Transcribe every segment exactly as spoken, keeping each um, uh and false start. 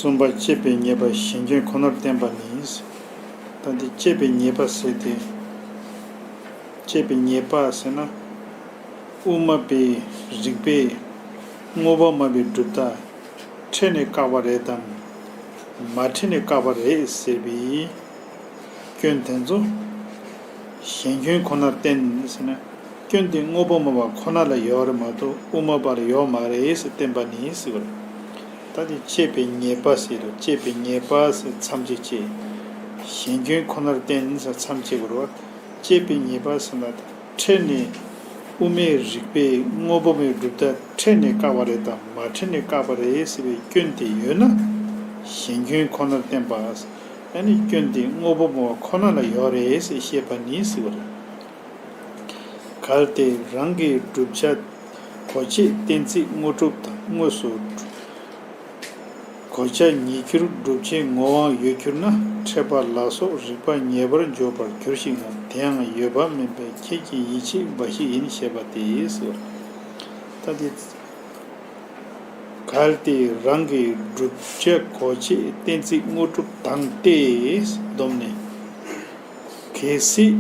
གསུམ་པ་དཔྱད་པའི་ཉེས་པ་གཞན་སྐྱོན་ཁོ་ནར་བསྟན་པ་ནི། ད་འདི་དཔྱད་པའི་ཉེས་པ་ཟེར་ཏེ། དཔྱད་པའི་ཉེས་པ་ཟེར་ན། དབུ་མ་པའི་རིགས་པས་དངོས་པོ་སྨྲ་བའི་གྲུབ་མཐའ་ཁྲིད་ནས་བཀག་པ་རེད་དམ། མ་ཁྲིད་ནས་བཀག་པ་རེད་ཟེར་བའི་སྐྱོན་དེ་ཚོ་གཞན་སྐྱོན་ཁོ་ནར་བསྟན་ཟེར་ན། སྐྱོན་དེ་དངོས་པོ་སྨྲ་བ་ཁོ་ན་ལ་ཡོད་རེད་མ་གཏོགས་དབུ་མ་པ་ལ་ཡོད་མ་རེད་ཟེར་བསྟན་པ་ནི་ཟེར་བ་རེད། ད་དེ་དཔྱད་པའི་ཉེས་པ་ཟེར་རོ། དཔྱད་པའི་ཉེས་པ་ཟེར་མཚམས་གཅིག་བྱས། གཞན་སྐྱོན་ཁོ་ནར་བསྟན་ཟེར་མཚམས་གཅིག་རོ། དཔྱད་པའི་ཉེས་པ་ཟེར་ན། ཁྲིད་ནས་དབུ་མའི་རིགས་པས་དངོས་པོ་སྨྲ་བའི་གྲུབ་མཐའ་ཁྲིད་ནས་བཀག་པ་རེད་དམ། མ་ཁྲིད་ནས་བཀག་པ་རེད་ཟེར་བའི་སྐྱོན་དེ་ཡོད་ན། གཞན་སྐྱོན་ཁོ་ནར་བསྟན་པ། ཨ་ནི་སྐྱོན་དེ་དངོས་པོ་སྨྲ་བ་ཁོ་ན་ལ་ཡོད་རེད་ཟེར་བཤད་པ་ནི་ཟེར་བ་རེད། གལ་ཏེ་རང་གི་བསྒྲུབ་བྱ་གོ་བྱེད་གཏན་ཚིགས་དངོས་གྲུབ་དང་དངོས་སུ་གོ་བྱ་ཉིད་གྱུར་བསྒྲུབ་བྱའི་ངོ་བོའང་ཡོད་གྱུར་ན། འཕྲད་པ་ལ་སོགས་རིགས་པ་ཉེ་བར་འཇོག་པར་འགྱུར་ཞིག་ན། དེ་ཡང་ཡོད་པ་མིན་པས་ཁྱེད་ཀྱི་ཡིད་ཆེས་འབའ་ཞིག་ཡིན་ཞེས་པ་སྟེ་ཟེར། ད་དེ། གལ་ཏེ་རང་གི་བསྒྲུབ་བྱ་གོ་བྱེད་གཏན་ཚིགས་དངོས་གྲུབ་དང་སྟེ་བསྡོམས་ནས། གལ་སྲིད་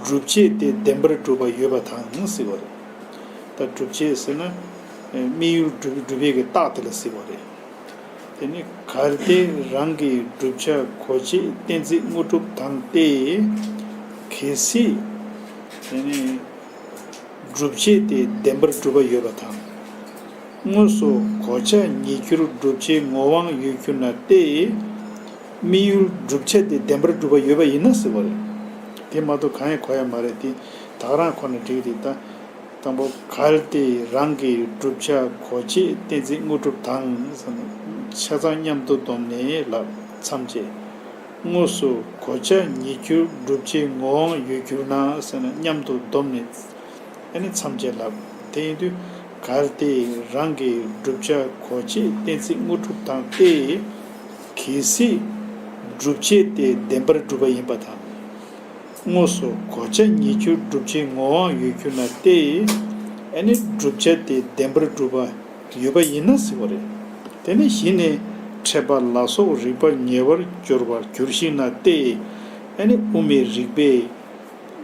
བསྒྲུབ་བྱེད་དེ་བདེན་པར་གྲུབ་པ་ཡོད་པ་དང་ཟེར་བ་རེད། ད་བསྒྲུབ་བྱེད་ཟེར་ན། དམིགས་ཡུལ་སྒྲུབ་སྒྲུབ་པའི་གི་རྟགས་དེ་ལ་ཟེར་བ་རེད། དེ་ནི་གལ་ཏེ་རང་གི་བསྒྲུབ་བྱ་གོ་བྱེད་གཏན་ཚིགས་དངོས་གྲུབ་དང་སྟེ། གལ་སྲིད། དེ་ནི། བསྒྲུབ་བྱེད་དེ་བདེན་པར་གྲུབ་པ་ཡོད་པ་དང་། དངོས་སུ་གོ་བྱ་ཉིད་གྱུར་བསྒྲུབ་བྱའི་ངོ་བོའང་ཡོད་གྱུར་ན་སྟེ། དམིགས་ཡུལ་བསྒྲུབ་བྱ་དེ་བདེན་པར་གྲུབ་པ་ཡོད་པ་ཡིན་ན་ཟེར་བ་རེད། དེ་མ་གཏོགས་གང་ཡང་གོ་ཡ་མ་རེད་དེ། ད་ག་རང་ཁོ་ན་འགྲིག་རེད་ད། དང་པོ་གལ་ཏེ་རང་གི་བསྒྲུབ་བྱ་གོ་བྱེད་གཏན་ཚིགས་དངོས་གྲུབ་དང་ཟེར་ན། ཆ་ཚང་མཉམ་དུ་བསྡོམས་ནས་ལབ་མཚམས་བཅད། དངོས་སུ་གོ་བྱ་ཉིད་གྱུར་བསྒྲུབ་བྱའི་ངོ་བོའང་ཡོད་གྱུར་ན་ཟེར་ན་མཉམ་དུ་བསྡོམས་ནས། ཨ་ནི་མཚམས་བཅད་ལབ། དེ་ཡིན་དུས་གལ་ཏེ་རང་གི་བསྒྲུབ་བྱ་གོ་བྱེད་གཏན་ཚིགས་དངོས་གྲུབ་དང་སྟེ། གལ་སྲིད་བསྒྲུབ་བྱེད་དེ་བདེན་པར་གྲུབ་པ་ཡིན་པ་དང་། དངོས་སུ་གོ་བྱ་ཉིད་གྱུར་བསྒྲུབ་བྱའི་ངོ་བོའང་ཡོད་གྱུར་ན་སྟེ། ཨ་ནི་བསྒྲུབ་བྱ་དེ་བདེན་པར་གྲུབ་པ་ཡོད་པ་ཡིན་ན་ཟེར་བ་རེད། དེ་ནི་གཞི་ནས་འཕྲད་པ་ལ་སོགས་རིགས་པ་ཉེ་བར་སྦྱོར་བར་འགྱུར་ཞིག་ན་སྟེ། ཨ་ནི་དབུ་མའི་རིགས་པས།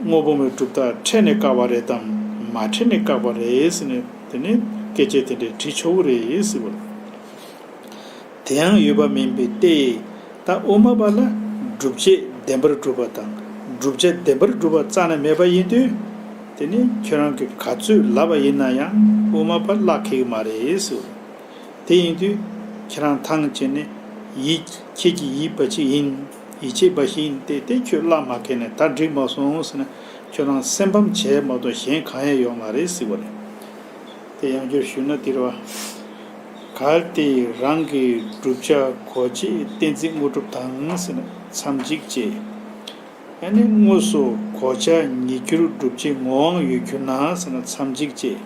དངོས་པོ་སྨྲ་བའི་གྲུབ་མཐའ་ཁྲིད་ནས་བཀག་པ་རེད་དམ། མ་ཁྲིད་ནས་བཀག་པ་རེད་ཟེར་ནས་དེ་ནས་སྐད་ཆ་དེ་འདྲ་དྲི་ཆོག་གི་རེད་ཟེར་བ། དེ་ཡང་ཡོད་པ་མིན་པས་ཏེ། ད་དབུ་མ་པ་ལ་བསྒྲུབ་བྱེད་བདེན་པར་གྲུབ་པ་དང་བསྒྲུབ་བྱ་བདེན་པར་གྲུབ་པ་རྩ་ནས་མེད་པ་ཡིན་དུས། དེ་ནི་ཁྱོད་རང་གིས་ག་ཚོད་ལབ་པ་ཡིན་ན་ཡང་དབུ་མ་པ་གླགས་འཁེལ་གི་མ་རེད་ཟེར་བ། དེ་ཡིན་དུས་ཁྱེད་རང་ཐང་ཆད་ནས་ཡིད། ཁྱེད་ཀྱི་ཡིད་འབའ་ཞིག་ཡིན། ཡིད་ཆེས་འབའ་ཞིག་ཡིན་ཏེ་དེ་ཁྱོད་གླགས་མ་འཁེལ་ནས་ད་འགྲིག་མ་སོང་ཟེར་ན། ཁྱོད་རང་སེམས་ཕམ་བྱས་མ་གཏོགས་གཞན་གང་ཡང་ཡོད་མ་རེད་ཟེར་བ་རེད། དེ་ཡང་བསྐྱར་ཞུས་ན་འདི་རེད་བ། གལ་ཏེ་རང་གི་བསྒྲུབ་བྱ་གོ་བྱེད་གཏན་ཚིགས་དངོས་གྲུབ་དང་ཟེར་ན་མཚམས་གཅིག་བཅད། ཨ་ནི་དངོས་སུ་གོ་བྱ་ཉིད་གྱུར་བསྒྲུབ་བྱའི་ངོ་བོའང་ཡོད་གྱུར་ན་ཟེར་ན་མཚམས་གཅིག་བཅད།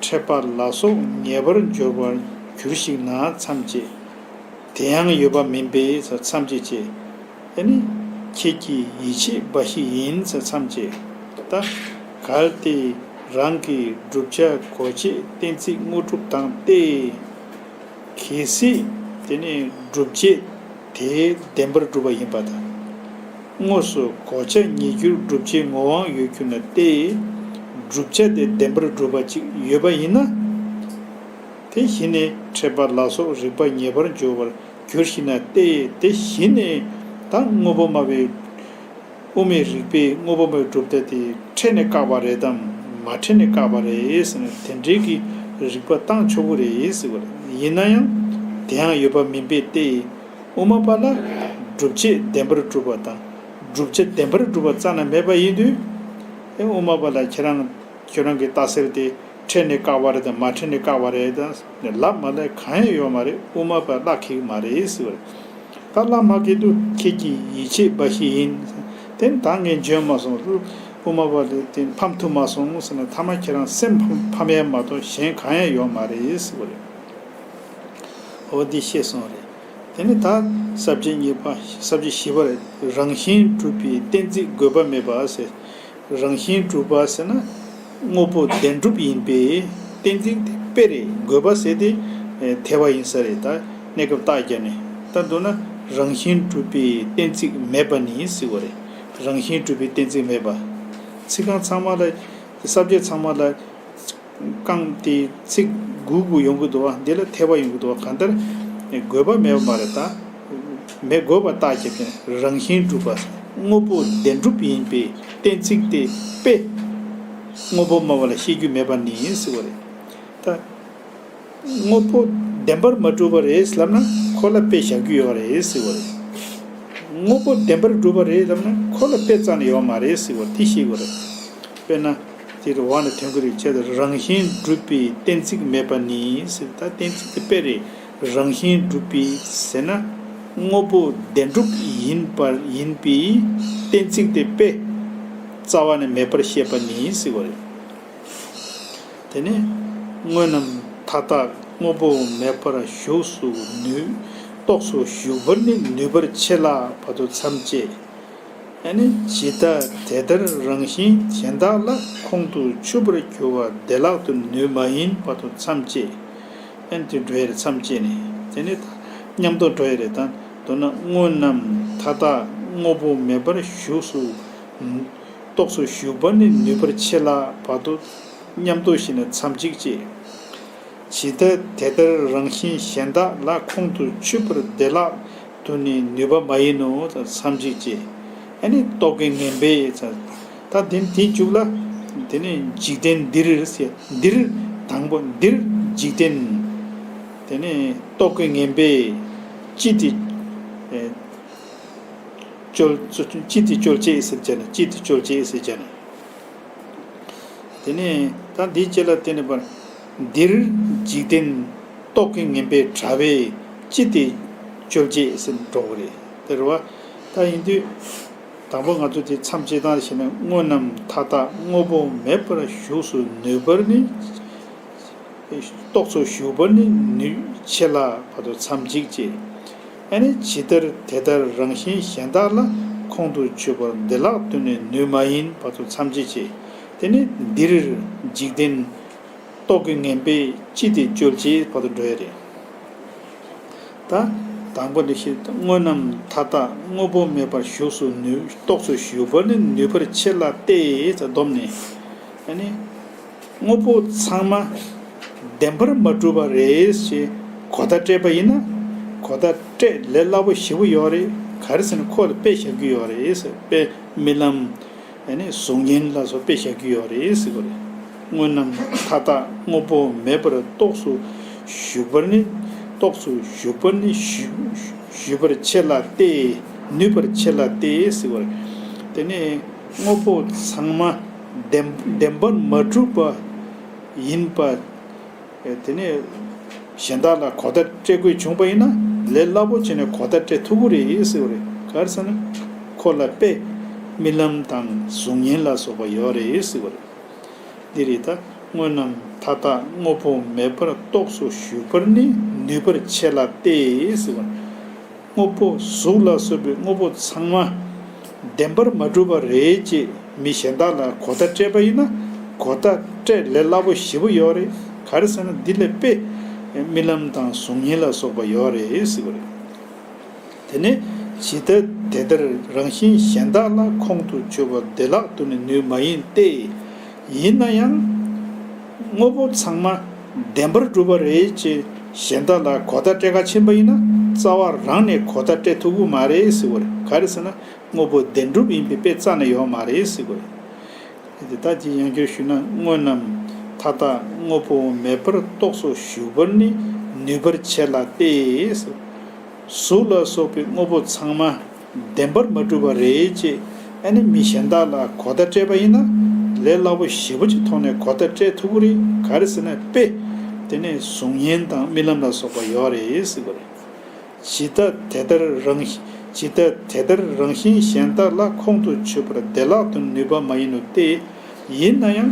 འཕྲད་པ་ལ་སོགས་ངེས་པར་འབྱོར་བར་འགྱུར་ཞིག་ན་མཚམས་བཅད། དེ་ཡང་ཡོད་པ་མིན་པས་ཟེར་མཚམས་བཅད་བཅད། ཨ་ནི་ཁྱེད་ཀྱི་ཡིད་ཆེས་འབའ་ཞིག་ཡིན་ཟེར་མཚམས་བཅད། ད་གལ་ཏེ་རང་གི་བསྒྲུབ་བྱ་གོ་བྱེད་གཏན་ཚིགས་དངོས་གྲུབ་དང་སྟེ། གལ་སྲིད་དེ་ནི་བསྒྲུབ་བྱེད་དེ་བདེན་པར་གྲུབ་པ་ཡིན་པ་དང་། དངོས་སུ་གོ་བྱ་ཉིད་གྱུར་བསྒྲུབ་བྱའི་ངོ་བོའང་ཡོད་གྱུར་ན་སྟེ། བསྒྲུབ་བྱ་དེ་བདེན་པར་གྲུབ་པ་ཅིག་ཡོད་པ་ཡིན་ན། དེ་གཞི་ནས་འཕྲད་པ་ལ་སོགས་རིགས་པ་ཉེ་བར་འབྱོར་བར་འགྱུར་ཞིག་ན་སྟེ། དེ་གཞི་ནས་ད་དངོས་པོ་སྨྲ་བའི། དབུ་མའི་རིགས་པས་དངོས་པོ་སྨྲ་བའི་གྲུབ་མཐའ་དེ་ཁྲིད་ནས་བཀག་པ་རེད་དམ། མ་ཁྲིད་ནས་བཀག་པ་རེད་ཟེར་ནས་དེ་འདྲའི་གི་རིགས་པ་བཏང་ཆོག་གི་རེད་ཟེར་བ་རེད། ཡིན་ན་ཡང་དེ་ཡང་ཡོད་པ་མིན་པས་ཏེ། དབུ་མ་པ་ལ་བསྒྲུབ་བྱེད་བདེན་པར་གྲུབ་པ་དང་བསྒྲུབ་བྱ་བདེན་པར་གྲུབ་པ་རྩ་ནས་མེད་པ་ཡིན་དུས། ཨེ་དབུ་མ་པ་ལ་ཁྱེད་རང་ཁྱོད་རང་གི་ལྟ་གསལ་དེ་ཁྲིད་ནས་བཀག་པ་རེད་དམ། མ་ཁྲིད་ནས་བཀག་པ་རེད་དམ་ལབ་མ་ལབ་གང་ཡང་ཡོད་མ་རེད། དབུ་མ་པ་གླགས་འཁེལ་གི་མ་རེད་ཟེར་བ་རེད། ད་གླགས་མ་འཁེལ་དུས་ཁྱེད་ཀྱི་ཡིད་ཆེས་འབའ་ཞིག་ཡིན། དེ་ནི་ད་ངས་འཇོན་མ་སོང་། དབུ་མ་པ་ལ་དེ་ཕམ་ཐུབ་མ་སོང་ཟེར་ན་ཐ་མ་ཁྱེད་རང་སེམས་ཕམ་ཕམ་ཡས་མ་གཏོགས་གཞན་གང་ཡང་ཡོད་མ་རེད་ཟེར་བ་རེད། འོ་འདི་ཤེས་སོང་རེད། དེ་ནི་ད་ས་བཅད་གཉིས་པ་ས་བཅད་བཞི་པ་རེད། རང་བཞིན་གྲུབ་པའི་གཏན་ཚིགས་དགོས་པ་མེད་པ་ཟེར། རང་བཞིན་གྲུབ་པ་ཟེར་ན་དངོས་པོ་བདེན་གྲུབ་ཡིན་པས་གཏན་ཚིགས་དེ་དཔེ་རེད། དགོས་པ་ཟེར་དེ་ཐེ་བ་ཡིན་ས་རེད་ད། གནས་སྐབས་རྟགས་བརྒྱབ་ནས་ད་མདོར་ན་རང་བཞིན་གྲུབ་པའི་གཏན་ཚིགས་མེད་པ་ནི་ཟེར་བ་རེད། རང་བཞིན་གྲུབ་པའི་གཏན་ཚིགས་མེད་པ། ཚིག་རྐང་ཚང་མ་ལ་ས་བཅད་ཚང་མ་ལ་རྐང་དེ་ཚིག་དགུ་དགུ་ཡོང་གི་འདུག་བ། འདི་ལ་འཐེབ་པ་ཡོང་གི་འདུག་བ། གང་ལྟར་དགོས་པ་མེད་པ་མ་རེད། ད་མི་དགོས་པ་རྟགས་བརྒྱབ་ཀྱང་རང་བཞིན་གྲུབ་པ། དངོས་པོ་བདེན་གྲུབ་ཡིན་པའི་གཏན་ཚིགས་དེ་དཔེ་དངོས་པོ་སྨྲ་བ་ལ་བཤད་རྒྱུ་མེད་པ་ནི་ཟེར་བ་རེད། ད་དངོས་པོ་བདེན་པར་མ་གྲུབ་པ་རེད་ལབ་ན་ཁོ་ལ་དཔེ་བཞག་རྒྱུ་ཡོད་རེད་ཟེར་བ་རེད། དངོས་པོ་བདེན་པར་གྲུབ་པ་རེད་ལབ་ན་ཁོ་ལ་དཔེ་རྩ་ནས་ཡོད་མ་རེད་ཟེར་བ་དེ་ཤེས་དགོས་རེད། དཔེར་ན། དེ་རུ་འོག་ནས་ཐོན་གྱི་རེད། བྱས་ཙང་རང་བཞིན་གྲུབ་པའི་གཏན་ཚིགས་མེད་པ་ནི་ཟེར། ད་གཏན་ཚིགས་དེ་དཔེ་རེད། རང་བཞིན་གྲུབ་པའི་ཟེར་ན་དངོས་པོ་བདེན་གྲུབ་ཡིན་པར་ཡིན་པའི་གཏན་ཚིགས་དེ་དཔེ་རྩ་བ་ནས་མེད་པར་བཤད་པ་ནི་ཟེར་བ་རེད། དེ་ནས་དངོས་རྣམས་མཐའ་དག་དངོས་པོ་མེད་པར་བཞུགས་སུ་ནུས། རྟོགས་སུ་གཞུག་པར་ནི་ནུས་པར་ཆེ་ལ་བར་དུ་མཚམས་བཅད། ཨ་ནི་ཇི་ལྟར་དེ་ལྟར་རང་བཞིན་གཞན་དག་ལ། ཁོང་དུ་ཆུད་པར་གྱུར་པ་བདེ་བླག་ཏུ་ནུས་མ་ཡིན་བར་དུ་མཚམས་བཅད། ཨ་ནི་དེ་འགྲོ་ཡི་རེད། མཚམས་བཅད་ནས་དེ་ནི་མཉམ་དུ་འགྲོ་ཡི་རེད། ད་མདོར་ན་དངོས་རྣམས་མཐའ་དག་དངོས་པོ་མེད་པར་བཞུགས་སུ། རྟོགས་སུ་གཞུག་པར་ནི་ནུས་པར་ཆེ་ལ་བར་དུ་མཉམ་དུ་ཞེ་ན་མཚམས་གཅིག་བཅད། ཇི་ལྟར་དེ་ལྟར་རང་བཞིན་གཞན་དག་ལ། ཁོང་དུ་ཆུད་པར་བདེ་བླག་ཏུ་ནི་ནུས་པ་མ་ཡིན་ནོ། མཚམས་གཅིག་བཅད། ཨ་ནི་རྟོག་གེ་ངན་པས། ད་དེ་དེའི་མཇུག་ལ་དེ་ནི་འཇིག་རྟེན་འདིར་ཟེར། འདིར་དང་པོ་འདིར་འཇིག་རྟེན། དེ་ནི་རྟོག་གེ་ངན་པས་ཅི་སྟེ་ཨེ་བཅོལ། ཅི་སྟེ་བཅོལ་ཅེས་ཟེར་བྱས་ན། ཅི་སྟེ་བཅོལ་ཅེས་ཟེར་བྱས་ན། དེ་ནས་ད་འདིའི་རྗེས་ལ་བརྟེན་ནས་པར། འདིར་འཇིག་རྟེན་རྟོག་གེ་ངན་པས་དྲ་བས་ཅི་སྟེ་བཅོལ་ཅེས་ཟེར་འགྲོ་གི་རེད། དེ་རེད་བ། ད་ཡིན་དུས་དང་པོ་ང་ཚོ་དེ་མཚམས་བཅད་སྟངས་ཞེ་ན། དངོས་རྣམས་མཐའ་དག་དངོས་པོ་མེད་པར་བཞུགས་སུ་ནུས་པར་ནི། རྟོགས་སུ་གཞུག་པར་ནི་ནུས་ཆེ་ལ་བར་དུ་མཚམས་གཅིག་བཅད། ཨ་ནི་ཇི་ལྟར་དེ་ལྟར་རང་བཞིན་གཞན་དག་ལ། ཁོང་དུ་ཆུད་པར་བདེ་བླག་ཏུ་ནི་ནུས་མ་ཡིན་བར་དུ་མཚམས་གཅིག་བཅད། དེ་ནི་འདིར་འཇིག་རྟེན་རྟོག་གེ་ངན་པས་ཅི་སྟེ་བཅོལ་ཅེས་བར་དུ་འགྲོ་ཡ་རེད། ད་དང་པོ་འདི་ཞེས། དངོས་རྣམས་མཐའ་དག་དངོས་པོ་མེད་པར་བཞུགས་སུ་ནུས། རྟོགས་སུ་གཞུག་པར་ནི་ནུས་པར་ཆེ་ལ་སྟེ། ད་བསྡོམས་ནས་ཨ་ནི། དངོས་པོ་ཚང་མ་བདེན་པར་མ་གྲུབ་པ་རེད་ཅེས་གོ་བརྡ་སྤྲད་པ་ཡིན་ན། གོ་བརྡ་སྤྲད་ལས་སླ་པོ་ཞེ་པོ་ཡོད་རེད། ག་རེ་ཟེར་ན་ཁོ་ལ་དཔེ་བཞག་རྒྱུ་ཡོད་རེད་ཟེར། དཔེ་རྨི་ལམ། ཨ་ནི་གཟུགས་བརྙན་ལ་སོགས་དཔེ་བཞག་རྒྱུ་ཡོད་རེད་ཟེར་གོ་རེད། དངོས་རྣམས་མཐའ་དག་དངོས་པོ་མེད་པར་རྟོགས་སུ་གཞུག་པར་ནི། རྟོགས་སུ་གཞུག་པར་ནི་ཞུ་ཞུ་བར་ཆེ་ལ་སྟེ། ནུས་པར་ཆེ་ལ་སྟེ་ཟེར་གོ་རེད། དེ་ནས་དངོས་པོ་ཚང་མ་བདེན་བདེན་པར་མ་གྲུབ་པ་ཡིན་པ། དེ་ནས་གཞན་དག་ལ་གོ་བརྡ་སྤྲད་དགོས་བྱུང་པ་ཡིན་ན་ལས་སླ་པོ་བྱས་ནས་གོ་བརྡ་སྤྲད་ཐུབ་ཀྱི་རེད་ཟེར་བ་རེད། ག་རེ་ཟེར་ན་ཁོ་ལ་དཔེ་རྨི་ལམ་དང་གཟུགས་བརྙན་ལ་སོགས་པ་ཡོད་རེད་ཟེར་བ་རེད། འདི་རེད། ད་དངོས་རྣམས་མཐའ་དག་དངོས་པོ་མེད་པར་རྟོགས་སུ་གཞུག་པར་ནི་ནུས་པར་ཆེ་ལ་སྟེ་ཟེར་བ། དངོས་པོ་གཟུགས་ལ་སོགས་པའི་དངོས་པོ་ཚང་མ་བདེན་པར་མ་གྲུབ་པ་རེད་ཅེས་མི་གཞན་དག་ལ་གོ་བརྡ་སྤྲད་པ་ཡིན་ན། གོ་བརྡ་སྤྲད་ལས་སླ་པོ་ཞེ་པོ་ཡོད་རེད། ག་རེ་ཟེར་ན་འདི་ལས་དཔེ་རྨི་ལམ་དང་གཟུགས་བརྙན་ལ་སོགས་པ་ཡོད་རེད་ཟེར་བ་རེད། དེ་ནས་ཇི་ལྟར་དེ་ལྟར་རང་བཞིན་གཞན་དག་ལ། ཁོང་དུ་ཆུད་པ་བདེ་བླག་ཏུ་ནི་ནུས་མ་ཡིན་ཏེ། ཡིན་ན་ཡང་དངོས་པོ་ཚང་མ་བདེན་པར་གྲུབ་པ་རེད་ཅེས་གཞན་དག་ལ་གོ་བརྡ་སྤྲད་ག་ཕྱིན་པ་ཡིན་ན་རྩ་བ་རང་ནས་གོ་བརྡ་སྤྲད་ཐུབ་ཀྱི་མ་རེད་ཟེར་བ་རེད། ག་རེ་ཟེར་ན་དངོས་པོ་བདེན་གྲུབ་ཡིན་པའི་དཔེ་རྩ་ནས་ཡོད་མ་རེད་ཟེར་བ་རེད། དེ་ལྟ་ཅི་ཡང་བསྐྱར་ཞུས་ན། དངོས་རྣམས་མཐའ་དག་དངོས་པོ་མེད་པར་རྟོགས་སུ་གཞུག་པར་ནི་ནུས་པར་ཆེ་ལ་སྟེ། གཟུགས་ལ་སོགས་པའི་དངོས་པོ་ཚང་མ་བདེན་པར་མ་གྲུབ་པ་རེད་ཅེས་ཨ་ནི་མི་གཞན་དག་ལ་གོ་བརྡ་སྤྲད་པ་ཡིན་ན་ལས་སླ་པོ་ཞེ་པོ་ཅིག་ཐོག་ནས་གོ་བརྡ་སྤྲད་ཐུབ་ཀྱི་རེད། ག་རེ་ཟེར་ན་དཔེ་དེ་ནས་གཟུགས་བརྙན་དང་རྨི་ལམ་ལ་སོགས་པ་ཡོད་རེད་ཟེར་བ་རེད། ཇི་ལྟ་དེ་ལྟར་རང་ཇི་ལྟ་དེ་ལྟར་རང་བཞིན་གཞན་དག་ལ། ཁོང་དུ་ཆུད་པར་བདེ་བླག་ཏུ་ནུས་པ་མ་ཡིན་ནོ་སྟེ། ཡིན་ན་ཡང་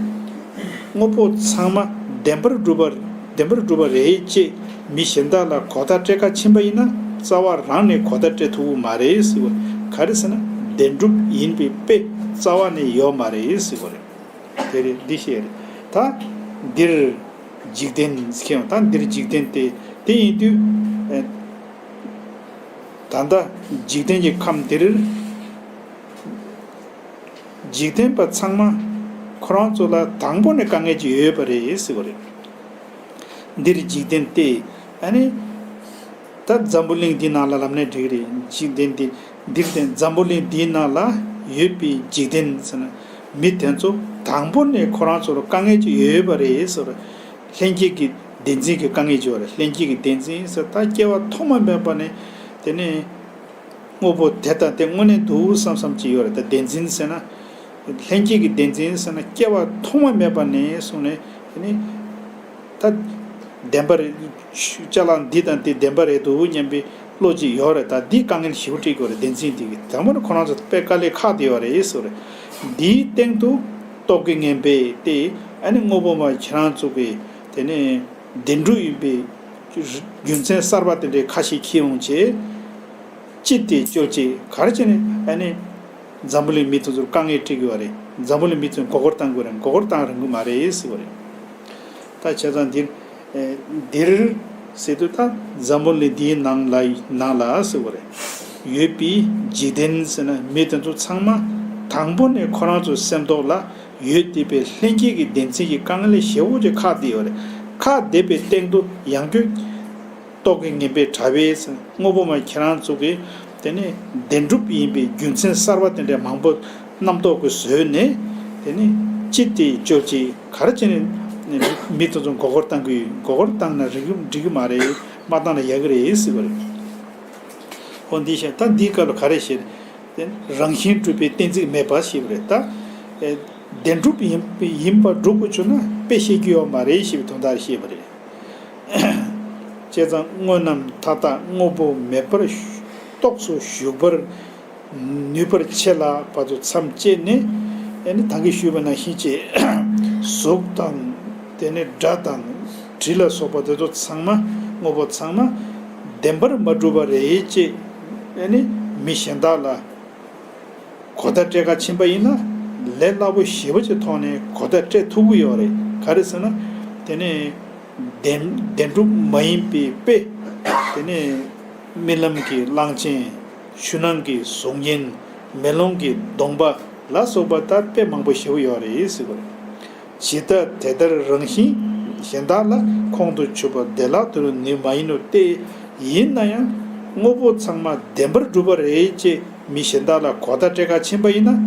དངོས་པོ་ཚང་མ་བདེན་པར་གྲུབ་པ་བདེན་པར་གྲུབ་པ་རེད་ཅེས་མི་གཞན་དག་ལ་གོ་བརྡ་སྤྲད་ག་ཕྱིན་པ་ཡིན་ན་རྩ་བ་རང་ནས་གོ་བརྡ་སྤྲད་ཐུབ་ཀྱི་མ་རེད་ཟེར་བ། ག་རེ་ཟེར་ན་བདེན་གྲུབ་ཡིན་པའི་དཔེ་རྩ་བ་ནས་ཡོད་མ་རེད་ཟེར་བ་རེད། དེ་རེད། འདི་བཤད་རེད། ད་འདིར་འཇིག་རྟེན་ཟེར་མཁན་ད་འདིར་འཇིག་རྟེན་དེ་དེ་ཡིན་དུས། ཨ་ ད་ལྟ་འཇིག་རྟེན་གྱི་ཁམས་འདིར། འཇིག་རྟེན་པ་ཚང་མ་ཁོ་རང་ཚོ་ལ་དང་པོ་ནས་དཀའ་ངལ་ཅིག་ཡོད་པ་རེད་ཟེར་བ་རེད། འདིར་འཇིག་རྟེན་ཏེ། ཨ་ནི། ད་འཛམ་བུ་གླིང་འདིའི་ནང་ལ་ལབ་ནས་འགྲིག་རེད། འཇིག་རྟེན་འདི། འདིར་སྟེ་འཛམ་བུ་གླིང་འདིའི་ནང་ལ་ཡོད་པའི་འཇིག་རྟེན་ཟེར་ན། མི་དེ་ཚོ་དང་པོ་ནས་ཁོ་རང་ཚོ་ལ་དཀའ་ངལ་ཅིག་ཡོད་པ་རེད་ཟེར། ལྷན་སྐྱེས་ཀྱི་བདེན་འཛིན་གྱི་དཀའ་ངལ་ཅིག་ཡོད་རེད། ལྷན་སྐྱེས་ཀྱི་བདེན་འཛིན་ཟེར། ད་སྐྱེ་བ་ཐོག་མ་མེད་པ་ནས་དེ་ནས། དངོས་པོ་དེ་ལྟ་སྟེ་དངོས་གནས་འདུག་བསམ་བསམ་ཅིག་ཡོད་རེད། ད་བདེན་འཛིན་ཟེར་ན། ལྷན་སྐྱེས་ཀྱི་བདེན་འཛིན་ཟེར་ན་སྐྱེ་བ་ཐོག་མ་མེད་པ་ནས་བཟུང་ནས་དེ་ནི། ད། བདེན་པ་རེད། ཅ་ལག་འདི་དང་དེ་བདེན་པ་རེད་འདུག་སྙམ་པའི་བློ་ཅིག་ཡོད་རེད། ད་འདི་དཀའ་ངལ་ཞེ་པོ་འཕྲད་ཀྱི་ཡོད་རེད། བདེན་འཛིན་འདི་གི་དང་པོ་ནས་ཁོ་རང་ཚོ་དཔེ་དཀའ་ལས་ཁག་བསྡད་ཡོད་རེད་ཟེར་རེད། འདིའི་སྟེང་དུ་རྟོག་གེ་ངན་པས་ཏེ། ཨ་ནི་དངོས་པོ་མ་ཁྱེད་རང་ཚོ་གི་དེ་ནས། བདེན་གྲུབ་ཡིན་པའི་རྒྱུ་མཚན་གསར་པ་དེ་འདྲའི་ཁ་ཤས་འཁྱེར་ཡོང་བྱས། ཅི་སྟེ་བཅོལ་ཅིག་ག་རེ་བྱས་ནས་ཨ་ནི། འཛམ་བུ་གླིང་མི་དེ་ཚོར་དཀའ་ངལ་སྤྲད་དགོས་པ་རེད། འཛམ་བུ་གླིང་མི་ཚོས་མགོ་སྐོར་བཏང་དགོས་རེད། མགོ་སྐོར་བཏང་རན་གི་མ་རེད་ཟེར་བ་རེད། ད་བྱས་ཙང་འདིར། ཨེ། འདིར་ཟེར་དུས་ད་འཛམ་བུ་གླིང་འདིའི་ནང་ལ་ནང་ལ་ཟེར་བ་རེད། ཡོད་པའི་འཇིག་རྟེན་ཟེར་ན་མི་དེ་ཚོ་ཚང་མ་དང་པོ་ནས་ཁོ་རང་ཚོའི་སེམས་ཐོག་ལ། ཡོད་བསྡད་པའི་ལྷན་སྐྱེས་ཀྱི་བདེན་འཛིན་གྱི་དཀའ་ངལ་ཞེ་པོ་ཅིག་ཁག་བསྡད་ཡོད་རེད། ཁག་བསྡད་པའི་སྟེང་དུ་ཡང་བསྐྱར་རྟོག་གེ་ངན་པས་དྲ་བས་ཟེར། དངོས་པོ་མ་ཁྱེད་རང་ཚོ་གིས་དེ་ནས་བདེན་གྲུབ་ཡིན་པའི་རྒྱུ་མཚན་གསར་པ་དེ་འདྲ་མང་པོ་རྣམ་རྟོག་གིས་བཟོས་ནས། དེ་ནས་ཅི་སྟེ་བཅོལ་ཅིག་ག་རེ་བྱས་ནས་མི་དེ་ཚོ་མགོ་སྐོར་བཏང་གི་ཡོད། མགོ་སྐོར་བཏང་ན་འགྲིག་གི་འགྲིག་གི་མ་རེད། མ་བཏང་ན་ཡག་གི་རེད་ཟེར་བ་རེད། འོ་འདི་བཤད། ད་འདིའི་སྐབས་ལ་ག་རེ་བཤད། དེ་རང་བཞིན་གྲུབ་པའི་གཏན་ཚིགས་མེད་པ་ཞེས་པ་རེད་ད། ཨེ། བདེན་གྲུབ་ཡིན་ཡིན་པར་སྒྲུབ་དགོས་བྱུང་ན་དཔེ་བཤད་རྒྱུ་ཡོད་མ་རེད་ཞེས་པའི་དོན་དག་བཤད་པ་རེད། བྱས་ཙང་དངོས་རྣམས་མཐའ་དག་དངོས་པོ་མེད་པར་རྟོགས་སུ་གཞུག་པར་ནུས་པར་བྱེད་ལ་བར་དུ་མཚམས་བཅད་ནས། ཨེ་ནི་ད་གིན་ཞུས་པ་ནང་བཞིན་བྱས། གཟུགས་དང་དེ་ནས་སྒྲ་དང་། དྲི་ལ་སོགས་པ་དེ་ཚོ་ཚང་མ། དངོས་པོ་ཚང་མ་བདེན་པར་མ་གྲུབ་པ་རེད་ཅེས། ཨེ་ནི་མི་གཞན་དག་ལ་གོ་བརྡ་སྤྲད་ག་ཕྱིན་པ་ཡིན་ན། ལས་སླ་པོ་ཞེ་པོ་ཅིག་ཐོག་ནས་གོ་བརྡ་སྤྲད་ཐུབ་ཀྱི་ཡོད་རེད། ག་རེ་ཟེར་ན། དེ་ནས་བདེན་བདེན་གྲུབ་མ་ཡིན་པའི་དཔེ། དེ་ནས་རྨི་ལམ་གྱི་གླང་ཆེན། ཆུ་ནང་གི་གཟུགས་བརྙན། མེ་ལོང་གི་གདོང་པ་ལ་སོགས་པ་ལྟར་དཔེ་མང་པོ་ཞེ་པོ་ཡོད་རེད་ཟེར་བ་རེད། ཇི་ལྟར་དེ་ལྟར་རང་བཞིན་གཞན་དག་ལ་ཁོང་དུ་ཆུད་པ་བདེ་བླག་ཏུ་ནི་མ་ཡིན་ནོ་སྟེ། ཡིན་ན་ཡང་དངོས་པོ་ཚང་མ་བདེན་པར་གྲུབ་པ་རེད་ཅེས་མི་གཞན་དག་ལ་གོ་བརྡ་སྤྲད་ག་ཕྱིན་པ་ཡིན་ན།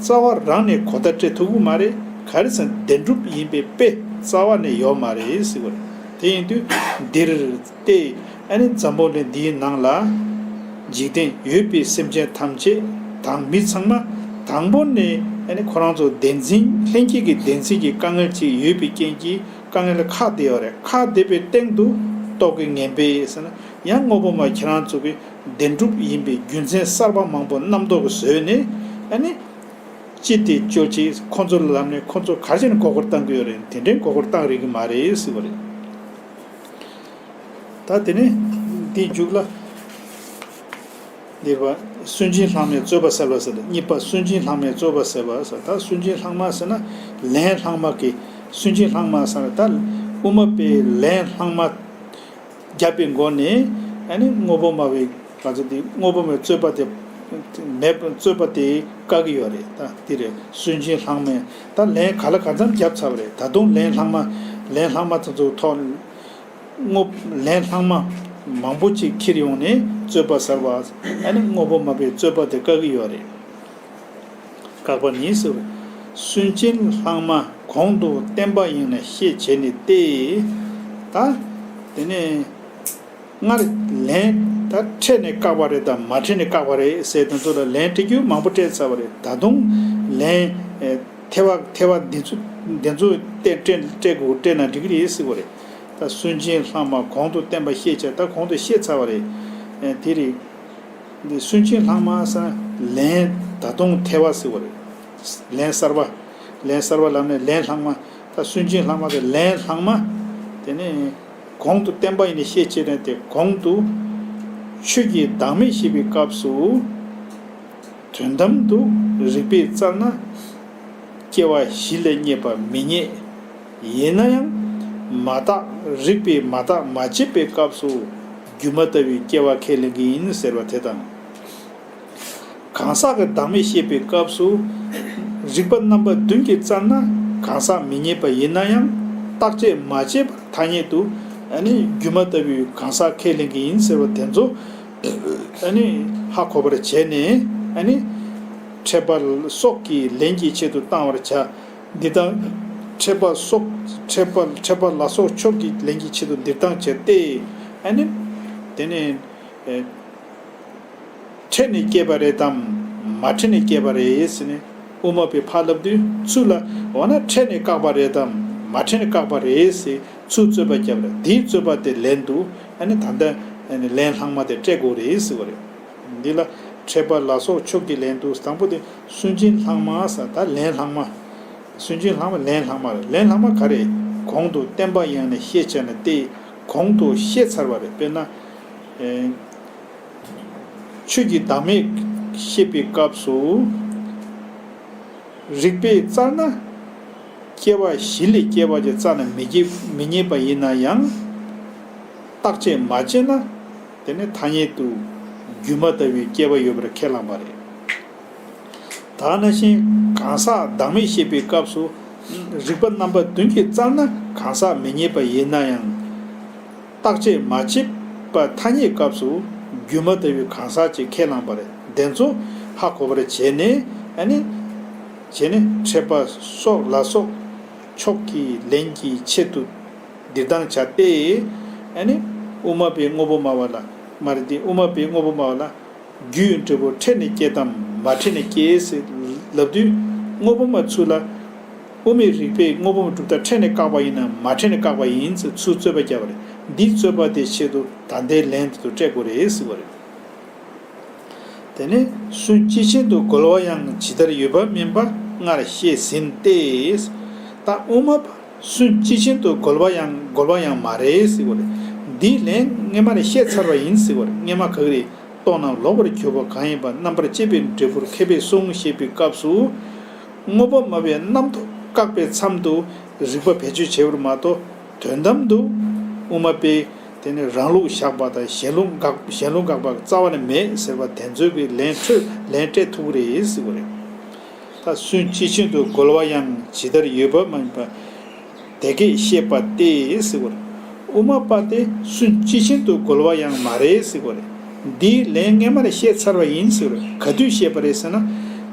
རྩ་བ་རང་ནས་གོ་བརྡ་སྤྲད་ཐུབ་ཀྱི་མ་རེད། ག་རེ་ཟེར་ན་བདེན་གྲུབ་ཡིན་པའི་དཔེ་རྩ་བ་ནས་ཡོད་མ་རེད་ཟེར་བ་རེད། དེ་ཡིན་དུས་འདིར་སྟེ། ཨ་ནི་འཛམ་བུ་གླིང་འདིའི་ནང་ལ་འཇིག་རྟེན་ཡོད་པའི་སེམས་ཅན་ཐམས་ཅད་དང་མི་ཚང་མ་དང་པོ་ནས། ཨ་ནི་ཁོ་རང་ཚོ་བདེན་འཛིན་ལྷན་སྐྱེས་ཀྱི་བདེན་འཛིན་གྱི་དཀའ་ངལ་ཅིག་ཡོད་པའི་རྐྱེན་གྱིས་དཀའ་ངལ་ཁག་བསྡད་ཡོད་རེད། ཁག་བསྡད་པའི་སྟེང་དུ་རྟོག་གེ་ངན་པས་ཟེར་ན། ཡང་དངོས་པོ་མ་ཁྱེད་རང་ཚོ་གི་བདེན་གྲུབ་ཡིན་པའི་རྒྱུ་མཚན་གསར་པ་མང་པོ་རྣམ་རྟོག་གིས་བཟོས་ནས། ཨ་ནི་ཅི་སྟེ་བཅོལ་ཅིག་ཁོ་ཚོ་ལ་ལབ་ནས་ཁོ་ཚོ་ག་རེ་བྱས་ནས་མགོ་སྐོར་བཏང་གི་ཡོད་རེད། དེ་འདྲའི་མགོ་སྐོར་བཏང་རིགས་ཀྱི་མ་རེད་ཟེར་བ་རེད། ད་དེ་ནས་འདིའི་མཇུག་ལ། འདིར་བ། སུན་འབྱིན་ལྷག་མས་རྩོད་པ་སེལ་བ་ཟེར། གཉིས་པ། སུན་འབྱིན་ལྷག་མས་རྩོད་པ་སེལ་བ་ཟེར། ད་སུན་འབྱིན་ལྷག་མ་ཟེར་ན་ལན་ལྷག་མ་གི། སུན་འབྱིན་ལྷག་མ་ཟེར་ན་ད་དབུ་མ་པའི་ལན་ལྷག་མ་བརྒྱབ་པའི་སྒོ་ནས། ཨ་ནི་དངོས་པོ་སྨྲ་བའི་ག་ཚོད་དེ་དངོས་པོ་མེད་རྩོད་པ་དེ་མེད་པ་རྩོད་པ་དེ་བཀག་གི་ཡོད་རེད། ད་དེ་རེད། སུན་འབྱིན་ལྷག་མས་ད་ལན་ག་ལ་ག་ཚོད་བརྒྱབ་ཚར་བ་རེད། ད་དུང་ལན་ལྷག་མ་ལན་ལྷག་མ་དེ་ཚོ་ཐོག་དངོས་ལན་ལྷག་མ་མང་པོ་ཅིག་ཁྱེར་ཡོང་ནས་རྩོད་པ་ཟེར་བ། ཨ་ནི་དངོས་པོ་སྨྲ་བའི་རྩོད་པ་དེ་བཀག་གི་ཡོད་རེད། བཀག་པ་ནི་ཟེར་བ། སུན་འབྱིན་ལྷག་མ་གོང་དུ་བསྟན་པ་ཡིན་ན་ཤེས་བྱས་ནས་ཏེ། ད་དེ་ནས་སྔར་ལན་ད་འཕྲད་ནས་བཀག་པ་རེད་དང་མ་འཕྲད་ནས་བཀག་པ་རེད་ཟེར། དེ་ཚོ་ལ་ལན་སྤྲད་རྒྱུ་མང་པོ་སྤྲད་ཚར་བ་རེད། ད་དུང་ལན་ཐེ་བ་ཐེ་བ་འདི་ཚོ་འདི་ཚོ་སྤྲད་སྤྲད་སྤྲད་དགོས། སྤྲད་ན་འགྲིག་གི་རེད་ཟེར་བ་རེད། ད་སུན་འབྱིན་ལྷག་མ་གོང་དུ་བསྟན་པ་ཤེས་བྱ། ད་གོང་དུ་བཤད་ཚར་བ་རེད། དེ་རེད། འདི་སུན་འབྱིན་ལྷག་མ་ཟེར་ན་ལན་ད་དུང་ཐེ་བ་ཟེར་བ་རེད། ལན་གསར་པ། ལན་གསར་པ་ལབ་ནས་ལན་ལྷག་མ། ད་སུན་འབྱིན་ལྷག་མ་དེ་ལན་ལྷག་མ། དེ་ནས་གོང་དུ་བསྟན་པ་ཡིན་ནས་ཤེས་བྱས་ནས། དེ་གོང་དུ་ཆོས་ཀྱི་བདག་མེད་བཤད་པའི་སྐབས་སུ། དོན་དམ་དུ་རིགས་པས་བཙལ་ན་སྐྱེ་བ་བཞི་ལས་རྙེད་པ་མི་རྙེད། ཡིན་ན་ཡང་མ་དག་རིགས་པས་མ་དག་མ་བྱས་པའི་སྐབས་སུ་ སྒྱུ་མ་ལྟ་བུའི་སྐྱེ་བ་ཁས་ལེན་གྱི་ཡིན་ཟེར་བ་དེ་དང་། གང་ཟག་གི་བདག་མེད་བཤད་པའི་སྐབས་སུ། རིགས་པ་རྣམ་པ་བདུན་གྱིས་བཙལ་ན་གང་ཟག་མི་རྙེད་པ་ཡིན་ན་ཡང་། བརྟག་དཔྱད་མ་བྱས་པར་ཐ་སྙད་དུ། ཨ་ནི་སྒྱུ་མ་ལྟ་བུའི་གང་ཟག་ཁས་ལེན་གྱི་ཡིན་ཟེར་བ་དེ་ཚོ། ཨ་ནི་ཧ་གོ་བར་བྱས་ནས། ཨ་ནི་འཕྲད་པ་སོགས་ཀྱི་ལན་གྱི་ཆེད་དུ་བཏང་བར་བྱ། འདི་དང་། འཕྲད་པ་སོགས། འཕྲད་པ། འཕྲད་པ་ལ་སོགས་ཕྱོགས་ཀྱི་ལན་གྱི་ཆེད་དུ་འདིར་བཏང་བྱ་སྟེ། ཨ་ནི། དེ་ནི། ཨེ། འཕྲད་ནས་སྐྱེས་པ་རེད་དམ། མ་འཕྲད་ནས་སྐྱེས་པ་རེད་ཟེར་ནས་དབུ་མ་པས་ཕར་ལབ་དུས་ཚུར་ལ། འོ་ན་འཕྲད་ནས་བཀག་པ་རེད་དམ། མ་འཕྲད་ནས་བཀག་པ་རེད་ཟེར་ཚུར་རྩོད་པ་བརྒྱབ་རེད། དེའི་རྩོད་པ་དེ་ལན་དུ། ཨ་ནི་ད་ལྟ། ཨ་ནི་ལན་ལྷག་མ་དེ་སྤྲད་དགོས་རེད་ཟེར་བ་རེད། འདི་ལ་འཕྲད་པ་ལ་སོགས་ཕྱོགས་ཀྱི་ལན་དུ། དང་པོ་དེ་སུན་འབྱིན་ལྷག་མ་ཟེར། ད་ལན་ལྷག་མ། སུན་འབྱིན་ལྷག་མ། ལན་ལྷག་མ་རེད། ལན་ལྷག་མ་ག་རེ། གོང་དུ་བསྟན་པ་ཡང་ནི་ཤེས་བྱ་ནི་སྟེ། གོང་དུ་བཤད་ཚར་བ་རེད། དཔེར་ན། ཨེ། ཆོས་ཀྱི་བདག་མེད་བཤད་པའི་སྐབས་སུ། རིགས་པས་བཙལ་ན། སྐྱེ་བ་བཞི་ལས་སྐྱེ་བ་ཅིག་བཙལ་ན་མི་སྐྱེ། མི་རྙེད་པ་ཡིན་ན་ཡང་། བརྟག་དཔྱད་མ་བྱས་ན། དེ་ནི་ཐ་སྙད་དུ་སྒྱུ་མ་ལྟ་བུའི་སྐྱེ་བ་ཡོད་པར་ཁས་བླངས་པ་རེད། ད་ག་ནང་བཞིན་གང་ཟག་བདག་མེད་བཤད་པའི་སྐབས་སུ། རིགས་པ་རྣམ་པ་བདུན་གྱིས་བཙལ་ན་གང་ཟག་མི་རྙེད་པ་ཡིན་ན་ཡང་། བརྟག་དཔྱད་མ་བྱས་པ་ཐ་སྙད་སྐབས་སུ་སྒྱུ་མ་ལྟ་བུའི་གང་ཟག་ཅེས་ཁས་བླངས་པ་རེད། དེ་ཚོ་ཧ་གོ་བར་བྱས་ནས། ཨ་ནི། བྱས་ནས་འཕྲད་པ་སོགས་ལ་སོགས་ཕྱོགས་ཀྱི་ལན་གྱི་ཆེད་དུ་འདིར་བཏང་བྱ་སྟེ། ཨ་ནི་དབུ་མ་པའི་དངོས་པོ་སྨྲ་བ་ལ། མ་རེད་དེ། དབུ་མ་པའི་དངོས་པོ་སྨྲ་བ་ལ། རྒྱུའི་འབྲས་བུ་འཕྲད་ནས་སྐྱེ་དམ་མ་འཕྲད་ནས་སྐྱེ་ཟེར་ལབ་དུས། དངོས་པོ་སྨྲ་ཚུལ་ལ། དབུ་མའི་རིགས་པས་དངོས་པོ་སྒྲུབ་མཐའ་འཕྲད་ནས་བཀག་པ་ཡིན་ནམ་མ་འཕྲད་ནས་བཀག་པ་ཡིན་ཟེར་ཚུར་རྩོད་པ་བརྒྱབ་པ་རེད། འདིའི་རྩོད་པ་དེ་ཆེད་དུ་ད་ལྟའི་ལན་དེ་ཚོ་སྤྲད་དགོས་རེད་ཟེར་བ་རེད། དེ་ནས་སུན་ཅི་ཆེན་དུ་རྒོལ་བ་ཡང་ཇི་ལྟར་ཡོད་པ་མིན་པ་སྔར་བཤད་ཟིན་ཏེ། ད་དབུ་མ་པ་སུན་ཅི་ཆེན་དུ་རྒོལ་བ་ཡང་། རྒོལ་བ་ཡང་མ་རེད་ཟེར་བ་རེད། འདིའི་ལན་སྔས་མ་ནས་བཤད་ཚར་བ་ཡིན་ཟེར་བ་རེད། སྔས་མ་ག་གི་རེད། རྟོག་རྣམས་ལོག་པར་གྱུར་པ་གང་ཡིན་པ་རྣམ་པར་དཔྱད་པའི་འབྲས་བུར་མཁས་པས་གསུངས་ཞེས་པའི་སྐབས་སུ། དངོས་པོ་སྨྲ་བས་རྣམ་རྟོག་བཀག་པའི་མཚམས་དུ་རིགས་པ་བེད་སྤྱོད་བྱས་པར་མ་གཏོགས། དོན་དམ་དུ་དབུ་མ་པས་དེ་ནི་རང་ལུགས་བཞག་པ་དང་གཞན་ལུགས་དགག་གཞན་ལུགས་དགག་པ་རྩ་བ་ནས་མེད་ཟེར་བ་དེ་ཚོའི་གི་ལན་འཕྲོད། ལན་སྤྲད་ཐུབ་ཀྱི་རེད་ཟེར་བ་རེད། ད་སུན་ཅི་ཆེན་དུ་རྒོལ་བ་ཡང་ཇི་ལྟར་ཡོད་པ་མིན་པ། དེ་སྐད་བཤད་པ་སྟེ་ཟེར་བ་རེད། དབུ་མ་པ་དེ་སུན་ཅི་ཆེན་དུ་རྒོལ་བ་ཡང་མ་རེད་ཟེར་བ་རེད། འདིའི་ལན་སྔས་མ་ནས་བཤད་ཚར་བ་ཡིན་ཟེར་བ་རེད། ག་དུས་བཤད་པ་རེད་ཟེར་ན།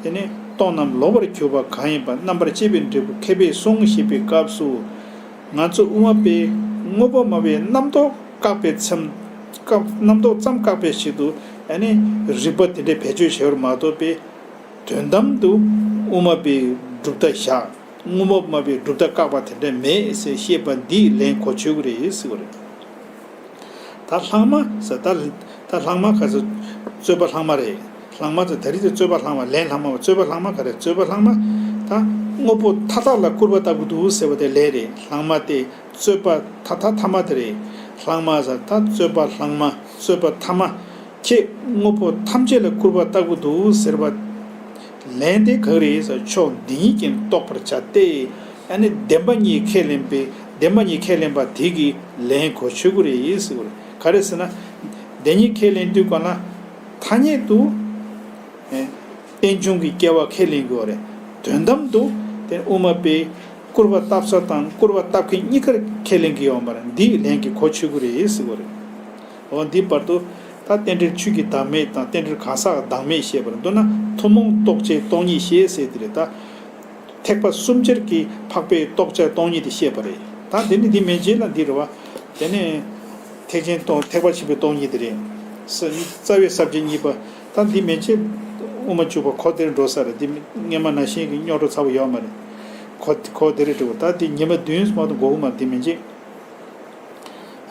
དེ་ནི་རྟོག་རྣམས་ལོག་པར་གྱུར་པ་གང་ཡིན་པ་རྣམ་པར་དཔྱད་པའི་འབྲས་བུ་མཁས་པས་གསུངས་ཞེས་པའི་སྐབས་སུ། ང་ཚོ་དབུ་མ་པས་དངོས་པོ་སྨྲ་བའི་རྣམ་རྟོག་བཀག་པའི་མཚམས། བཀག་རྣམ་རྟོག་ཙམ་བཀག་པའི་ཆེད་དུ། ཨ་ནི་རིགས་པ་དེ་འདྲ་བེད་སྤྱོད་བྱས་པར་མ་གཏོགས་པའི། དོན་དམ་དུ་དབུ་མ་པའི་གྲུབ་མཐའ་བཞག་དངོས་པོ་སྨྲ་བའི་གྲུབ་མཐའ་བཀག་པ་དེ་འདྲ་མེད་ཟེར་བཤད་པ་འདིས་ལན་གོ་ཆོད་ཀྱི་རེད་ཟེར་བ་རེད། ད་ལྷག་མ་ཟེར། ད་ད་ལྷག་མ་ག་ཚོད། རྩོད་པ་ལྷག་མ་རེད། ལྷག་མ་ཚོ་ད་རེས་ཀྱི་རྩོད་པ་ལྷག་མ། ལན་ལྷག་མ་བ། རྩོད་པ་ལྷག་མ་ག་རེ། རྩོད་པ་ལྷག་མ། ད་དངོས་པོ་མཐའ་དག་ལ་སྐུར་པ་བཏབ་ཀྱི་འདུག་ཟེར་བ་དེ་ལན་རེད། ལྷག་མ་དེ་རྩོད་པ་མཐའ་མཐའ་མཐའ་མ་དེ་རེད། ལྷག་མ་ཟེར། ད་རྩོད་པ་ལྷག་མ། རྩོད་པ་མཐའ་མ། ཁྱེད་དངོས་པོ་ཐམས་ཅད་ལ་སྐུར་པ་བཏབ་ཀྱི་འདུག་ཟེར་བ། ལན་དེ་ག་རེ་ཟེར། ཕྱོགས་འདི་ཉིད་ཀྱིས་རྟོགས་པར་བྱ་སྟེ། ཨ་ནི་བདེན་པ་གཉིས་ཁས་ལེན་པའི། བདེན་པ་གཉིས་ཁས་ལེན་པ་དེ་གི་ལན་གོ་ཆོད་ཀྱི་རེད་ཟེར་བ་རེད། ག་རེ་ཟེར་ན། བདེན་གཉིས་ཁས་ལེན་དུས་གང་ལ། ཐ་སྙད་དུ། ཨེ། རྟེན་འབྱུང་གི་སྐྱེ་བ་ཁས་ལེན་དགོས་རེད། དོན་དམ་དུ་དེ་དབུ་མ་པས་སྐུར་པ་བཏབ་ས་དང་སྐུར་པ་བཏབ་མཁན་གཉིས་ཀར་ཁས་ལེན་གྱི་ཡོད་མ་རེད། འདིའི་ལན་གྱིས་གོ་ཆོད་ཀྱི་རེད་ཟེར་བ་རེད། འོ་འདིའི་བར་དུ་ད་རྟེན་འབྲེལ་ཆོས་ཀྱི་བདག་མེད་དང་རྟེན་འབྲེལ་གང་ཟག་བདག་མེད་བཤད་པར་འདོད་ན་ཐུན་མོང་རྟོགས་བྱའི་སྟོང་ཉིད་བཤད་ཟེར་དེ་རེད། ད་ཐེག་པ་གསུམ་ཆར་གྱི་འཕགས་པའི་རྟོགས་བྱ་སྟོང་ཉིད་དེ་བཤད་པ་རེད། ད་འདི་ནི་འདི་མན་ཆད་ལ་འདི་རེད་བ། དེ་ནས་ཐེག་ཆེན་སྟོང་། ཐེག་པ་ཆེན་པོའི་སྟོང་ཉིད་དེ་རེད། ས་རྩ་བའི་ས་བཅད་གཉིས་པ། ད་འདི་མན་ཆད་དབུ་མ་འཇུག་པ་ཁོ་དེར་འགྲོ་ས་རེད། འདི་སྔས་མ་ནང་བཞིན་གྱི་རྙོག་དྲ་ཚ་པོ་ཡོད་མ་རེད། ཁོ་ཁོ་དེ་རེད་འགྲོ། ད་འདི་ཉི་མ་བདུན་མ་གཏོགས་འགོར་གི་མ་རེད། འདི་མན་ཆད།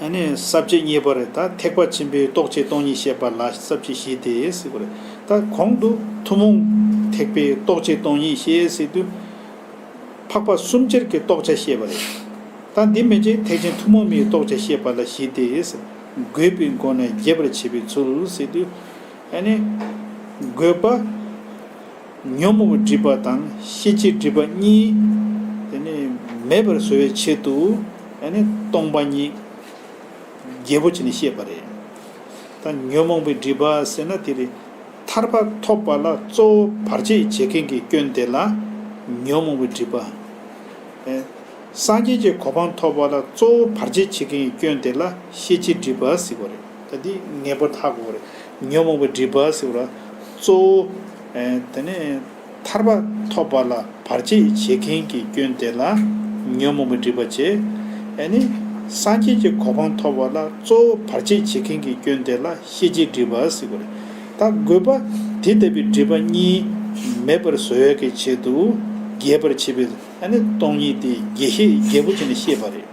ཨ་ནི་ས་བཅད་གཉིས་པ་རེད། ད་ཐེག་པ་ཆེན་པོའི་རྟོགས་བྱའི་སྟོང་ཉིད་བཤད་པ་ལ་ས་བཅད་བཞི་སྟེ་ཟེར་བ་རེད། ད་གོང་དུ་ཐུན་མོང་ཐེག་པའི་རྟོགས་བྱའི་སྟོང་ཉིད་བཤད་ཟེར་དུས། འཕགས་པ་གསུམ་ཆར་གྱི་རྟོགས་བྱ་བཤད་པ་རེད། ད་འདི་མན་ཆད་ཐེག་ཆེན་ཐུན་མོང་མའི་རྟོགས་བྱ་བཤད་པ་ལ་བཞི་སྟེ། དགོས་པའི་སྒོ་ནས་རྒྱས་པར་བྱེད་པའི་ཚུལ་ཟེར་དུས། ཨ་ནི་དགོས་པ། ཉོན་མོངས་པའི་སྒྲིབ་པ་དང་ཤེས་བྱའི་སྒྲིབ་པ་གཉིས། དེ་ནི་མེད་པར་བཟོ་བའི་ཆེད་དུ། ཨ་ནི་སྟོང་པ་ཉིད་རྒྱས་པོ་བྱས་ནས་བཤད་པ་རེད། ད་ཉོན་མོངས་པའི་སྒྲིབ་པ་ཟེར་ན་དེ་རེད། ཐར་པ་ཐོབ་པ་ལ་གཙོ་བོ་བར་ཆད་བྱེད་མཁན་གྱི་སྐྱོན་དེ་ལ་ཉོན་མོངས་པའི་སྒྲིབ་པ། ཨེ། སངས་རྒྱས་ཀྱི་གོ་འཕང་ཐོབ་པ་ལ་གཙོ་བོ་བར་ཆད་བྱེད་མཁན་གྱི་སྐྱོན་དེ་ལ་ཤེས་བྱའི་སྒྲིབ་པ་ཟེར་བ་རེད། ད་འདི་ངེས་པར་ཧ་གོ་བ་རེད། ཉོན་མོངས་པའི་སྒྲིབ་པ་ཟེར་བ་ལ་གཙོ་བོ། ཨེ། དེ་ནས་ཐར་པ་ཐོབ་པ་ལ་བར་ཆད་བྱེད་མཁན་གྱི་སྐྱོན་དེ་ལ་ཉོན་མོངས་པའི་སྒྲིབ་པ་བྱས། ཨེ་ནི། སངས་རྒྱས་ཀྱི་གོ་འཕང་ཐོབ་པ་ལ་གཙོ་བོ་བར་ཆད་བྱེད་མཁན་གྱི་སྐྱོན་དེ་ལ་ཤེས་བྱའི་སྒྲིབ་པ་ཟེར་བ་རེད། ད་དགོས་པ་དེ་ལྟ་བུའི་སྒྲིབ་པ་གཉིས་མེད་པར་བཟོ་ཡག་གི་ཆེད་དུ་རྒྱས་པར་བྱེད་པའི་ཨ་ནི་སྟོང་ཉིད་དེ་རྒྱས་བཤད་རྒྱས་པོ་བྱས་ནས་བཤད་པ་རེད།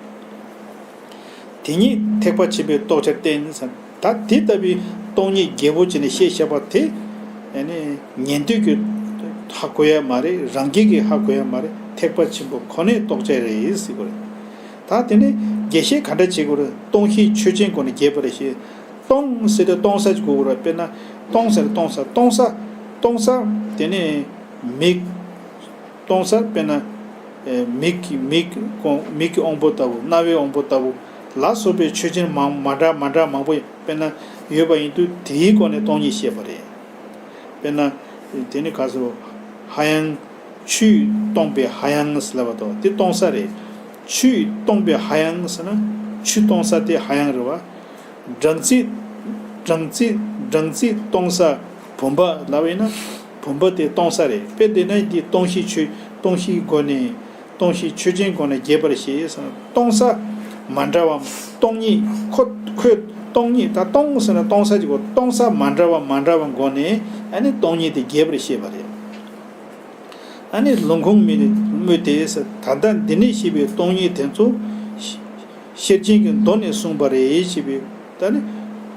དེ་ཉིད་ཐེག་པ་ཆེན་པོའི་རྟོགས་བྱར་བསྟན་ཟེར། ད་དེ་ལྟ་བུའི་སྟོང་ཉིད་རྒྱས་པོ་བྱས་ནས་བཤད་བཞག་པ་དེ། ཨ་ནི་ཉན་ཐོས་ཀྱིས་ཧ་གོ་ཡ་མ་རེད། རང་རྒྱལ་གྱིས་ཧ་གོ་ཡ་མ་རེད། ཐེག་པ་ཆེན་པོ་ཁོ་ནས་རྟོགས་བྱ་རེད་ཟེར་གོ་རེད། ད་དེ་ནས་རྒྱས་བཤད་ག་འདྲ་བྱེད་དགོས་རེད། སྟོང་ཤེས་ཆོས་ཅན་སྒོ་ནས་རྒྱས་པར་བཤད། སྟོང་ཟེར་དུས་སྟོང་ས་ཅིག་དགོས་ཀྱི་རེད། དཔེར་ན་སྟོང་ཟེར་སྟོང་ས་སྟོང་ས་སྟོང་ས་དེ་ནས་མིག་སྟོང་ས་དཔེར་ན། ཨེ། མིག་གི་མིག་གོང་མིག་གི་དབང་པོ་ལྟ་བུ། རྣ་བའི་དབང་པོ་ལྟ་བུ་ལ་སོགས་པའི་ཆོས་ཅན་མང་མ་འདྲ་མ་འདྲ་མང་པོ་དཔེར་ན་ཡོད་པ་ཡིན་དུས་དེའི་སྒོ་ནས་སྟོང་ཉིད་བཤད་པ་རེད། དཔེར་ན། དེ་ནི་ག་ཟེར། ཧ་ཡང་། ཆུས་སྟོང་པའི་ཧ་ཡང་ཟེར་ལབ་པ་དང་དེ་སྟོང་ས་རེད། ཆུས་སྟོང་པའི་ཧ་ཡང་ཟེར་ན་ཆུ་སྟོང་ས་དེ་ཧ་ཡང་རེད་བ། སྦྲང་རྩི། སྦྲང་རྩི། སྦྲང་རྩི་སྟོང་ས་བུམ་པ་ལབ་ཡིན་ན་བུམ་པ་དེ་སྟོང་ས་རེད། དཔེ་དེ་ན་འདི་སྟོང་ཤེས་ཆོས། སྟོང་ཤེས་སྒོ་ནས། སྟོང་ཤེས་ཆོས་ཅན་སྒོ་ནས་རྒྱས་པར་བཤད་ཟེར་ན་སྟོང་ས་མ་འདྲ་བ་སྟོང་ཉིད་ཁོ་ཁོས་སྟོང་ཉིད་ད་སྟོང་ཟེར་ན་སྟོང་ས་ཅིག་གོ། སྟོང་ས་མ་འདྲ་བ་མ་འདྲ་བ་སྒོ་ནས་ཨ་ནི་སྟོང་ཉིད་དེ་རྒྱས་པར་བཤད་པ་རེད། ཨ་ནི་ལུང་ཁུངས་སྨོས་ནས་སྨོས་ཏེ་ཟེར། ད་ལྟ་འདི་ནས་བཤད་པའི་སྟོང་ཉིད་དེ་ཚོ་ཤེར་ཕྱིན་གྱི་མདོ་ནས་གསུངས་པ་རེད་ཞེས་པའི་ད་ནི་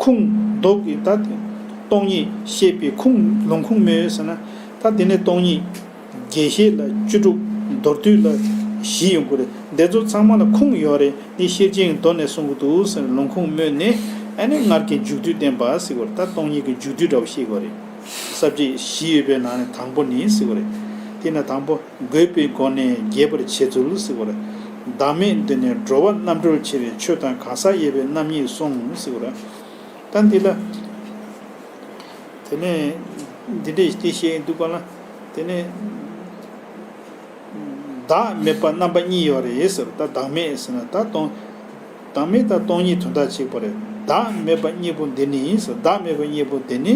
ཁུངས་མདོ་གི་ད་སྟོང་ཉིད་བཤད་པའི་ཁུངས་ལུང་ཁུངས་སྨོས་ཟེར་ན་ད་འདི་ནས་སྟོང་ཉིད་རྒྱས་བཤད་ལ་བཅུ་དྲུག་མདོར་བསྡུས་ལ་བཞི་ཡོང་གི་རེད། འདི་ཚོ་ཚང་མ་ལ་ཁུངས་ཡོད་རེད། འདི་ཤེར་ཕྱིན་གྱི་མདོ་ནས་གསུང་གི་འདུག་ཟེར་ལུང་ཁུངས་སྨོས་ནས་ཨ་ནི་སྔར་གྱི་མཇུག་བསྡུ་བསྟན་པ་ཟེར་བ་རེད། ད་སྟོང་ཉིད་ཀྱི་མཇུག་བསྡུ་འདྲ་བོ་བཤད་དགོས་རེད། ས་བཅད་བཞི་ཡོད་པའི་ནང་ནས་དང་པོ་ནི་ཟེར་བ་རེད། དེས་ན་དང་པོ་དགོས་པའི་སྒོ་ནས་རྒྱས་པར་བྱེད་ཚུལ་ཟེར་བ་རེད། བདག་མེད་འདི་ནི་འགྲོ་བ་རྣམ་གྲོལ་ཕྱིར་ཆོས་དང་གང་ཟག་དབྱེ་བའི་རྣམ་གཉིས་གསུངས་ཟེར་བ་རེད། ད་འདི་ལ། དེ་ནས་འདི་འདྲས་དེ་བཤད་འདུག་ག་ལ། དེ་ནས་བདག་མེད་པ་རྣམ་པ་གཉིས་ཡོད་རེད་ཟེར། ད་བདག་མེད་ཟེར་ན་ད་སྟོང་། བདག་མེད་དང་སྟོང་ཉིད་དོན་དག་གཅིག་པ་རེད། བདག་མེད་པ་གཉིས་པོ་འདི་ནི་ཟེར། བདག་མེད་པ་གཉིས་པོ་འདི་ནི་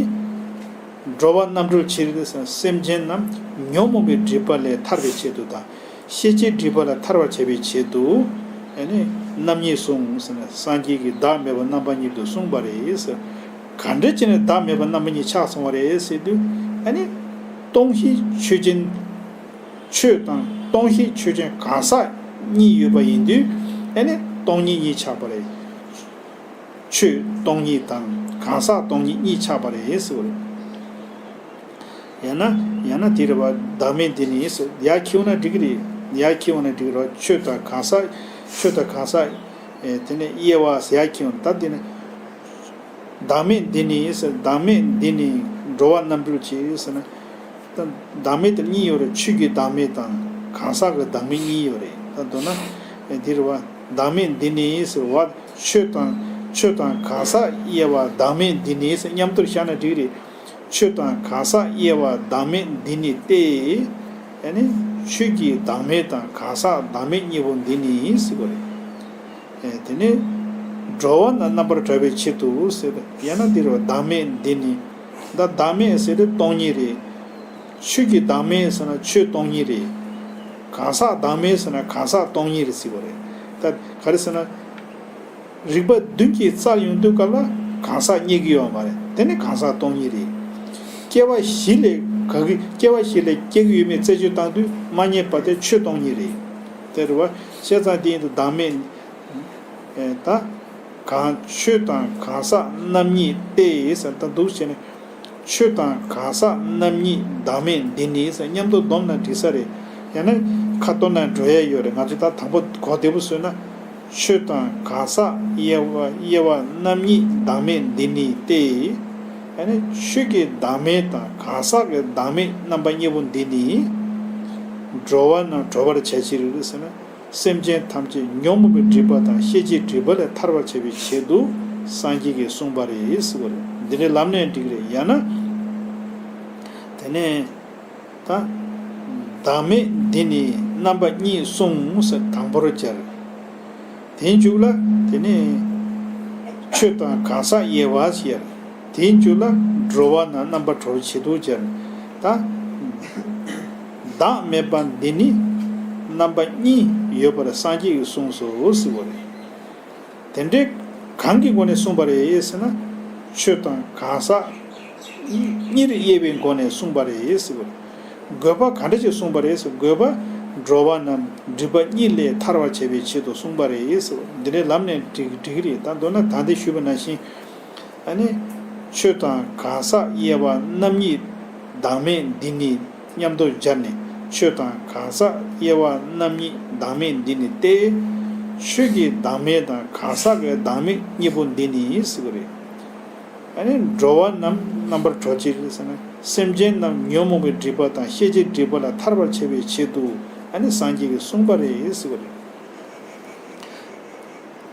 འགྲོ་བ་རྣམ་གྲོལ་ཕྱིར་ཟེར། སེམས་ཅན་རྣམས་ཉོན་མོངས་པའི་སྒྲིབ་པ་ལས་ཐར་བའི་ཆེད་དུ་དང་། ཤེས་བྱའི་སྒྲིབ་པ་ལས་ཐར་བར་བྱ་བའི་ཆེད་དུ། ཨ་ནི་རྣམ་གཉིས་གསུངས་ཟེར་ན་སངས་རྒྱས་ཀྱིས་བདག་མེད་པ་རྣམ་པ་གཉིས་པོ་གསུངས་པ་རེད་ཟེར། ག་འདྲ་བྱས་ནས་བདག་མེད་པ་རྣམ་པ་གཉིས་ཆགས་སོང་བ་རེད་ཟེར་དུས། ཨ་ནི་སྟོང་ཤེས་ཆོས་ཅན། ཆོས་དང་སྟོང་ཤེས་ཆོས་ཅན་གང་ཟག་གཉིས་ཡོད་པ་ཡིན་དུས། ཨ་ནི་སྟོང་ཉིད་གཉིས་ཆགས་པ་རེད། ཆོས་སྟོང་ཉིད་དང་གང་ཟག་སྟོང་ཉིད་གཉིས་ཆགས་པ་རེད་ཟེར་བ་རེད། ཡང་ན་ཡང་ན་དེ་རེད་བ། བདག་མེད་འདི་ནི་ཟེར་ཡར་འཁྱེར་ན་འགྲིག་གི་རེད། ཡར་འཁྱེར་ན་འགྲིག་གི་རེད་བ། ཆོས་དང་གང་ཟག་ཆོས་དང་གང་ཟག་ཨེ་དེ་ནས་དབྱེ་བ་ཟེར་ཡར་འཁྱེར་ན་ད་འདི་ནི། བདག་མེད་འདི་ནི་ཟེར། བདག་མེད་འདི་ནི་འགྲོ་བ་རྣམ་གྲོལ་ཕྱིར་ཟེར་ན། ད་བདག་མེད་དེ་གཉིས་ཡོད་རེད། ཆོས་ཀྱི་བདག་མེད་དང་གང་ཟག་གི་བདག་མེད་གཉིས་ཡོད་རེད། ད་མདོར་ན་འདི་རེད་བ། བདག་མེད་འདི་ནི་ཟེར་བ། ཆོས་དང་ཆོས་དང་གང་ཟག་དབྱེ་བ་བདག་མེད་འདི་ནི་ཟེར་མཉམ་དུ་བཞག་ན་འགྲིག་རེད། ཆོས་དང་གང་ཟག་དབྱེ་བ་བདག་མེད་འདི་ནི་སྟེ། ཨ་ནི་ཆོས་ཀྱི་བདག་མེད་དང་གང་ཟག་བདག་མེད་གཉིས་པོ་འདི་ནི་ཟེར་བ་རེད། ཨེ་དེ་ནས་འགྲོ་བ་རྣམས་རྣམ་པར་གྲོལ་བའི་ཆེད་དུ་ཟེར། ཡང་ན་འདི་རུ་བདག་མེད་འདི་ནི། ད་བདག་མེད་ཟེར་དུས་སྟོང་ཉིད་རེད། ཆོས་ཀྱི་བདག་མེད་ཟེར་ན་ཆོས་སྟོང་ཉིད་རེད། གང་ཟག་བདག་མེད་ཟེར་ན་གང་ཟག་སྟོང་ཉིད་རེད་ཟེར་བ་རེད། ད་ག་རེ་ཟེར་ན། རིག་པ་བདུན་གྱིས་བཙལ་ཡོང་དུས་སྐབས་ལ་གང་ཟག་རྙེད་ཀྱི་ཡོད་མ་རེད། དེ་ནི་གང་ཟག་སྟོང་ཉིད་རེད། སྐྱེ་བ་བཞི་ལས་ག་གི་སྐྱེ་བ་བཞི་ལས་སྐྱེ་གི་ཡོད་མེད་རྩད་གཅོད་བཏང་དུས་མ་རྙེད་པ་དེ་ཆོས་སྟོང་ཉིད་རེད། དེ་རེད་བ། བྱས་ཙང་དེ་ཡིན་དུས་བདག་མེད། ཨེ་ད། གང་ཆོས་དང་གང་ཟག་རྣམ་གཉིས་ཏེ་ཟེར་ད་འདུག་བྱས་ནས། ཆོས་དང་གང་ཟག་རྣམ་གཉིས་བདག་མེད་འདི་ནི་ཟེར་མཉམ་དུ་བསྡོམས་ན་འགྲིག་ས་རེད། ཡང་ན་ཁ་ཏོན་ན་འགྲོ་ཡ་ཡོད་རེད། ང་ཚོ་ད་དང་པོ་གོ་བདེ་པོ་བཟོས་ན། ཆོས་དང་གང་ཟག་དབྱེ་བ་དབྱེ་བ་རྣམ་གཉིས་བདག་མེད་འདི་ནི་སྟེ། ཡང་ན་ཆོས་ཀྱི་བདག་མེད་དང་གང་ཟག་གི་བདག་མེད་རྣམ་པ་གཉིས་པོ་འདི་ནི། འགྲོ་བ་རྣམས་གྲོལ་བར་བྱ་ཕྱིར་ཟེར་ན། སེམས་ཅན་ཐམས་ཅད་ཉོན་མོངས་པའི་སྒྲིབ་པ་དང་ཤེས་བྱའི་སྒྲིབ་པ་ལས་ཐར་བར་བྱ་བའི་ཆེད་དུ། སངས་རྒྱས་ཀྱིས་གསུངས་པ་རེད་ཟེར་བ་རེད། འདི་འདྲའི་ལམ་ནས་འགྲིག་རེད། ཡང་ན། དེ་ནས་ད། བདག་མེད་འདི་ནི་རྣམ་པ་གཉིས་གསུངས་ཟེར་དང་པོར་སྦྱར། དེའི་མཇུག་ལ་དེ་ནས་ཆོས་དང་གང་ཟག་དབྱེ་བ་ཟེར། དེའི་མཇུག་ལ་འགྲོ་བ་རྣམས་རྣམ་པར་གྲོལ་བྱེད་དུ་སྦྱར། ད། བདག་མེད་པ་འདི་ནི་རྣམ་པ་གཉིས་ཡོད་པར་སངས་རྒྱས་ཀྱིས་གསུངས་སོ་ཟེར་བ་རེད། དེ་འདྲའི་གང་གི་སྒོ་ནས་གསུངས་པ་རེད་ཟེར་ན། ཆོས་དང་གང་ཟག་གཉིས་དབྱེ་བའི་སྒོ་ནས་གསུངས་པ་རེད་ཟེར་བ་རེད། དགོས་པ་ག་འདྲ་ཞིག་གསུངས་པ་རེད་ཟེར། དགོས་པ་འགྲོ་བ་རྣམས་སྒྲིབ་པ་གཉིས་ལས་ཐར་བར་བྱ་བའི་ཆེད་དུ་གསུངས་པ་རེད་ཟེར་བ། འདི་འདྲའི་ལམ་ནས་འགྲིག་འགྲིག་གི་རེད། ད་མདོར་ན་ད་འདི་ཞུས་པ་ནང་བཞིན། ཨ་ནི། ཆོས་དང་གང་ཟག་དབྱེ་བ་རྣམ་གཉིས། བདག་མེད་འདི་ནི་མཉམ་དུ་སྦྱར་ནས། ཆོས་དང་གང་ཟག་དབྱེ་བ་རྣམ་གཉིས། བདག་མེད་འདི་ནི་སྟེ། ཆོས་ཀྱི་བདག་མེད་དང་གང་ཟག་གི་བདག་མེད་གཉིས་པོ་འདི་ནི་ཟེར་བ་རེད། ཨ་ནི་འགྲོ་བ་རྣམས་རྣམ་པར་གྲོལ་བྱེད་ཟེར་ན། སེམས་ཅན་རྣམས་ཉོན་མོངས་པའི་སྒྲིབ་པ་དང་ཤེས་བྱའི་སྒྲིབ་པ་ལས་ཐར་བར་བྱ་བའི་ཆེད་དུ། ཨ་ནི་སངས་རྒྱས་ཀྱིས་གསུངས་པ་རེད་ཟེར་བ་རེད།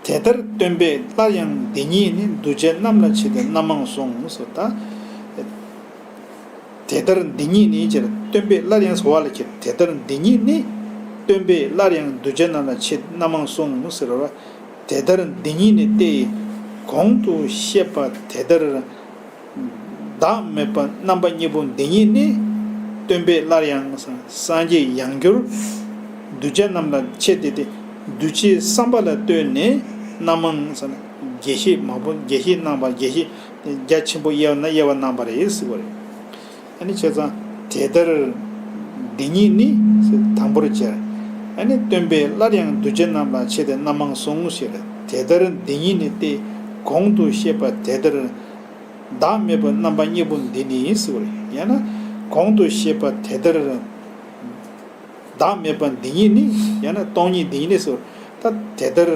དེ་ལྟར་སྟོན་པས་སླར་ཡང་འདི་ཉིད་ནི། འདུས་བྱས་རྣམས་ལ་ཕྱེ་སྟེ་རྣམ་མང་གསུངས་སོ། ད། དེ་ལྟར་འདི་ཉིད་ནི་ཅེས་སྟོན་པས་སླར་ཡང་ཟེར་བ་ལ་ཁྱེད། དེ་ལྟར་འདི་ཉིད་ནི། སྟོན་པས་སླར་ཡང་འདུས་བྱས་རྣམས་ལ་ཕྱེ་རྣམ་མང་གསུངས་ཟེར་བ། དེ་ལྟར་འདི་ཉིད་ནི་སྟེ། གོང་དུ་བཤད་པ་དེ་ལྟར། བདག་མེད་པ་རྣམ་པ་གཉིས་པོ་འདི་ཉིད་ནི། སྟོན་པས་སླར་ཡང་སངས་རྒྱས་ཡང་བསྐྱར། འདུས་བྱས་རྣམས་ལ་ཕྱེ་སྟེ་སྟེ། འདུས་བྱས་བསམ་པ་ལ་ལྟོས་ནས་རྣམ་མང་ཟེར་ན། རྒྱས་བཤད་མང་པོ་རྒྱས་བཤད་གནང་བ། རྒྱས་བཤད་རྒྱ་ཆེན་པོ་དབྱེ་བ་ན་དབྱེ་བ་གནང་བ་རེད་ཟེར་བ་རེད། ཨ་ནི་བྱས་ཙང་དེ་ལྟར་འདི་ཉིད་ནི་ཟེར་དང་པོར་སྦྱར། ཨ་ནི་སྟོན་པས་སླར་ཡང་འདུས་བྱས་རྣམས་ལ་ཕྱེ་སྟེ་རྣམ་མང་གསུངས་ཞེས་རེད། དེ་ལྟར་འདི་ཉིད་ནི་སྟེ། གོང་དུ་བཤད་པ་དེ་ལྟར། བདག་མེད་པ་རྣམ་པ་གཉིས་པོ་འདི་ནི་ཟེར་བ་རེད། ཡང་ན་གོང་དུ་བཤད་པ་དེ་ལྟར། བདག་མེད་པ་འདི་ཉིད་ནི། ཡང་ན་སྟོང་ཉིད་འདི་ཉིད་ནི་ཟེར་བ། ད་དེ་ལྟར།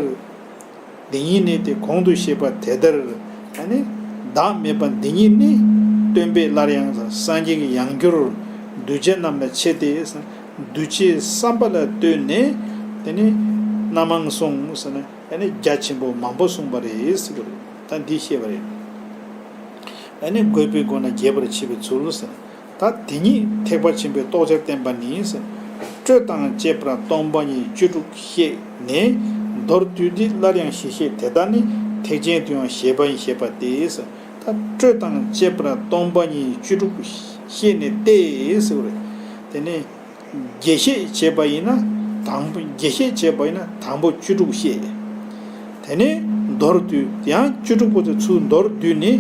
འདི་ཉིད་ནི་སྟེ། གོང་དུ་བཤད་པ་དེ་ལྟར། ཨ་ནི། བདག་མེད་པ་འདི་ཉིད་ནི། སྟོན་པས་སླར་ཡང་སངས་རྒྱས་ཀྱིས་ཡང་བསྐྱར། འདུས་བྱས་རྣམས་ལ་ཕྱེ་སྟེ། འདུས་བྱས་བསམ་པ་ལ་ལྟོས་ནས། དེ་ནི་རྣམ་མང་གསུངས་ཟེར་ན། ཨ་ནི་རྒྱ་ཆེན་པོ་མང་པོ་གསུངས་པ་རེད་ཟེར་བ་རེད། ད་འདི་བཤད་པ་རེད། ཨ་ནི་དགོས་པའི་སྒོ་ནས་རྒྱས་པར་བྱེད་པའི་ཚུལ་ཟེར། ད་དེ་ཉིད་ཐེག་པ་ཆེན་པོའི་རྟོགས་བྱར་བསྟན་པ་ནི་ཟེར། སྤྲོས་དང་བཅས་པར་སྟོང་པ་ཉིད་བཅུ་དྲུག་བཤད་ནས། མདོར་བསྡུས་ཏེ་སླར་ཡང་ཞིབ་བཤད་དེ་དག་ནི། ཐེག་ཆེན་དུ་ཡང་བཤད་པ་ཡིན་ཞེས་པ་སྟེ་ཟེར། ད་སྤྲོས་དང་བཅས་པར་སྟོང་པ་ཉིད་བཅུ་དྲུག་བཤད་ནས་ཏེ་ཟེར་བ་རེད། དེ་ནས། རྒྱས་བཤད་བྱས་པ་ཡིན་ན་དང་པོ། རྒྱས་བཤད་བྱས་པ་ཡིན་ན་དང་པོ་བཅུ་དྲུག་བཤད། དེ་ནས་མདོར་བསྡུས་ཡང་བཅུ་དྲུག་པོ་དེ་ཚུར་མདོར་བསྡུས་ནས་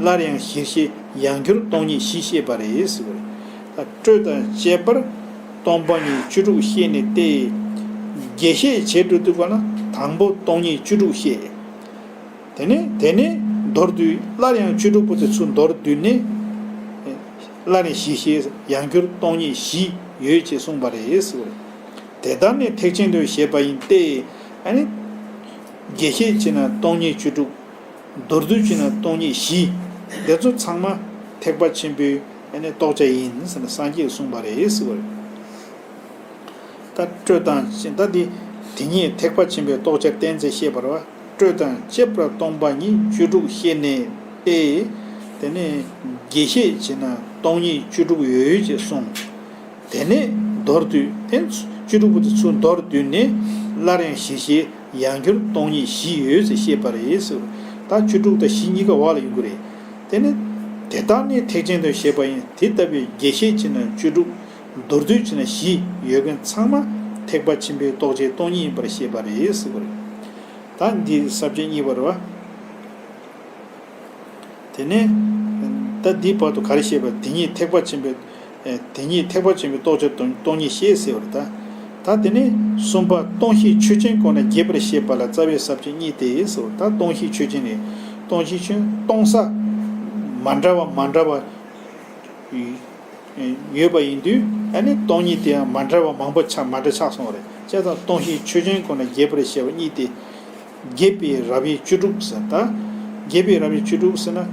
སླར་ཡང་ཞིབ་བཤད་ཡང་བསྐྱར་སྟོང་ཉིད་བཞི་བཤད་པ་རེད་ཟེར་བ་རེད། ད་སྤྲོས་དང་བཅས་པར་སྟོང་པ་ཉིད་བཅུ་དྲུག་བཤད་ནས་ཏེ། རྒྱས་བཤད་བྱས་འགྲོ་དུས་ག་ན་དང་པོ་སྟོང་ཉིད་བཅུ་དྲུག་བཤད། དེ་ནས་དེ་ནས་མདོར་བསྡུས། སླར་ཡང་བཅུ་དྲུག་པོ་དེ་ཚུར་མདོར་བསྡུས་ནས། སླར་ཡང་ཞིབ་བཤད་ཡང་བསྐྱར་སྟོང་ཉིད་བཞི་ཡོད་ཅེས་གསུངས་པ་རེད་ཟེར་བ་རེད། དེ་ལྟར་ནི་ཐེག་ཆེན་དུ་བཤད་པ་ཡིན་ཏེ། ཨ་ནི། རྒྱས་བཤད་བྱས་ན་སྟོང་ཉིད་བཅུ་དྲུག་མདོར་བསྡུས་བྱས་ན་སྟོང་ཉིད་བཞི། དེ་ཚོ་ཚང་མ་ཐེག་པ་ཆེན་པོའི་ཨ་ནི་རྟོགས་བྱ་ཡིན་ཟེར་ནས་སངས་རྒྱས་ཀྱིས་གསུངས་པ་རེད་ཟེར་བ་རེད། ད་སྤྲོས་དང་། ད་འདི་དེ་ཉིད་ཐེག་པ་ཆེན་པོའི་རྟོགས་བྱར་བསྟན་ཚེ་བཤད་པ་རེད་བ། སྤྲོས་དང་བཅས་པར་སྟོང་པ་ཉིད་བཅུ་དྲུག་བཤད་ནས་ཏེ། དེ་ནས་རྒྱས་བཤད་བྱས་ན་སྟོང་ཉིད་བཅུ་དྲུག་ཡོད་ཅེས་གསུངས། དེ་ནས་མདོར་བསྡུས། དེ་བཅུ་དྲུག་པོ་དེ་ཚུར་མདོར་བསྡུས་ནས་སླར་ཡང་ཞིབ་བཤད་ཡང་བསྐྱར་སྟོང་ཉིད་བཞི་ཡོད་ཅེས་བཤད་པ་རེད་ཟེར། ད་བཅུ་དྲུག་དང་བཞི་གཉིས་ཀ་བར་ལ་ཡོང་གི་རེད། དེ་ནི་དེ་དག་ནི་ཐེག་ཆེན་དུ་བཤད་པ་ཡིན། དེ་ལྟ་བུའི་རྒྱས་བཤད་བྱས་ན་བཅུ་དྲུག་མདོར་བསྡུས་བྱས་ན་བཞི་ཡོད་མཁན་ཚང་མ་ཐེག་པ་ཆེན་པོའི་རྟོགས་བྱའི་སྟོང་ཉིད་ཡིན་པར་བཤད་པ་རེད་ཟེར་བ་རེད། ད་འདི་ས་བཅད་གཉིས་པ་རེད་བ། དེ་ནས་ད་འདིའི་བར་དུ་ག་རེ་བཤད་པ། དེ་ཉིད་ཐེག་པ་ཆེན་པོའི། དེ་ཉིད་ཐེག་པ་ཆེན་པོའི་རྟོགས་བྱའི་སྟོང་སྟོང་ཉིད་བཤད་ཟེར་བ་རེད་ད། ད་དེ་ནས་གསུམ་པ་སྟོང་བཤད་ཆོས་ཅན་སྐོར་ནས་རྒྱས་པར་བཤད་པ་ལ་རྩ་བའི་ས་བཅད་གཉིས་ཏེ་ཟེར་བ། ད་སྟོང་བཤད་ཆོས་ཅན་རེད། སྟོང་བཤད་ཆོས་སྟོང་ས་མ་འདྲ་བ་མ་འདྲ་བ་ཡོད་པ་ཡིན་དུས། ཨ་ནི་སྟོང་ཉིད་དེ་ཡང་མ་འདྲ་བ་མང་པོ་ཆགས། མ་འདྲ་ཆགས་སོང་བ་རེད། བྱས་ཙང་སྟོང་བཤད་ཆོས་ཅན་སྐོར་ནས་རྒྱས་པར་བཤད་པ་གཉིས་ཏེ། རྒྱས་པའི་རབ་དབྱེ་བཅུ་དྲུག་ཟེར་ད། རྒྱས་པའི་རབ་དབྱེ་བཅུ་དྲུག་ཟེར་ན།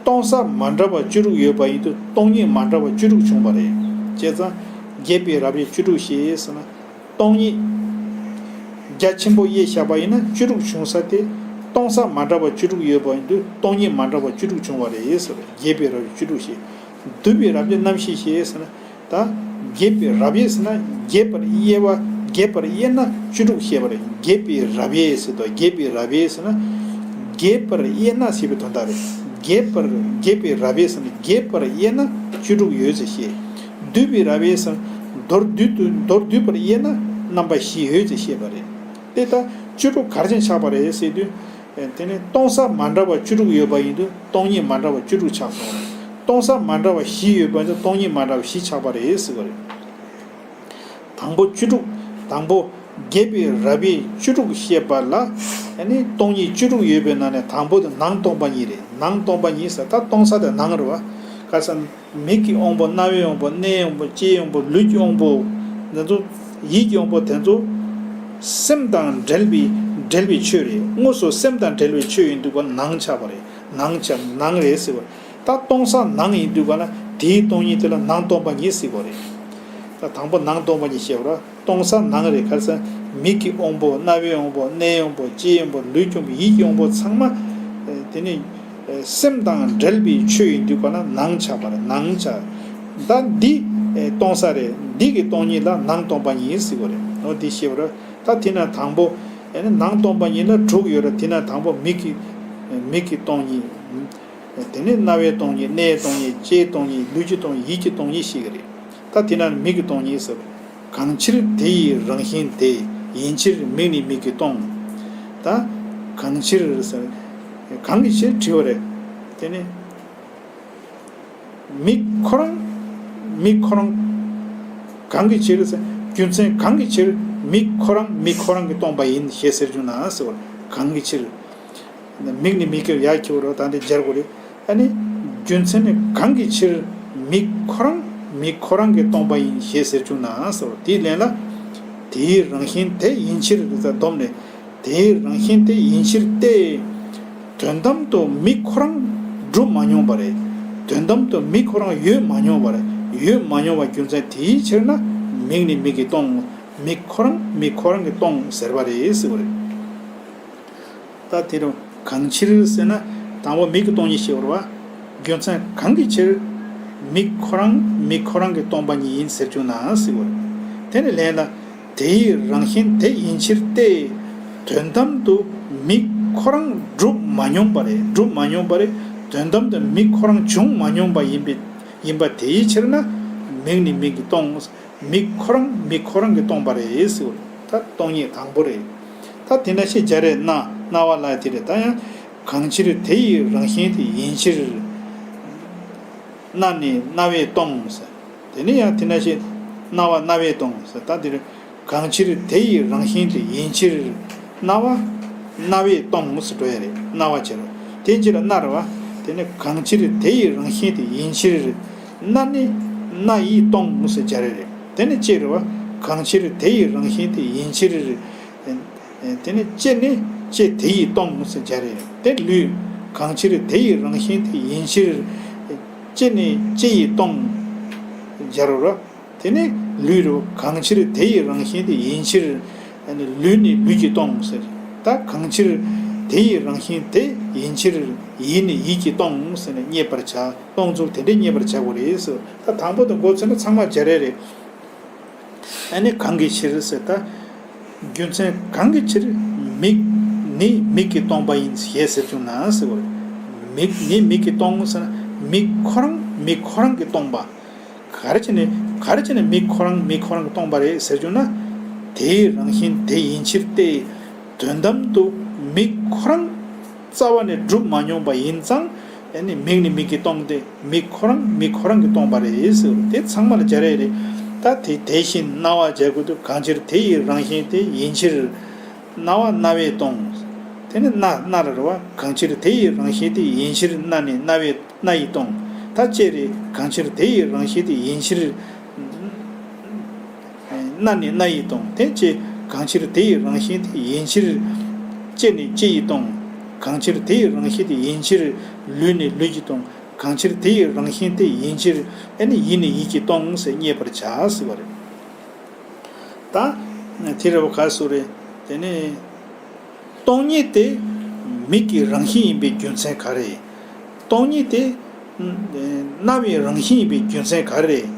སྟོང་ས་མ་འདྲ་བ་བཅུ་དྲུག་ཡོད་པ་ཡིན་དུས་སྟོང་ཉིད་མ་འདྲ་བ་བཅུ་དྲུག་བྱུང་བ་རེད། བྱས་ཙང་རྒྱས་པའི་རབ་དབྱེ་བཅུ་དྲུག་ཞེས་ཟེར་ན། སྟོང་ཉིད་རྒྱ་ཆེན་པོ་དབྱེ་བཞག་པ་ཡིན་ན་བཅུ་དྲུག་བྱུང་ས་དེ། སྟོང་ས་མ་འདྲ་བ་བཅུ་དྲུག་ཡོད་པ་ཡིན་དུས་སྟོང་ཉིད་མ་འདྲ་བ་བཅུ་དྲུག་བྱུང་བ་རེད་ཟེར། རྒྱས་པའི་རབ་དབྱེ་བཅུ་དྲུག་བཤད། བསྡུས་པའི་རབ་དབྱེ་རྣམ་བཤད་བཤད་ཟེར་ན། ད་རྒྱས་པའི་རབ་དབྱེ་ཟེར་ན་རྒྱས་པར་དབྱེ་བ། རྒྱས་པར་དབྱེ་ན་བཅུ་དྲུག་བཤད་པ་རེད། རྒྱས་པའི་རབ་དབྱེ་ཟེར་དུས་རྒྱས་པའི་རབ་དབྱེ་ཟེར་ན། རྒྱས་པར་དབྱེ་ན་ཞེས་པའི་དོན་དག་རེད། རྒྱས་པར། རྒྱས་པའི་རབ་དབྱེ་ཟེར་ན་རྒྱས་པར་དབྱེ་ན་བཅུ་དྲུག་ཡོད་ཅེས་བཤད། བསྡུས་པའི་རབ་དབྱེ་ཟེར་ན་མདོར་བསྡུས་དུ། མདོར་བསྡུས་པར་དབྱེ་ན་རྣམ་པ་བཞི་ཡོད་ཅེས་བཤད་པ་རེད། དེ་ལྟར་བཅུ་དྲུག་ག་རེ་བྱས་ནས་ཆགས་པ་རེད་ཟེར་དུས། དེ་ནི་སྟོང་ས་མ་འདྲ་བ་བཅུ་དྲུག་ཡོད་པ་ཡིན་དུས་སྟོང་ཉིད་མ་འདྲ་བ་བཅུ་དྲུག་ཆགས་སོང་། སྟོང་ས་མ་འདྲ་བ་བཞི་ཡོད་པ་ཡིན་དུས་སྟོང་ཉིད་མ་འདྲ་བ་བཞི་ཆགས་པ་རེད་ཟེར་བ་རེད། དང་པོ་བཅུ་དྲུག་དང་པོ་རྒྱས་པའི་རབ་དབྱེ་བཅུ་དྲུག་བཤད་པ་ལ། ཨ་ནི་སྟོང་ཉིད་བཅུ་དྲུག་ཡོད་པའི་ནང་ནས་དང་པོ་དེ་ནང་སྟོང་པ་ཉིད་རེད། ནང་སྟོང་པ་ཉིད་ཟེར་ད་སྟོང་ས་དེ་ནང་རེད་བ། ག་ས། མིག་གི་དབང་པོ། རྣ་བའི་དབང་པོ། སྣའི་དབང་པོ། ལྕེའི་དབང་པོ། ལུས་ཀྱི་དབང་པོ། དེ་ཚོ། ཡིད་ཀྱི་དབང་པོ་དེ་ཚོ། སེམས་དང་འབྲེལ་བའི། འབྲེལ་བའི་ཆོས་རེད། དངོས་སུ་སེམས་དང་འབྲེལ་བའི་ཆོས་ཡིན་དུས་ག་ནང་ཆགས་པ་རེད། ནང་ཆགས། ནང་རེད་ཟེར་བ། ད་སྟོང་ས་ནང་ཡིན་དུས་ག་ན་དེའི་སྟོང་ཉིད་དེ་ལ་ནང་སྟོང་པ་ཉིད་ཟེར་བ་རེད། ད་དང་པོ་ནང་སྟོང་པ་ཉིད་བཤད་པ་རེད། སྟོང་ས་ནང་རེད། ག་ས། མིག་གི་དབང་པོ། རྣ་བའི་དབང་པོ། སྣའི་དབང་པོ། ལྕེའི་དབང་པོ། ལུས་ཀྱི་དབང་པོ། ཡིད་ཀྱི་དབང་པོ་ཚང་མ། དེ་ནི། སེམས་དང་འབྲེལ་བའི་ཆོས་ཡིན་དུས་ག་ན་ནང་ཆགས་པ་རེད། ནང་ཆགས། ད་འདི་སྟོང་ས་རེད། འདི་གི་སྟོང་ཉིད་ལ་ནང་སྟོང་པ་ཉིད་ཟེར་བ་རེད། འོ་འདི་ཤེས་པ་རེད། ད་དེ་ན་དང་པོ། ཨེ་ནི་ནང་སྟོང་པ་ཉིད་ལ་དྲུག་ཡོད་རེད། དེ་ན་དང་པོ་མིག་གི། མིག་གི་སྟོང་ཉིད། དེ་ནས་རྣ་བའི་སྟོང་ཉིད། སྣའི་སྟོང་ཉིད། ལྕེའི་སྟོང་ཉིད། ལུས་ཀྱི་སྟོང་ཉིད། ཡིད་ཀྱི་སྟོང་ཉིད་ཤེས་ཀྱི་རེད། ད་དེ་ན་མིག་གི་སྟོང་ཉིད་ཟེར། གང་ཕྱིར་དེ་ཡི་རང་བཞིན་དེ། ཡིན་ཕྱིར་མིག་ནི་མིག་གིས་སྟོང་། ད་གང་ཕྱིར་ཟེར། གང་གི་ཕྱིར་དྲི་བ་རེད། དེ་ནི། མིག་ཁོ་རང་། མིག་ཁོ་རང་། གང་གི་ཕྱིར་ཟེར། རྒྱུ་མཚན་གང་གི་ཕྱིར་མིག་ཁོ་རང་མིག་ཁོ་རང་གིས་སྟོང་པ་ཡིན་ཞེས་ཟེར་རྒྱུ་ན་ཟེར་བ། གང་གི་ཕྱིར། མིག་ནི་མིག་གིས་ཡར་འཁྱེར་རོ། ད་འདི་སྦྱར་དགོས་རེད། ཨ་ནི། རྒྱུ་མཚན་ནི་གང་གི་ཕྱིར་མིག་ཁོ་རང་མིག་ཁོ་རང་གིས་སྟོང་པ་ཡིན་ཞེས་ཟེར་རྒྱུ་ན་ཟེར་བ། དེའི་ལན་ལ། དེའི་རང་བཞིན་དེ་ཡིན་ཕྱིར་ཟེར་བསྡོམས་ནས། དེའི་རང་བཞིན་དེ་ཡིན་ཕྱིར་ཏེ། དོན་དམ་དུ་མིག་ཁོ་རང་གྲུབ་མ་མྱོང་བ་རེད། དོན་དམ་དུ་མིག་ཁོ་རང་ཡོད་མ་མྱོང་བ་རེད། ཡོད་མ་མྱོང་བ་རྒྱུ་མཚན་དེའི་ཕྱིར་ན་མིག་ནི་མིག་གིས་སྟོང་། མིག་ཁོ་རང་མིག་ཁོ་རང་གིས་སྟོང་ཟེར་བ་རེད་ཟེར་བ་རེད། ད་དེ་རུ་གང་ཕྱིར་ཟེར་ན་དང་པོ་མིག་གི་སྟོང་ཉིད་ཤེས་པ་རེད་བ། རྒྱུ་མཚན་གང་གི་ཕྱིར་མིག་ཁོ་རང་མིག་ཁོ་རང་གིས་སྟོང་པ་ཉིད་ཡིན་ཟེར་རྒྱུ་ན་ཟེར་བ་རེད། དེ་ནི་ལན་ལ། དེའི་རང་བཞིན་དེ་ཡིན་ཕྱིར་ཏེ། དོན་དམ་དུ་མིག་ཁོ་རང་གྲུབ་མ་མྱོང་བ་རེད། གྲུབ་མ་མྱོང་བ་རེད། དོན་དམ་དུ་མིག་ཁོ་རང་བྱུང་མ་མྱོང་བ་ཡིན་པའི། ཡིན་པ་དེའི་ཕྱིར་ན་མིག་ནི་མིག་གིས་སྟོང་། མིག་ཁོ་རང་མིག་ཁོ་རང་གིས་སྟོང་པ་རེད་ཟེར་བ་རེད། ད་སྟོང་ཉིད་དང་པོ་རེད། ད་དེ་འདྲ་ཞིག་སྦྱར་རེད། རྣ། རྣ་བ་ལ་དེ་རེད། ད་ཡང་གང་ཕྱིར་དེ་ཡི་རང་བཞིན་དེ་ཡིན་ཕྱིར། རྣ་ནི་རྣ་བས་སྟོང་ཟེར། དེ་ནི་ཡང་དེ་འདྲ་ཞིག་རྣ་བ་རྣ་བས་སྟོང་ཟེར། ད་དེ་རེད། གང་ཕྱིར་དེ་ཡི་རང་བཞིན་དེ་ཡིན་ཕྱིར། རྣ་བ་རྣ་བས་སྟོང་ཟེར་འགྲོ་ཡ་རེད། རྣ་བ་བྱེད་རོ། དེ་ཕྱིར་རྣ་རེད་བ། དེ་ནི་གང་ཕྱིར་དེ་ཡི་རང་བཞིན་དེ་ཡིན་ཕྱིར། རྣ་ནི་རྣ་ཡིས་སྟོང་ཟེར་སྦྱར་ཡ་རེད། དེ་ནི་ལྕེ་རེད་བ། གང་ཕྱིར་དེ་ཡི་རང་བཞིན་དེ་ཡིན་ཕྱིར། དེ་ནི་ལྕེ་ནི་ལྕེ་དེ་ཡིས་སྟོང་ཟེར་སྦྱར་ཡ་རེད། དེ་ལུས། གང་ཕྱིར་དེ་ཡི་རང་བཞིན་དེ་ཡིན་ཕྱིར། ལྕེ་ནི་ལྕེ་ཡིས་སྟོང་སྦྱར་རོ། དེ་ནི་ལུས་རུ་གང་ཕྱིར་དེ་ཡི་རང་བཞིན་དེ་ཡིན་ཕྱིར། ལུས་ནི་ལུས་ཀྱིས་སྟོང་ཟེར། ད་གང་ཕྱིར་དེ་ཡི་རང་བཞིན་དེ་ཡིན་ཕྱིར། ཡིད་ནི་ཡིད་ཀྱིས་སྟོང་ཟེར་ནས་རྙེད་པར་བྱ། སྟོང་ཚུལ་དེ་འདྲས་རྙེད་པར་བྱ་དགོས་རེད་ཟེར། ད་དང་པོ་དང་མགོ་ཚོས་ན་ཚང་མ་སྦྱར་ཡ་རེད། ཨ་ནི་གང་གི་ཕྱིར་ཟེར་ད། རྒྱུ་མཚན་གང་གི་ཕྱིར་མིག་ནི་མིག་གིས་སྟོང་པ་ཡིན་ཞེས་ཟེར་བྱུང་ན་ཟེར་བ་རེད། མིག་ནི་མིག་གིས་སྟོང་ཟེར་ན་མིག་ཁོ་རང་མིག་ཁོ་རང་གིས་སྟོང་པ། ག་རེ་བྱས་ནས་ག་རེ་བྱས་ནས་མིག་ཁོ་རང་མིག་ཁོ་རང་གིས་སྟོང་པ་རེད་ཟེར་བྱུང་ན། དེའི་རང་བཞིན་དེ་ཡིན་ཕྱིར་ཏེ། དོན་དམ་དུ་མིག་ཁོ་རང་རྩ་བ་ནས་གྲུབ་མ་མྱོང་པ་ཡིན་ཙང་། ཨ་ནི་མིག་ནི་མིག་གིས་སྟོང་སྟེ་མིག་ཁོ་རང་མིག་ཁོ་རང་གིས་སྟོང་པ་རེད་ཟེར་བ་དེ་ཚང་མ་ལ་སྦྱར་ཡ་རེད། ད་དེ་དེ་བཞིན་རྣ་བ་སྦྱར་དགོས་དུས་གང་ཕྱིར་དེ་ཡི་རང་བཞིན་དེ་ཡིན་ཕྱིར། རྣ་བ་རྣ་བས་སྟོང་། དེ་ནི་རྣ་རྣ་ལ་རེད་བ། གང་ཕྱིར་དེ་ཡི་རང་བཞིན་དེ་ཡིན་ཕྱིར་རྣ་ནི་རྣ་བས་རྣ་ཡིས་སྟོང་། ད་ལྕེ་རེད། གང་ཕྱིར་དེ་ཡི་རང་བཞིན་དེ་ཡིན་ཕྱིར། རྣ་ནི་རྣ་ཡིས་སྟོང་། དེ་ལྕེ། གང་ཕྱིར་དེ་ཡི་རང་བཞིན་དེ་ཡིན་ཕྱིར། ལྕེ་ནི་ལྕེ་ཡིས་སྟོང་། གང་ཕྱིར་དེ་ཡི་རང་བཞིན་དེ་ཡིན་ཕྱིར། ལུས་ནི་ལུས་ཀྱིས་སྟོང་། གང་ཕྱིར་དེ་ཡི་རང་བཞིན་དེ་ཡིན་ཕྱིར། ཨ་ནི་ཡིད་ནི་ཡིད་ཀྱིས་སྟོང་ཟེར་རྙེད་པར་བྱ་ཟེར་བ་རེད། ད་དེ་རེད་བ། ག་སུ་རེད། དེ་ནི། སྟོང་ཉིད་དེ། མིག་གི་རང་བཞིན་ཡིན་པའི་རྒྱུ་མཚན་ག་རེ་རེད། སྟོང་ཉིད་དེ་རྣ་བའི་རང་བཞིན་ཡིན་པའི་རྒྱུ་མཚན་ག་རེ་རེད།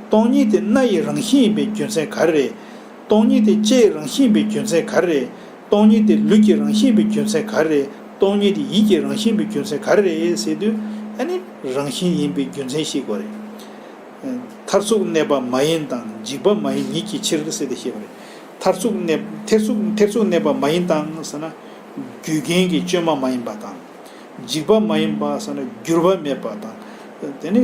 སྟོང་ཉིད་དེ་སྣ་ཡི་རང་བཞིན་ཡིན་པའི་རྒྱུ་མཚན་ག་རེ་རེད། སྟོང་ཉིད་དེ་ལྕེའི་རང་བཞིན་ཡིན་པའི་རྒྱུ་མཚན་ག་རེ་རེད། སྟོང་ཉིད་དེ་ལུས་ཀྱི་རང་བཞིན་ཡིན་པའི་རྒྱུ་མཚན་ག་རེ་རེད། སྟོང་ཉིད་དེ་ཡིད་ཀྱི་རང་བཞིན་ཡིན་པའི་རྒྱུ་མཚན་ག་རེ་རེད་ཟེར་དུས། ཨ་ནི་རང་བཞིན་ཡིན་པའི་རྒྱུ་མཚན་ཤེས་དགོས་རེད། མཐར་ཐུག་གནས་པ་མ་ཡིན་དང་འཇིག་པ་མ་ཡིན་ཉིད་ཀྱི་ཕྱིར་ཟེར་ཏེ་བཤད་པ་རེད། མཐར་ཐུག་གནས་མཐར་ཐུག་མཐར་ཐུག་གནས་པ་མ་ཡིན་དང་ཟེར་ན། རྒྱུ་རྐྱེན་གྱི་བཅོས་མ་མ་ཡིན་པ་དང་། འཇིག་པ་མ་ཡིན་པ་ཟེར་ན་འགྱུར་བ་མེད་པ་དང་། དེ་ནི་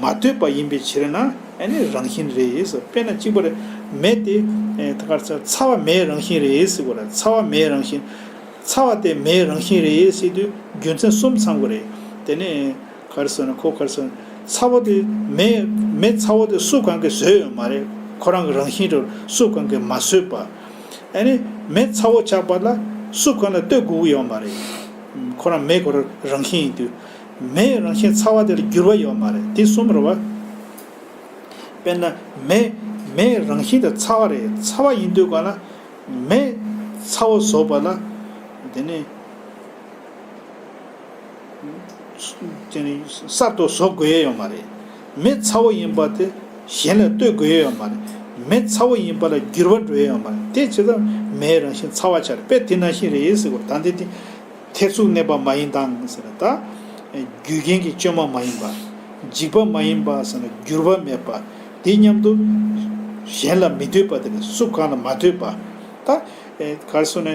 མ་ལྟོས་པ་ཡིན་པའི་ཕྱིར་ན་ཨ་ནི་རང་བཞིན་རེད་ཟེར། དཔེར་ན་གཅིག་པ་རེད། མེ་དེ་ད་ག་རེ་ཟེར། ཚ་བ་མེའི་རང་བཞིན་རེད་ཟེར་དགོས་རེད། ཚ་བ་མེའི་རང་བཞིན། ཚ་བ་དེ་མེའི་རང་བཞིན་རེད་ཟེར་དུས་རྒྱུ་མཚན་གསུམ་ཚང་དགོས་རེད། དེ་ནི། ག་རེ་ཟེར་ན་ཁོ་ག་རེ་ཟེར་ན། ཚ་བོ་དེ་མེ་མེ་ཚ་བོ་དེ་སུ་གང་གིས་བཟོས་ཡོད་མ་རེད། ཁོ་རང་གི་རང་བཞིན་དུ་སུ་གང་གིས་མ་བཟོས་པ། ཨ་ནི་མེ་ཚ་བོ་ཆགས་པ་ལ་སུ་གང་ལ་ལྟོས་དགོས་ཀྱི་ཡོད་མ་རེད། ཁོ་རང་མེ་ཁོ་རང་རང་བཞིན་ཡིན་དུས། མེའི་རང་བཞིན་ཚ་བ་དེ་ལ་འགྱུར་བ་ཡོད་མ་རེད། དེ་གསུམ་རེད་བ། དཔེར་ན་མེ་མེའི་རང་བཞིན་དེ་ཚ་བ་རེད། ཚ་བ་ཡིན་དུས་ག་ལ། མེ་ཚ་བོ་བཟོ་བ་ལ། དེ་ནི། དེ་ནི་གསར་དུ་བཟོ་དགོས་ཡས་ཡོད་མ་རེད། མེ་ཚ་བོ་ཡིན་པ་དེ་གཞན་ལ་ལྟོས་དགོས་ཡས་ཡོད་མ་རེད། མེ་ཚ་བོ་ཡིན་པ་ལ་འགྱུར་བ་འགྲོ་ཡས་ཡོད་མ་རེད། དེ་བྱས་ཙང་མེའི་རང་བཞིན་ཚ་བ་ཆགས་རེད། དཔེ་དེ་ནང་བཞིན་རེད་ཟེར་དགོས། ད་འདི་དེ་མཐར་ཐུག་གནས་པ་མ་ཡིན་དང་ཟེར་ན་ད། རྒྱུ་རྐྱེན་གྱི་བཅོས་མ་མ་ཡིན་པ། འཇིག་པ་མ་ཡིན་པ་ཟེར་ན་འགྱུར་བ་མེད་པ། དེ་མཉམ་དུ་གཞན་ལ་མི་ལྟོས་པ་དེ་རེད། སུ་གང་ལ་མ་ལྟོས་པ། ད། ཨེ། ག་རེ་ཟེར་ན།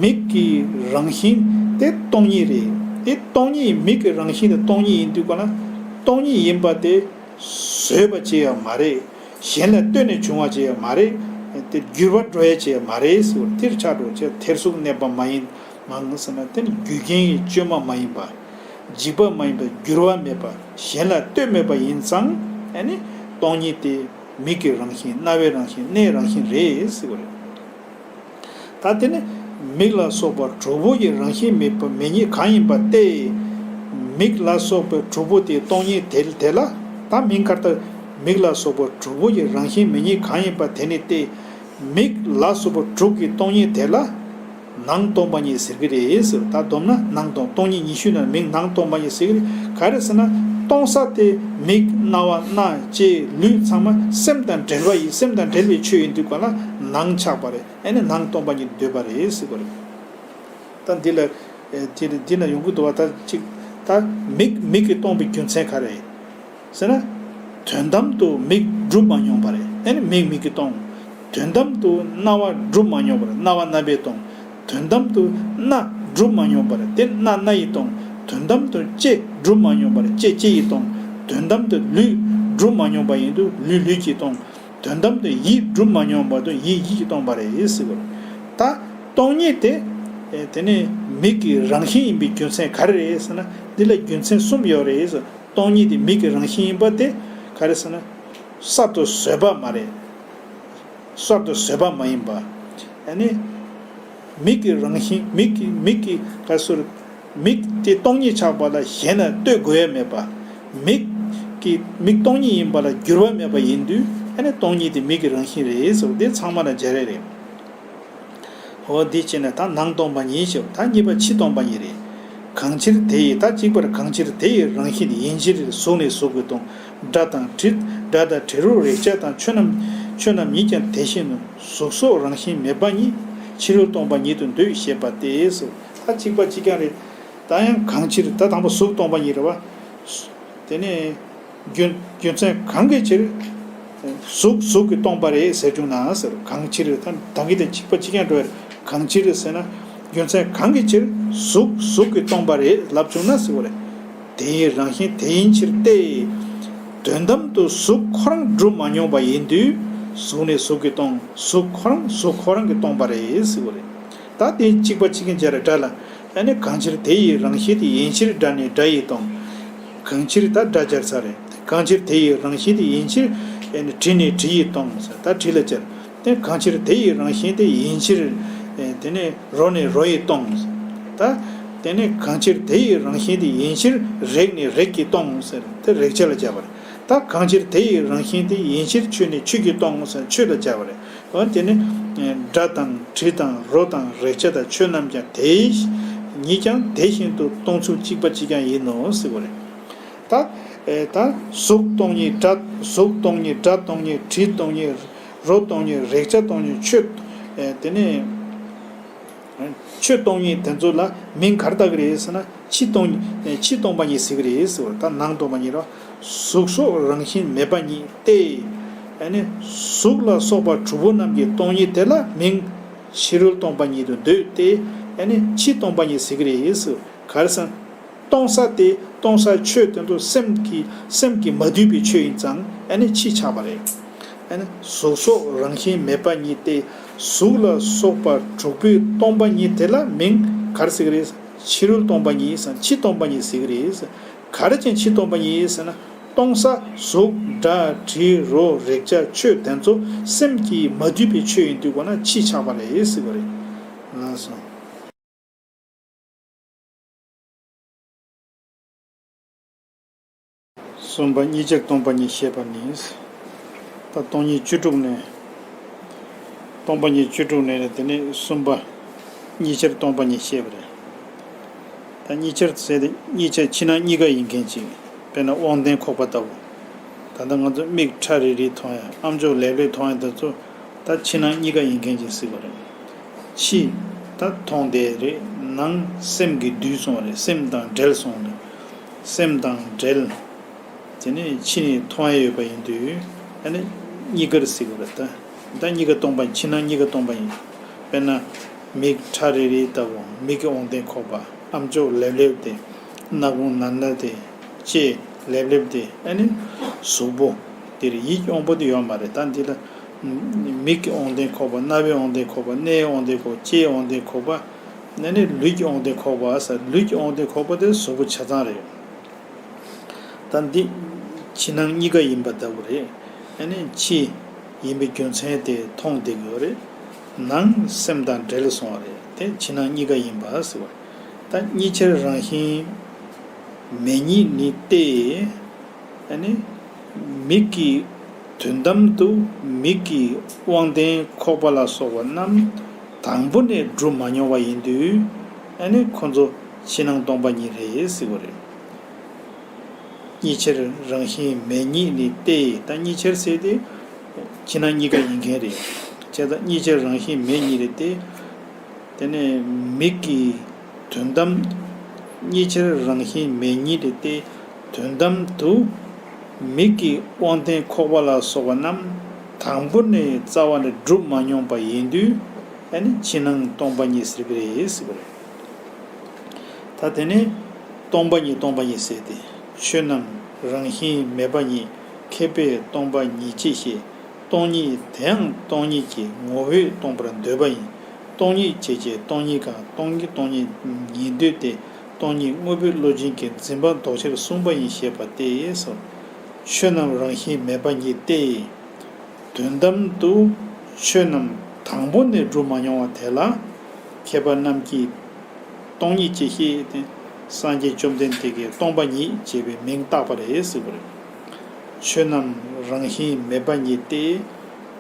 མིག་གི་རང་བཞིན་དེ་སྟོང་ཉིད་རེད། དེ་སྟོང་ཉིད། མིག་གི་རང་བཞིན་དེ་སྟོང་ཉིད་ཡིན་དུས་ག་ལ། སྟོང་ཉིད་ཡིན་པ་དེ་བཟོས་པ་ཅིག་ཡང་མ་རེད། གཞན་ལ་ལྟོས་ནས་བྱུང་བ་ཅིག་ཡང་མ་རེད། དེ་འགྱུར་བ་འགྲོ་ཡ་ཅིག་ཡང་མ་རེད་ཟེར་བ་དེར་ཆགས་འགྲོ་བྱས། མཐར་ཐུག་གནས་པ་མ་ཡིན་དང་ཟེར་ན། དེ་ནི་རྒྱུ་རྐྱེན་གྱི་བཅོས་མ་མ་ཡིན་པ། འཇིག་པ་མ་ཡིན་པ། འགྱུར་བ་མེད་པ། གཞན་ལ་ལྟོས་མེད་པ་ཡིན་ཙང་། ཨ་ནི་སྟོང་ཉིད་དེ་མིག་གི་རང་བཞིན། རྣ་བའི་རང་བཞིན། སྣའི་རང་བཞིན་རེད་ཟེར་བ་རེད། ད་དེ་ནི་མིག་ལ་སོགས་པ་དྲུག་པོ་ཡི་རང་བཞིན་མེད་པ་མེད་ཉིད་གང་ཡིན་པ་སྟེ། མིག་ལ་སོགས་པའི་དྲུག་པོ་དེ་སྟོང་ཉིད་དེ་དེ་ལ། ད་མིང་གར་ལྟར་མིག་ལ་སོགས་པ་དྲུག་པོ་ཡི་རང་བཞིན་མེད་ཉིད་གང་ཡིན་པ་དེ་ནི་སྟེ། མིག་ལ་སོགས་པ་དྲུག་གི་སྟོང་ཉིད་དེ་ལ་ནང་སྟོང་པ་ཉིད་ཟེར་གྱི་རེད་ཟེར། ད་བསྡོམས་ན་ནང་སྟོང་། སྟོང་ཉིད་ཉི་ཤུ་ན་མིག་ནང་སྟོང་པ་ཉིད་ཟེར་གྱི་རེད། ག་རེ་ཟེར་ན་སྟོང་ས་དེ་མིག་རྣ་བ་སྣ་ལྕེ་ལུས་ཚང་མ་སེམས་དང་འབྲེལ་བ་ཡིན། སེམས་དང་འབྲེལ་བའི་ཆོས་ཡིན་དུས་ག་ལ་ནང་ཆགས་པ་རེད། ཨ་ནི་ནང་སྟོང་པ་ཉིད་འདོད་པ་རེད་ཟེར་གྱི་རེད། ད་འདི་ལ། ཨེ། འདི་ལ་འདི་ན་ཡོང་གི་འདུག་བ། ད་གཅིག་ད་མིག་མིག་གི་སྟོང་པའི་རྒྱུ་མཚན་ག་རེ་ཟེར་ན། དོན་དམ་དུ་མིག་གྲུབ་མ་མྱོང་བ་རེད། ཨ་ནི་མིག་མིག་གིས་སྟོང་། དོན་དམ་དུ་རྣ་བ་གྲུབ་མ་མྱོང་བ་རེད། རྣ་བ་རྣམ་པས་སྟོང་། དོན་དམ་དུ་སྣ་གྲུབ་མ་མྱོང་བ་རེད། དེ་སྣ་སྣ་ཡིས་སྟོང་། དོན་དམ་དུ་ལྕེ་གྲུབ་མ་མྱོང་བ་རེད། ལྕེ་ལྕེ་ཡིས་སྟོང་། དོན་དམ་དུ་ལུས་གྲུབ་མ་མྱོང་བ་ཡིན་དུས་ལུས་ལུས་ཀྱིས་སྟོང་། དོན་དམ་དུ་ཡིད་གྲུབ་མ་མྱོང་བ་དུ་ཡིད་ཡིད་ཀྱིས་སྟོང་པ་རེད་ཟེར་བ་རེད། ད་སྟོང་ཉིད་དེ། ཨེ། དེ་ནི་མིག་གི་རང་བཞིན་ཡིན་པའི་རྒྱུ་མཚན་ག་རེ་རེད་ཟེར་ན། འདི་ལ་རྒྱུ་མཚན་གསུམ་ཡོད་རེད་ཟེར། སྟོང་ཉིད་དེ་མིག་གི་རང་བཞིན་ཡིན་པ་དེ་ག་རེ་ཟེར་ན། གསར་དུ་བཟོས་པ་མ་རེད། གསར་དུ་བཟོས་པ་མ་ཡིན་པ། ཨ་ནི། མིག་གི་རང་བཞིན། མིག་གི་མིག་གི་ག་ཟེར། མིག་དེ་སྟོང་ཉིད་ཆགས་པ་ལ་གཞན་ལ་ལྟོས་དགོས་ཡ་མེད་པ། མིག་གི་མིག་སྟོང་ཉིད་ཡིན་པ་ལ་འགྱུར་བ་མེད་པ་ཡིན་དུས། ཨ་ནི་སྟོང་ཉིད་དེ་མིག་གི་རང་བཞིན་རེད་ཟེར་བ་དེ་ཚང་མ་ལ་སྦྱར་ཡ་རེད། འོ་འདི་བྱས་ནས་ད་ནང་སྟོང་པ་ཉིད་ཞེས་པ། ད་གཉིས་པ་ཕྱི་སྟོང་པ་ཉིད་རེད། གང་ཕྱིར་དེ་ཡི། ད་གཅིག་པར་གང་ཕྱིར་དེ་ཡི་རང་བཞིན་ཡིན་ཕྱིར་གཟུགས་ནི་གཟུགས་ཀྱིས་སྟོང་། སྒྲ་དང་དྲི། སྒྲ་དང་དྲི་རོ་རེག་བྱ་དང་ཆོས་རྣམས། ཆོས་རྣམས་ཉིད་ཀྱང་དེ་བཞིན་ནོ། གཟུགས་སོགས་རང་བཞིན་མེད་པ་ཉིད། ཕྱི་རོལ་སྟོང་པ་ཉིད་དུ་འདོད་ཞེས་པ་སྟེ་ཟེར། ད་གཅིག་པ་གཅིག་རྐྱང་རེད། ད་ཡང་གང་ཕྱིར། ད་དང་པོ་གཟུགས་སྟོང་པ་ཉིད་རེད་བ། དེ་ནས་རྒྱུ་རྒྱུ་མཚན་གང་གི་ཕྱིར་གཟུགས་གཟུགས་ཀྱིས་སྟོང་པ་རེད་ཟེར་བྱུང་ན་ཟེར། གང་ཕྱིར། ད་ད་གིན་དེ་གཅིག་པ་གཅིག་རྐྱང་འགྲོ་བ་རེད། གང་ཕྱིར་ཟེར་ན། རྒྱུ་མཚན་གང་གི་ཕྱིར་གཟུགས་གཟུགས་ཀྱིས་སྟོང་པ་རེད་ལབ་བྱུང་ན་ཟེར་བ་རེད། དེ་ཡི་རང་བཞིན་དེ་ཡིན་ཕྱིར་ཏེ། དོན་དམ་དུ་གཟུགས་ཁོ་རང་གྲུབ་མ་མྱོང་བ་ཡིན་དུས། གཟུགས་ནི་གཟུགས་ཀྱིས་སྟོང་། གཟུགས་ཁོ་རང་གཟུགས་ཁོ་རང་གིས་སྟོང་པ་རེད་ཟེར་བ་རེད། ད་དེ་གཅིག་པ་གཅིག་རྐྱང་སྦྱར་རེད་སྒྲ་ལ། ཨ་ནི་གང་ཕྱིར་དེ་ཡི་རང་བཞིན་དེ་ཡིན་ཕྱིར་སྒྲ་ནི་སྒྲ་ཡིས་སྟོང་། གང་ཕྱིར། ད་སྒྲ་སྦྱར་ཚར་རེད། གང་ཕྱིར་དེ་ཡི་རང་བཞིན་དེ་ཡིན་ཕྱིར། ཨ་ནི་དྲི་ནི་དྲི་ཡིས་སྟོང་ཟེར། ད་དྲི་ལ་སྦྱར། དེ་གང་ཕྱིར་དེ་ཡི་རང་བཞིན་དེ་ཡིན་ཕྱིར། ཨེ། དེ་ནི་རོ་ནི་རོ་ཡིས་སྟོང་ཟེར། ད་དེ་ནི་གང་ཕྱིར་དེ་ཡི་རང་བཞིན་དེ་ཡིན་ཕྱིར་རེག་ནི་རེག་གིས་སྟོང་ཟེར། དེ་རེག་བྱ་ལ་སྦྱར་བ་རེད། ད་གང་ཕྱིར་དེ་ཡི་རང་བཞིན་དེ་ཡིན་ཕྱིར་ཆོས་ནི་ཆོས་ཀྱིས་སྟོང་ཟེར། ཆོས་ལ་སྦྱར་བ་རེད། འོ་དེ་ནི་སྒྲ་དང་དྲི་དང་རོ་དང་རེག་བྱ་དང་ཆོས་རྣམས་ཀྱང་དེའི་ ཉིད་ཀྱང་དེ་བཞིན་དུ་སྟོང་ཚུལ་གཅིག་པ་གཅིག་ཀྱང་ཡིན་ནོ་ཟེར་བ་རེད། ད་ཨེ་ད་གཟུགས་སྟོང་ཉིད་སྒྲ། གཟུགས་སྟོང་ཉིད། སྒྲ་སྟོང་ཉིད། དྲི་སྟོང་ཉིད། རོ་སྟོང་ཉིད། རེག་བྱ་སྟོང་ཉིད། ཆོས་ཨེ་དེ་ནས་ཆོས་སྟོང་ཉིད་དེ་ཚོ་ལ་མིང་ག་རེ་བཏགས་ཀྱི་རེད་ཟེར་ན། ཕྱི་སྟོང་ཕྱི་སྟོང་པ་ཉིད་ཟེར་གྱི་རེད་ཟེར་བ། ད་ནང་སྟོང་པ་ཉིད་རོ། གཟུགས་སོགས་རང་བཞིན་མེད་པ་ཉིད་དེ། ཨ་ནི་གཟུགས་ལ་སོགས་པ་དྲུག་པོ་རྣམས་ཀྱི་སྟོང་ཉིད་དེ་ལ་མིང་ཕྱི་རོལ་སྟོང་པ་ཉིད་དུ་འདོད་དེ། ཨ་ནི་ཕྱི་སྟོང་པ་ཉིད་ཟེར་གྱི་རེད་ཟེར། ག་རེ་ཟེར་ན། སྟོང་ས་དེ་སྟོང་ས་ཆོས་དེ་ཚོ་སེམས་ཀྱི་སེམས་ཀྱིས་མ་བསྡུས་པའི་ཆོས་ཡིན་ཙང་། ཨ་ནི་ཕྱི་ཆགས་པ་རེད། ཨ་ནི་གཟུགས་སོགས་རང་བཞིན་མེད་པ་ཉིད་དེ། གཟུགས་ལ་སོགས་པ་དྲུག་པོའི་སྟོང་པ་ཉིད་དེ་ལ་མིང་ག་རེ་ཟེར་གྱི་རེད། ཕྱི་རོལ་སྟོང་པ་ཉིད་ཟེར། ཕྱི་སྟོང་པ་ཉིད་ཟེར་གྱི་རེད། ག་རེ་བྱས་ཕྱི་སྟོང་པ་ཉིད་ཟེར་ན། སྟོང་ས་གཟུགས་སྒྲ་དྲི་རོ་རེག་བྱ་ཆོས་དེ་ཚོ་སེམས་ཀྱིས་མ་བསྡུས་པའི་ཆོས་ཡིན་དུས་གོ་ན་ཕྱི་ཆགས་པ་རེད་ཟེར་བ་རེད། ལགས་སོ། གསུམ་པ་གཉིས་ཆར་སྟོང་པ་ཉིད་བཤད་པ་ནི། ད་སྟོང་ཉིད་བཅུ་དྲུག་ནས། སྟོང་པ་ཉིད་བཅུ་དྲུག་ནས་དེ་ནས་གསུམ་པ་གཉིས་ཆར་སྟོང་པ་ཉིད་བཤད་པ་རེད། ད་གཉིས་ཆར་ཟེར་ཏེ་གཉིས་ཆར་ཕྱི་ནང་གཉིས་ཀ་ཡིན་མཁན་ཅིག་དཔེར་ན་དབང་ལྡན་ཁོག་པ་ལྟ་བུ། ད་ལྟ་ང་ཚོ་མིག་ཁྲ་རིལ་རིལ་མཐོང་ཡ། ཨམ་ཅོག་ལེབ་ལེབ་མཐོང་ཡ་དེ་ཚོ་ད་ཕྱི་ནང་གཉིས་ཀ་ཡིན་མཁན་ཅིག་ཟེར་བ་རེད། ཕྱི་ད་མཐོང་བསྡད་རེད། ནང་སེམས་ཀྱིས་བསྡུས་སོང་བ་རེད། སེམས་དང་འབྲེལ་སོང་རེད། སེམས་དང་འབྲེལ། དེ་ནས་ཕྱི་ནས་མཐོང་ཡ་ཡོད་པ་ཡིན་དུས། ཨ་ནི་གཉིས་ཀར་ཟེར་དགོས་རེད་ད། ད་གཉིས་ཀ་སྟོང་པ། ཕྱི་ནང་གཉིས་ཀ་སྟོང་པ་ཡིན། དཔེར་ན། མིག་ཁྲ་རིལ་རིལ་ལྟ་བུ། མིག་གི་དབང་ལྡན་ཁོག་པ། ཨམ་ཅོག་ལེབ་ལེབ་དེ། སྣ་ཁུང་ནར་ནར་དེ། ལྕེ་ལེབ་ལེབ་དེ། ཨ་ནི་གཟུགས་པོ། དེར་ཡིད་ཀྱི་དབང་པོ་དེ་ཡོད་མ་རེད། ད་འདི་ལ་མིག་གི་དབང་ལྡན་ཁོག་པ། རྣ་བའི་དབང་ལྡན་ཁོག་པ། སྣའི་དབང་ལྡན་ཁོག་པ། ལྕེའི་དབང་ལྡན་ཁོག་པ། ཨ་ནི་ལུས་ཀྱི་དབང་ལྡན་ཁོག་པ་ཟེར། ལུས་ཀྱི་དབང་ལྡན་ཁོག་པ་དེ་གཟུགས་པོ་ཆ་ཚང་རེད། ད་འདི་ཕྱི་ནང་གཉིས་ཀ་ཡིན་པ་ལྟ་བུ་རེད། ཨ་ནི་ཕྱི་ཡིན་པའི་རྒྱུ་མཚན་དེ་མཐོང་བསྡད་ཡོད་རེད། ནང་སེམས་དང་འབྲེལ་སོང་བ་རེད། དེ་ཕྱི་ནང་གཉིས་ཀ་ཡིན་པ་ཟེར་བ། ད་གཉིས་ཆར་རང་བཞིན་མེད་ཉིད་ནི་སྟེ། ཨ་ནི་མིག་གི་དོན་དམ་དུ་མིག་གི་དབང་ལྡན་ཁོག་པ་ལ་སོགས་པ་རྣམས་དང་པོ་ནས་གྲུབ་མ་མྱོང་བ་ཡིན་དུས། ཨ་ནི་ཁོ་ཚོ་ཕྱི་ནང་སྟོང་པ་ཉིད་རེད་ཟེར་བ་རེད། གཉིས་ཆར་རང་བཞིན་མེད་ཉིད་ནི་སྟེ། ད་གཉིས་ཆར་ཟེར་དེ་ཕྱི་ནང་གཉིས་ཀ་ཡིན་མཁན་རེད། བྱས་ཙང་གཉིས་ཆར་རང་བཞིན་མེད་ཉིད་རེད་དེ། དེ་ནས་མིག་གི་དོན་དམ། གཉིས་ཆར་རང་བཞིན་མེད་ཉིད་རེད་དེ། དོན་དམ་དུ་མིག་གི་དབང་ལྡན་ཁོག་པ་ལ་སོགས་པ་རྣམས་དང་པོ་ནས་རྩ་བ་ནས་གྲུབ་མ་མྱོང་པ་ཡིན་དུས། ཨ་ནི་ཕྱི་ནང་སྟོང་པ་ཉིད་ཟེར་གྱི་རེད་ཟེར་བ་རེད། ད་དེ་ནས་སྟོང་པ་ཉིད་སྟོང་པ་ཉིད་ཟེར་ཏེ། ཆོས་རྣམས་རང་བཞིན་མེད་པ་ཉིད། མཁས་པས་སྟོང་པ་ཉིད་ཅེས་བཤད། སྟོང་ཉིད་དེའང་སྟོང་ཉིད་ཀྱི་ངོ་བོས་སྟོང་པར་འདོད་པ་ཡིན། སྟོང་ཉིད་ཅེས་བྱའི་སྟོང་ཉིད་གང་། སྟོང་ཉིད་སྟོང་ཉིད་ཉིད་འདོད་དེ། སྟོང་ཉིད་དངོས་པོའི་བློ་ཅན་གྱི་འཛིན་པ་ལྡོག་ཕྱིར་གསུངས་པ་ཡིན་ཞེས་པ་སྟེ་སོ། ཆོས་རྣམས་རང་བཞིན་མེད་པ་ཉིད་སྟེ། དོན་དམ་དུ་ཆོས་རྣམས་དང་པོ་ནས་གྲུབ་མ་མྱོང་བ་དེ་ལ་མཁས་པ་རྣམས་ཀྱིས་སྟོང་ཉིད་ཅེས་བཤད་དེ། སངས་རྒྱས་བཅོམ་ལྡན་འདས་ཀྱིས་སྟོང་པ་ཉིད་ཅེས་པའི་མིང་བཏགས་པ་རེད་ཟེར་བ་རེད། ཆོས་རྣམས་རང་བཞིན་མེད་པ་ཉིད་དེ།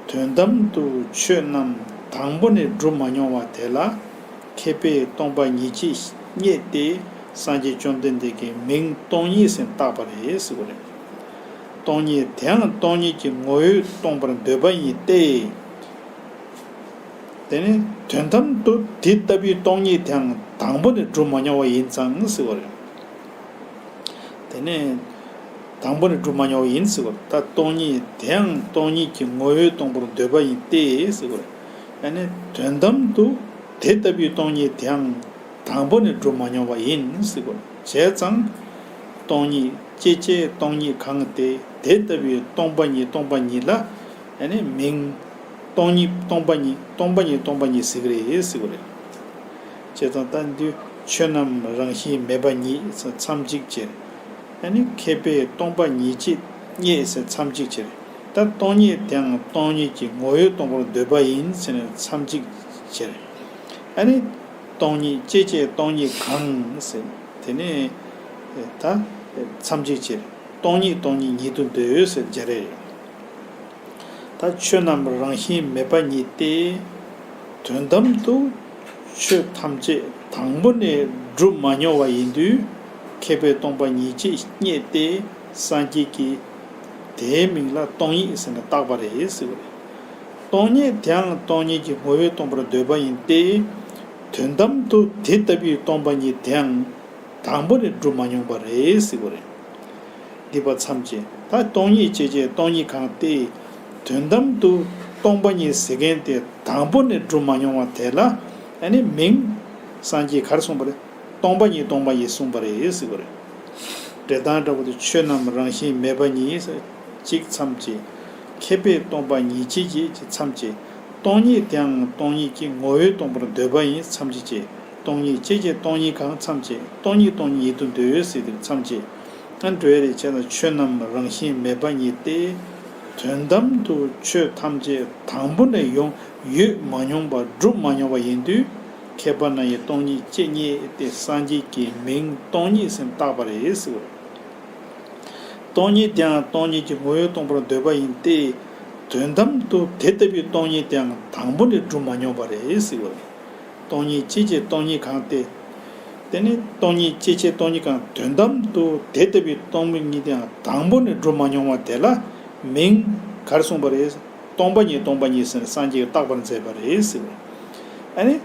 དོན་དམ་དུ་ཆོས་རྣམས་དང་པོ་ནས་གྲུབ་མ་མྱོང་བ་དེ་ལ་མཁས་པས་སྟོང་པ་ཉིད་ཅེས་བསྙད་དེ། སངས་རྒྱས་བཅོམ་ལྡན་འདས་ཀྱིས་མིང་སྟོང་ཉིད་ཟེར་བཏགས་པ་རེད་ཟེར་བ་རེད། སྟོང་ཉིད་དེའང་སྟོང་ཉིད་ཀྱི་ངོ་བོས་སྟོང་པར་འདོད་པ་ཡིན་ཏེ། དེ་ནི་དོན་དམ་དུ་དེ་ལྟ་བུའི་སྟོང་ཉིད་དེའང་དང་པོ་ནས་གྲུབ་མ་མྱོང་བ་ཡིན་ཙང་ཟེར་བ་རེད། དེ་ནས་དང་པོ་ནས་གྲུབ་མ་མྱོང་བ་ཡིན་ཟེར་བ་རེད། ད་སྟོང་ཉིད་དེའང་སྟོང་ཉིད་ཀྱི་ངོ་བོས་སྟོང་པར་འདོད་པ་ཡིན་ཏེ་ཟེར་བ་རེད། ཡང་ན་དོན་དམ་དུ་དེ་ལྟ་བུའི་སྟོང་ཉིད་དེའང་དང་པོ་ནས་གྲུབ་མ་མྱོང་བ་ཡིན་ཟེར་བ་རེད། བྱས་ཙང་སྟོང་ཉིད་སྐྱེད་བྱེད་སྟོང་ཉིད་གང་སྟེ། དེ་ལྟ་བུའི་སྟོང་པ་ཉིད་སྟོང་པ་ཉིད་ལ་ཡང་ན་མིང་སྟོང་ཉིད་སྟོང་པ་ཉིད་སྟོང་པ་ཉིད་སྟོང་པ་ཉིད་ཟེར་གྱི་རེད་ཟེར་བ་རེད། བྱས་ཙང་ད་འདི་ཆོས་རྣམས་རང་བཞིན་མེད་པ་ཉིད་ཟེར་མཚམས་གཅིག་བྱས། ཨ་ནི་མཁས་པས་སྟོང་པ་ཉིད་ཅེས་བསྙད་ཟེར་མཚམས་གཅིག་བྱས། ད་སྟོང་ཉིད་དེའང་སྟོང་ཉིད་ཀྱི་ངོ་བོས་སྟོང་པར་འདོད་པ་ཡིན་ཟེར་ནས་མཚམས་གཅིག་བྱས། ཨ་ནི་སྟོང་ཉིད་སྐྱེད་བྱེད་སྟོང་ཉིད་གང་ཟེར་དེ་ནས་ད་མཚམས་གཅིག་བྱས། སྟོང་ཉིད་སྟོང་ཉིད་ཉིད་དུ་འདོད་ཟེར་བྱས་རེད། ད་ཆོས་རྣམས་རང་བཞིན་མེད་པ་ཉིད་དེ། དོན་དམ་དུ་ཆོས་ཐམས་ཅད་ དང་པོ་ནས་གྲུབ་མ་མྱོང་བ་ཡིན་དུས། མཁས་པས་སྟོང་པ་ཉིད་ཅེས་བསྙད་དེ། སངས་རྒྱས་ཀྱིས་དེའི་མིང་ལ་སྟོང་ཉིད་ཟེར་ནས་བཏགས་པ་རེད་ཟེར་བ་རེད། སྟོང་ཉིད་དེའང་སྟོང་ཉིད་ཀྱི་ངོ་བོས་སྟོང་པར་འདོད་པ་ཡིན་ཏེ། དོན་དམ་དུ་དེ་ལྟ་བུའི་སྟོང་པ་ཉིད་དེའང་དང་པོ་ནས་གྲུབ་མ་མྱོང་བ་རེད་ཟེར་བ་རེད། འདི་པ་མཚམས་བཅད། ད་སྟོང་ཉིད་ཅེས་བྱའི་སྟོང་ཉིད་གང་སྟེ། དོན་དམ་དུ་སྟོང་པ་ཉིད་ཟེར་མཁན་དེ་དང་པོ་ནས་གྲུབ་མ་མྱོང་བ་དེ་ལ་ཨ་ནི་མིང་། སངས་རྒྱས་གར་གསུངས་པ་རེད། སྟོང་པ་ཉིད་སྟོང་པ་ཉིད་གསུངས་པ་རེད་ཟེར་བ་རེད། འགྲེལ་དང་འདྲ་བོ་དེ། ཆོས་རྣམས་རང་བཞིན་མེད་པ་ཉིད། གཅིག་མཚམས་བཅད། མཁས་པས་སྟོང་པ་ཉིད་ཅེས་བྱའི་མཚམས་བཅད། སྟོང་ཉིད་དེའང་སྟོང་ཉིད་ཀྱི་ངོ་བོས་སྟོང་པར་འདོད་པ་ཡིན་མཚམས་བཅད་བཅད། སྟོང་ཉིད་ཅེས་བྱའི་སྟོང་ཉིད་གང་མཚམས་བཅད། སྟོང་ཉིད་སྟོང་ཉིད་ཉིད་དུ་འདོད་ཟེར་དེ་མཚམས་བཅད། ཨ་འགྲོ་བའི་རིགས་ཆེན་ལ་ཆོས་རྣམས་རང་བཞིན་མེད་པ་ཉིད་དེ། དོན་དམ་དུ་ཆོས་ཐམས་ཅད་དང་པོ་ནས་ཡོང་ཡོད་མ་མྱོང་བ་གྲུབ་མ་མྱོང་བ་ཡིན་དུས། མཁས་པ་རྣམས་ཀྱིས་སྟོང་ཉིད་ཅེས་བསྙད་དེ་སངས་རྒྱས་ཀྱི་མིང་སྟོང་ཉིད་ཟེར་བཏགས་པ་རེད་ཟེར་བ་རེད། སྟོང་ཉིད་དེའང་སྟོང་ཉིད་ཀྱི་ངོ་བོས་སྟོང་པར་འདོད་པ་ཡིན་ཏེ། དོན་དམ་དུ་དེ་ལྟ་བུའི་སྟོང་ཉིད་དེའང་དང་པོ་ནས་གྲུབ་མ་མྱོང་བ་རེད་ཟེར་བ་རེད། སྟོང་ཉིད་ཅེས་བྱའི་སྟོང་ཉིད་གང་སྟེ། དེ་ནི་སྟོང་ཉིད་ཅེས་བྱའི་སྟོང་ཉིད་གང་། དོན་དམ་དུ་དེ་ལྟ་བུའི་སྟོང་པ་ཉིད་དེའང་དང་པོ་ནས་གྲུབ་མ་མྱོང་བ་དེ་ལ་མིང་གར་གསུངས་པ་རེད། སྟོང་པ་ཉིད་སྟོང་པ་ཉིད་ཟེར་ནས་སངས་རྒྱས་ཀྱིས་བཏགས་པར་མཛད་པ་རེད་ཟེར་བ་རེད། ཨ་ནི།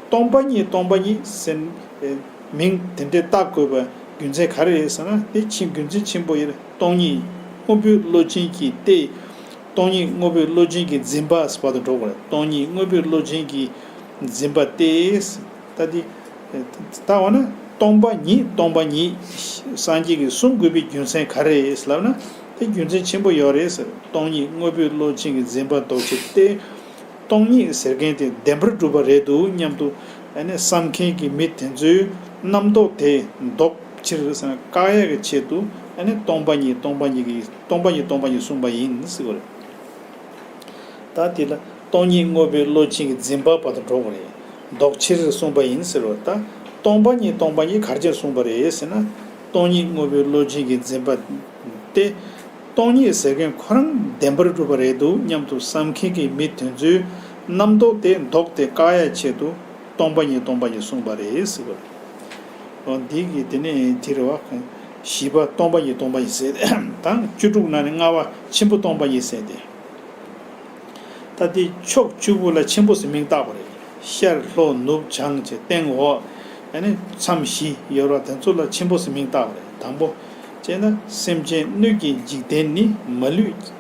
སྟོང་པ་ཉིད་སྟོང་པ་ཉིད་ཟེར་ནས་མིང་དེ་འདྲའི་བཏགས་དགོས་པའི་རྒྱུ་མཚན་ག་རེ་རེད་ཟེར་ན། དེ་ཆེས་རྒྱུ་མཚན་ཆེན་པོ་ཡིན། སྟོང་ཉིད་དངོས་པོའི་བློ་ཅན་གྱི་སྟེ། སྟོང་ཉིད་དངོས་པོའི་བློ་ཅན་གྱི་འཛིན་པ་ཟེར་བ་དང་འགྲོ་དགོས་རེད། སྟོང་ཉིད་དངོས་པོའི་བློ་ཅན་གྱི་འཛིན་པ་སྟེ། ད་དེ། ད་འོ་ན་སྟོང་པ་ཉིད་སྟོང་པ་ཉིད་སངས་རྒྱས་ཀྱིས་གསུང་དགོས་པའི་རྒྱུ་མཚན་ག་རེ་རེད་ལབ་ན། དེ་རྒྱུ་མཚན་ཆེན་པོ་ཡོད་རེད་ཟེར། སྟོང་ཉིད་དངོས་པོའི་བློ་ཅན་གྱི་འཛིན་པ་ལྡོག་ཕྱིར་ཏེ། སྟོང་ཉིད་ཟེར་མཁན་དེ་བདེན་པར་གྲུབ་པ་རེད་འདུག་སྙམ་དུ་ཨ་ནི་བསམ་མཁན་གྱི་མི་དེ་ཚོའི་རྣམ་རྟོག་དེ་ལྡོག་ཕྱིར་ཟེར་ན། བཀག་ཡག་གི་ཆེད་དུ་ཨ་ནི་སྟོང་པ་ཉིད་སྟོང་པ་ཉིད་ཀྱི་སྟོང་པ་ཉིད་སྟོང་པ་ཉིད་གསུངས་པ་ཡིན་ཟེར་བ་རེད། ད་དེ་ལ་སྟོང་ཉིད་དངོས་པོའི་བློ་ཅན་གྱི་འཛིན་པ་བར་དུ་འགྲོ་དགོས་རེད། ལྡོག་ཕྱིར་གསུངས་པ་ཡིན་ཟེར་བ། ད་སྟོང་པ་ཉིད་སྟོང་པ་ཉིད་ག་རེ་བྱས་གསུངས་པ་རེད་ཟེར་ན། སྟོང་ཉིད་དངོས་པོའི་བློ་ཅན་གྱི་འཛིན་པ་སྟེ། སྟོང་ཉིད་ཟེར་མཁན་ཁོ་རང་བདེན་པར་གྲུབ་པ་རེད་འདུག་སྙམ་དུ་བསམ་མཁན་གྱི་མི་དེ་ཚོའི་རྣམ་རྟོག་དེ་ལྡོག་སྟེ་བཀག་ཡག་ཆེད་དུ་སྟོང་པ་ཉིད་སྟོང་པ་ཉིད་གསུངས་པ་རེད་ཟེར་བ་རེད། འོ་འདི་གི་དེ་ནས་དེ་རེད་བ། བཞི་པ་སྟོང་པ་ཉིད་སྟོང་པ་ཉིད་ཟེར་ཏེ། དང་བཅུ་དྲུག་ནང་ནས་ལྔ་པ་ཆེན་པོ་སྟོང་པ་ཉིད་ཟེར་ཏེ། ད་དེ་ཕྱོགས་བཅུ་པོ་ལ་ཆེན་པོ་ཟེར་མིང་བཏགས་པ་རེད། ཤར་ལྷོ་ནུབ་བྱང་བྱས་སྟེང་འོག་ཨ་ནི་མཚམས་བཞི་ཡོད་ར། དེ་ཚོ་ལ་ཆེན་པོ་ཟེར་མིང་བཏགས་པ་རེད། དང་པོ་བྱས་ན་སེམས་ཅན་སྣོད་ཀྱི་འཇིག་རྟེན་ནི། མ་ལུས་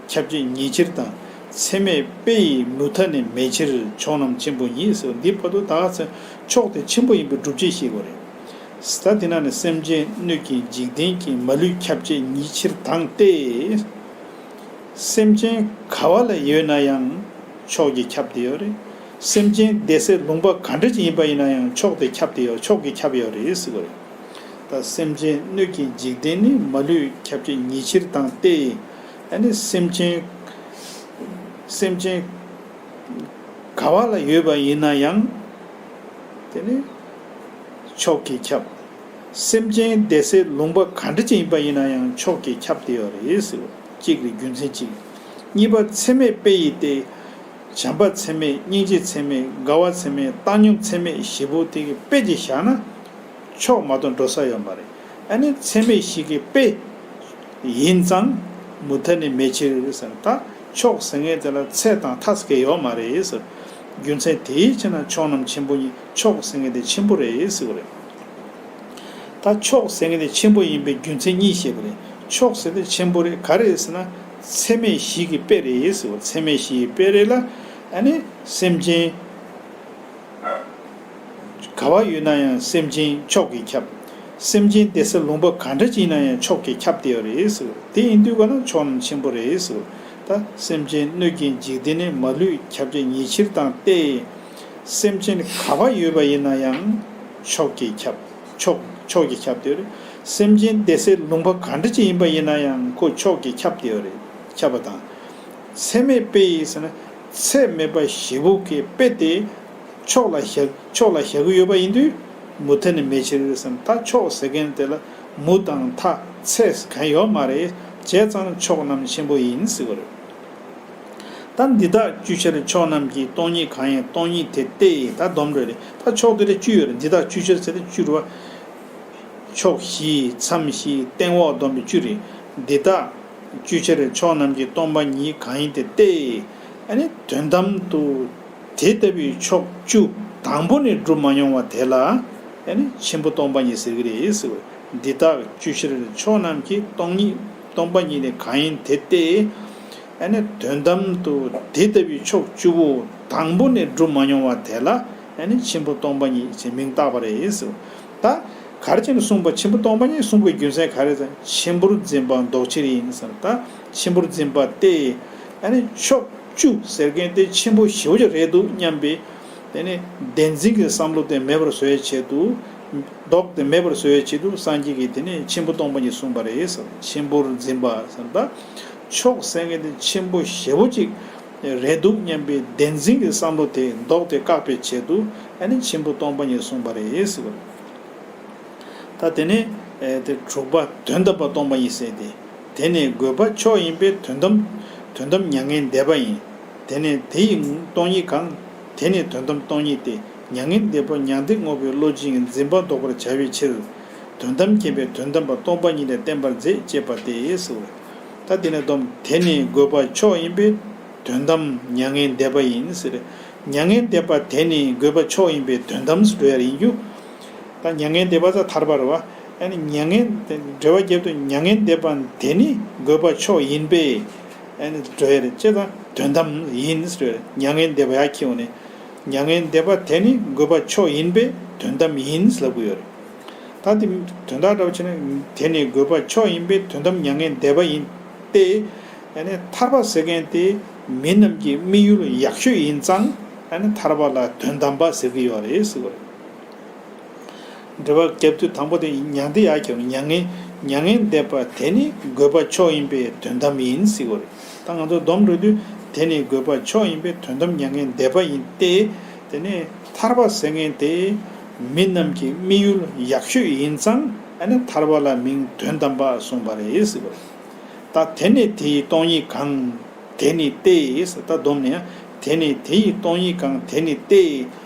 ཁྱབ་བྱེད་ཉིད་ཕྱིར་དང་། ཚད་མེད་དཔེ་ཡི་མུ་མཐའ་ནི་མེད་ཕྱིར། ཕྱོགས་རྣམས་ཆེན་པོ་ཉིད་ཟེར། འདི་བར་དུ་ད་ག་ཚོད་ཕྱོགས་དེ་ཆེན་པོ་ཡིན་པའི་སྒྲུབ་བྱེད་ཤེས་དགོས་རེད། ད་དེ་ནང་ནས་སེམས་ཅན་སྣོད་ཀྱི་འཇིག་རྟེན་གྱི་མ་ལུས་ཁྱབ་བྱེད་ཉིད་ཕྱིར་དང་སྟེ། སེམས་ཅན་ག་བ་ལ་ཡོད་ན་ཡང་ཕྱོགས་ཀྱིས་ཁྱབ་བསྡད་ཡོད་རེད། སེམས་ཅན་བསྡད་སའི་ལུང་པ་ག་འདྲ་ཅིག་ཡིན་པ་ཡིན་ན་ཡང་ཕྱོགས་དེ་ཁྱབ་བསྡད་ཡོད། ཕྱོགས་ཀྱིས་ཁྱབ་ཡོད་རེད་ཟེར་བ་རེད། ད་སེམས་ཅན་སྣོད་ཀྱི་འཇིག་རྟེན་ནི། མ་ལུས་ཁྱབ་བྱེད་ཉིད་ཕྱིར་དང་སྟེ། ཨ་ནི་སེམས་ཅན། སེམས་ཅན་ག་བ་ལ་ཡོད་པ་ཡིན་ན་ཡང་། དེ་ནི་ཕྱོགས་ཀྱིས་ཁྱབ། སེམས་ཅན་བསྡད་སའི་ལུང་པ་ག་འདྲ་ཅིག་ཡིན་པ་ཡིན་ན་ཡང་ཕྱོགས་ཀྱིས་ཁྱབ་བསྡད་ཡོད་རེད་ཟེར་བ་གཅིག་རེད། རྒྱུ་མཚན་གཅིག་གཉིས་པ་ཚད་མེད་དཔེ་ཡི་སྟེ། བྱམས་པ་ཚད་མེད། སྙིང་རྗེ་ཚད་མེད། དགའ་བ་ཚད་མེད། བཏང་སྙོམས་ཚད་མེད་བཞི་པོ་དེ་གི་དཔེ་ཅིག་བཞག་ན། ཕྱོགས་མ་གཏོགས་འགྲོ་ས་ཡོད་མ་རེད། ཨ་ནི་ཚད་མེད་བཞི་གི་དཔེ་ཡིན་ཙང་། མུ་མཐའ་ནི་མེད་ཕྱིར་ཟེར། ད་ཕྱོགས་ཟེར་མཁན་དེ་ལ་ཚད་དང་མཐའ་ཟེར་མཁན་ཡོད་མ་རེད་ཟེར། རྒྱུ་མཚན་དེའི་ཕྱིར་ན་ཕྱོགས་རྣམས་ཆེན་པོ་ཉིད། ཕྱོགས་ཟེར་མཁན་དེ་ཆེན་པོ་རེད་ཟེར་བ་རེད། ད་ཕྱོགས་ཟེར་མཁན་དེ་ཆེན་པོ་ཡིན་པའི་རྒྱུ་མཚན་གཉིས་བཤད་པ་རེད། ཕྱོགས་ཟེར་དེ་ཆེན་པོ་རེད། ག་རེ་རེད་ཟེར་ན། ཚད་མེད་བཞི་གི་དཔེ་རེད་ཟེར་བ། ཚད་མེད་བཞི་ཡི་དཔེ་རེད་ལ། ཨ་ནི་སེམས་ཅན་ག་བ་ཡོད་ན་ཡང་སེམས་ཅན་ཕྱོགས་ཀྱིས་ཁྱབ། སེམས་ཅན་བསྡད་ས་ལུང་པ་ག་འདྲ་ཅིག་ཡིན་ན་ཡང་ཕྱོགས་ཀྱིས་ཁྱབ་བསྡད་ཡོད་རེད་ཟེར་བ། དེ་ཡིན་དུས་ག་ན་ཕྱོགས་རྣམས་ཆེན་པོ་རེད་ཟེར་བ། ད་སེམས་ཅན་སྣོད་ཀྱི་འཇིག་རྟེན་ནི། མ་ལུས་ཁྱབ་བྱེད་ཉིད་ཕྱིར་དང་སྟེ། སེམས་ཅན་ག་བ་ཡོད་པ་ཡིན་ན་ཡང་ཕྱོགས་ཀྱིས་ཁྱབ། ཕྱོགས་ཕྱོགས་ཀྱིས་ཁྱབ་བསྡད་ཡོད་རེད། སེམས་ཅན་བསྡད་སའི་ལུང་པ་ག་འདྲ་ཅིག་ཡིན་པ་ཡིན་ན་ཡང་ཁོ་ཕྱོགས་ཀྱིས་ཁྱབ་བསྡད་ཡོད་རེད། ཁྱབ་པ་དང་། ཚད་མེད་དཔེ་ཡི་ཟེར་ན། ཚད་མེད་པ་བཞི་པོ་གི་དཔེ་དེ་ཕྱོགས་ལ་བཞག་ཕྱོགས་ལ་བཞག་གི་ཡོད་པ་ཡིན་དུས། མུ་མཐའ་ནི་མེད་ཕྱིར་ཟེར་ན། ད་ཕྱོགས་ཟེར་མཁན་དེ་ལ་མུ་དང་མཐའ་ཚད་ཟེར་མཁན་ཡོད་མ་རེད། བྱས་ཙང་ཕྱོགས་རྣམས་ཆེན་པོ་ཡིན་ཟེར་བ་རེད། ད་འདི་དག་བཅུ་ཆར་ཕྱོགས་རྣམས་ཀྱི། སྟོང་ཉིད་གང་ཡིན་སྟོང་ཉིད་དེ་སྟེ། ད་སྡོམ་རེད། ད་ཕྱོགས་དེ་ལ་བཅུ་ཡོད་རེད། འདི་དག་བཅུ་ཆར་ཟེར་ཏེ་བཅུ་རེད་བ། ཕྱོགས་བཞི། མཚམས་བཞི། སྟེང་འོག་བསྡོམས་པས་བཅུ་རེད། འདི་དག་བཅུ་ཆར་ཕྱོགས་རྣམས་ཀྱི། སྟོང་པ་ཉིད་གང་ཡིན་དེ་སྟེ། ཨ་ནི་དོན་དམ་དུ་དེ་ལྟ་བུའི་ཕྱོགས་བཅུ་དང་པོ་ནས་གྲུབ་མ་མྱོང་བ་དེ་ལ་ཨ་ནི་ཆེན་པོ་སྟོང་པ་ཉིད་ཟེར་གྱི་རེད་ཟེར་བ། འདི་དག་བཅུ་ཆར་ཕྱོགས་རྣམས་ཀྱི། སྟོང་ཉིད། སྟོང་པ་ཉིད་ནི་གང་ཡིན་དེ་སྟེ། ཨ་ནི་དོན་དམ་དུ་དེ་ལྟ་བུའི་ཕྱོགས་བཅུ་པོ་དང་པོ་ནས་གྲུབ་མ་མྱོང་བ་དེ་ལ་ཨ་ནི་ཆེན་པོ་སྟོང་པ་ཉིད་ཅེས་མིང་བཏགས་པ་རེད་ཟེར། ད་ག་རེ་བྱས་ནས་གསུངས་པ། ཆེན་པོ་སྟོང་པ་ཉིད་གསུངས་པའི་རྒྱུ་མཚན་ག་རེ་ཟེར། ཆེན་པོར་འཛིན་པ་ལྡོག་ཕྱིར་ཡིན་ཟེར། ད་ཆེན་པོར་འཛིན་པ་སྟེ། ཨ་ནི་ཕྱོགས་བཅུ་ཟེར་མཁན་དེ་ཆེན་པོ་ཞེ་པོ་ཅིག་རེད་འདུག་སྙམ་པའི། དེ་ནི་བདེན་འཛིན་གྱི་བསམ་བློ་དེ་མེད་པར་བཟོ་བའི་ཆེད་དུ། ལྡོག་སྟེ་མེད་པར་བཟོ་བའི་ཆེད་དུ་སངས་རྒྱས་ཀྱིས་དེ་ནི་ཆེན་པོ་སྟོང་པ་ཉིད་གསུངས་པ་རེད་ཟེར། ཆེན་པོར་འཛིན་པ་ཟེར། ད་ཕྱོགས་ཟེར་མཁན་དེ་ཆེན་པོ་ཞེ་པོ་ཅིག་རེད་འདུག་སྙམ་པའི་བདེན་འཛིན་གྱི་བསམ་བློ་དེ་ལྡོག་སྟེ་བཀག་པའི་ཆེད་དུ་ཨ་ནི་ཆེན་པོ་སྟོང་པ་ཉིད་གསུངས་པ་རེད་ཟེར། ད་དེ་ནས་ཨེ་དེ་དྲུག་པ་དོན་དམ་པ་སྟོང་པ་ཡིན་ཟེར་ཏེ། དེ་ནི་དགོས་པ་མཆོག་ཡིན་པས་དོན་དམ། དོན་དམ་མྱ་ངན་འདས་པ་ཡིན། དེ་ནི་དེ་ཡི་སྟོང་ཉིད་གང་། དེ་ནི་དོན་དམ་སྟོང་ཉིད་དེ། མྱ་ངན་འདས་པ་མྱང་འདས་དངོས་པོའི་བློ་ཅན་གྱི་འཛིན་པ་ལྡོག་པར་བྱ་བའི་ཕྱིར། དོན་དམ་མཁྱེན་པས་དོན་དམ་པ་སྟོང་པ་ཉིད་ལ་བརྟེན་པར་མཛད་ཅེས་པ་སྟེ་ཟེར། ད་དེ་ནི་སྡོམ། དེ་ནི་དགོས་པ་མཆོག་ཡིན་པས། དོན་དམ་མྱ་ངན་འདས་པ་ཡིན་ཟེར། མྱ་ངན་འདས་པ་དེ་ནི་དགོས་པ་མཆོག་ཡིན་པས་དོན་དམ་ཟེར་འགྲོ་ཡ་ཡིན་རྒྱུ། ད་མྱ་ངན་འདས་པ་ཟེར་ཐར་པ་རེད་བ། ཨ་ནི་མྱ་ངན་དེ་འགྲེལ་པ་རྒྱབ་དུས་མྱ་ངན་འདས་པ་དེ་ནི་དགོས་པ་མཆོག་ཡིན་པས། ཨ་ནི་འགྲོ་ཡ་རེད། ཅེས་དང་དོན་དམ་ཡིན་ཟེར་འགྲོ་ཡ་རེད། མྱ་ངན་འདས་པ་ཡར་འཁྱེར་འོང་ནས། མྱ་ངན་འདས་པ་དེ་ནི་དགོས་པ་མཆོག་ཡིན་པས་དོན་དམ་ཡིན་ལབ་དགོས་ཡོད་རེད། ད་དེ་དོན་དག་འདྲ་བོ་བྱས་ན། དེ་ནི་དགོས་པ་མཆོག་ཡིན་པས་དོན་དམ་མྱ་ངན་འདས་པ་ཡིན་ཏེ། ཨ་ནི་ཐར་པ་ཟེར་མཁན་དེ་མི་རྣམས་ཀྱི་དམིགས་ཡུལ་ཡག་ཤོས་ཡིན་ཙང་། ཨ་ནི་ཐར་པ་ལ་དོན་དམ་པ་ཟེར་གྱི་ཡོད་རེད་ཟེར་བ་རེད། འགྲེལ་པ་རྒྱབ་དུས་དང་པོ་དེ་མྱང་འདས་ཡར་འཁྱེར། མྱ་ངན། མྱ་ངན་འདས་པ་དེ་ནི་དགོས་པ་མཆོག་ཡིན་པས་དོན་དམ་ཡིན་ཟེར་བ་རེད། ད་ང་ཚོ་སྡོམ་འགྲོ་དུས་དེ་ནི་དགོས་པ་མཆོག་ཡིན་པས་དོན་དམ་མྱ་ངན་འདས་པ་ཡིན་ཏེ། དེ་ནས་ཐར་པ་ཟེར་མཁན་དེ་མི་རྣམས་ཀྱི་དམིགས་ཡུལ་ཡག་ཤོས་ཡིན་ཙང་། ཨ་ནི་ཐར་པ་ལ་མིང་དོན་དམ་པ་གསུངས་པ་རེད་ཟེར་བ་རེད། ད་དེ་ནི་དེ་ཡི་སྟོང་ཉིད་གང་། དེ་ནི་སྟེ། ད་སྡོམ་ནས་ཡང་དེ་ནི་དེ་ཡི་སྟོང་ཉིད་གང་། དེ་ནི་སྟེ།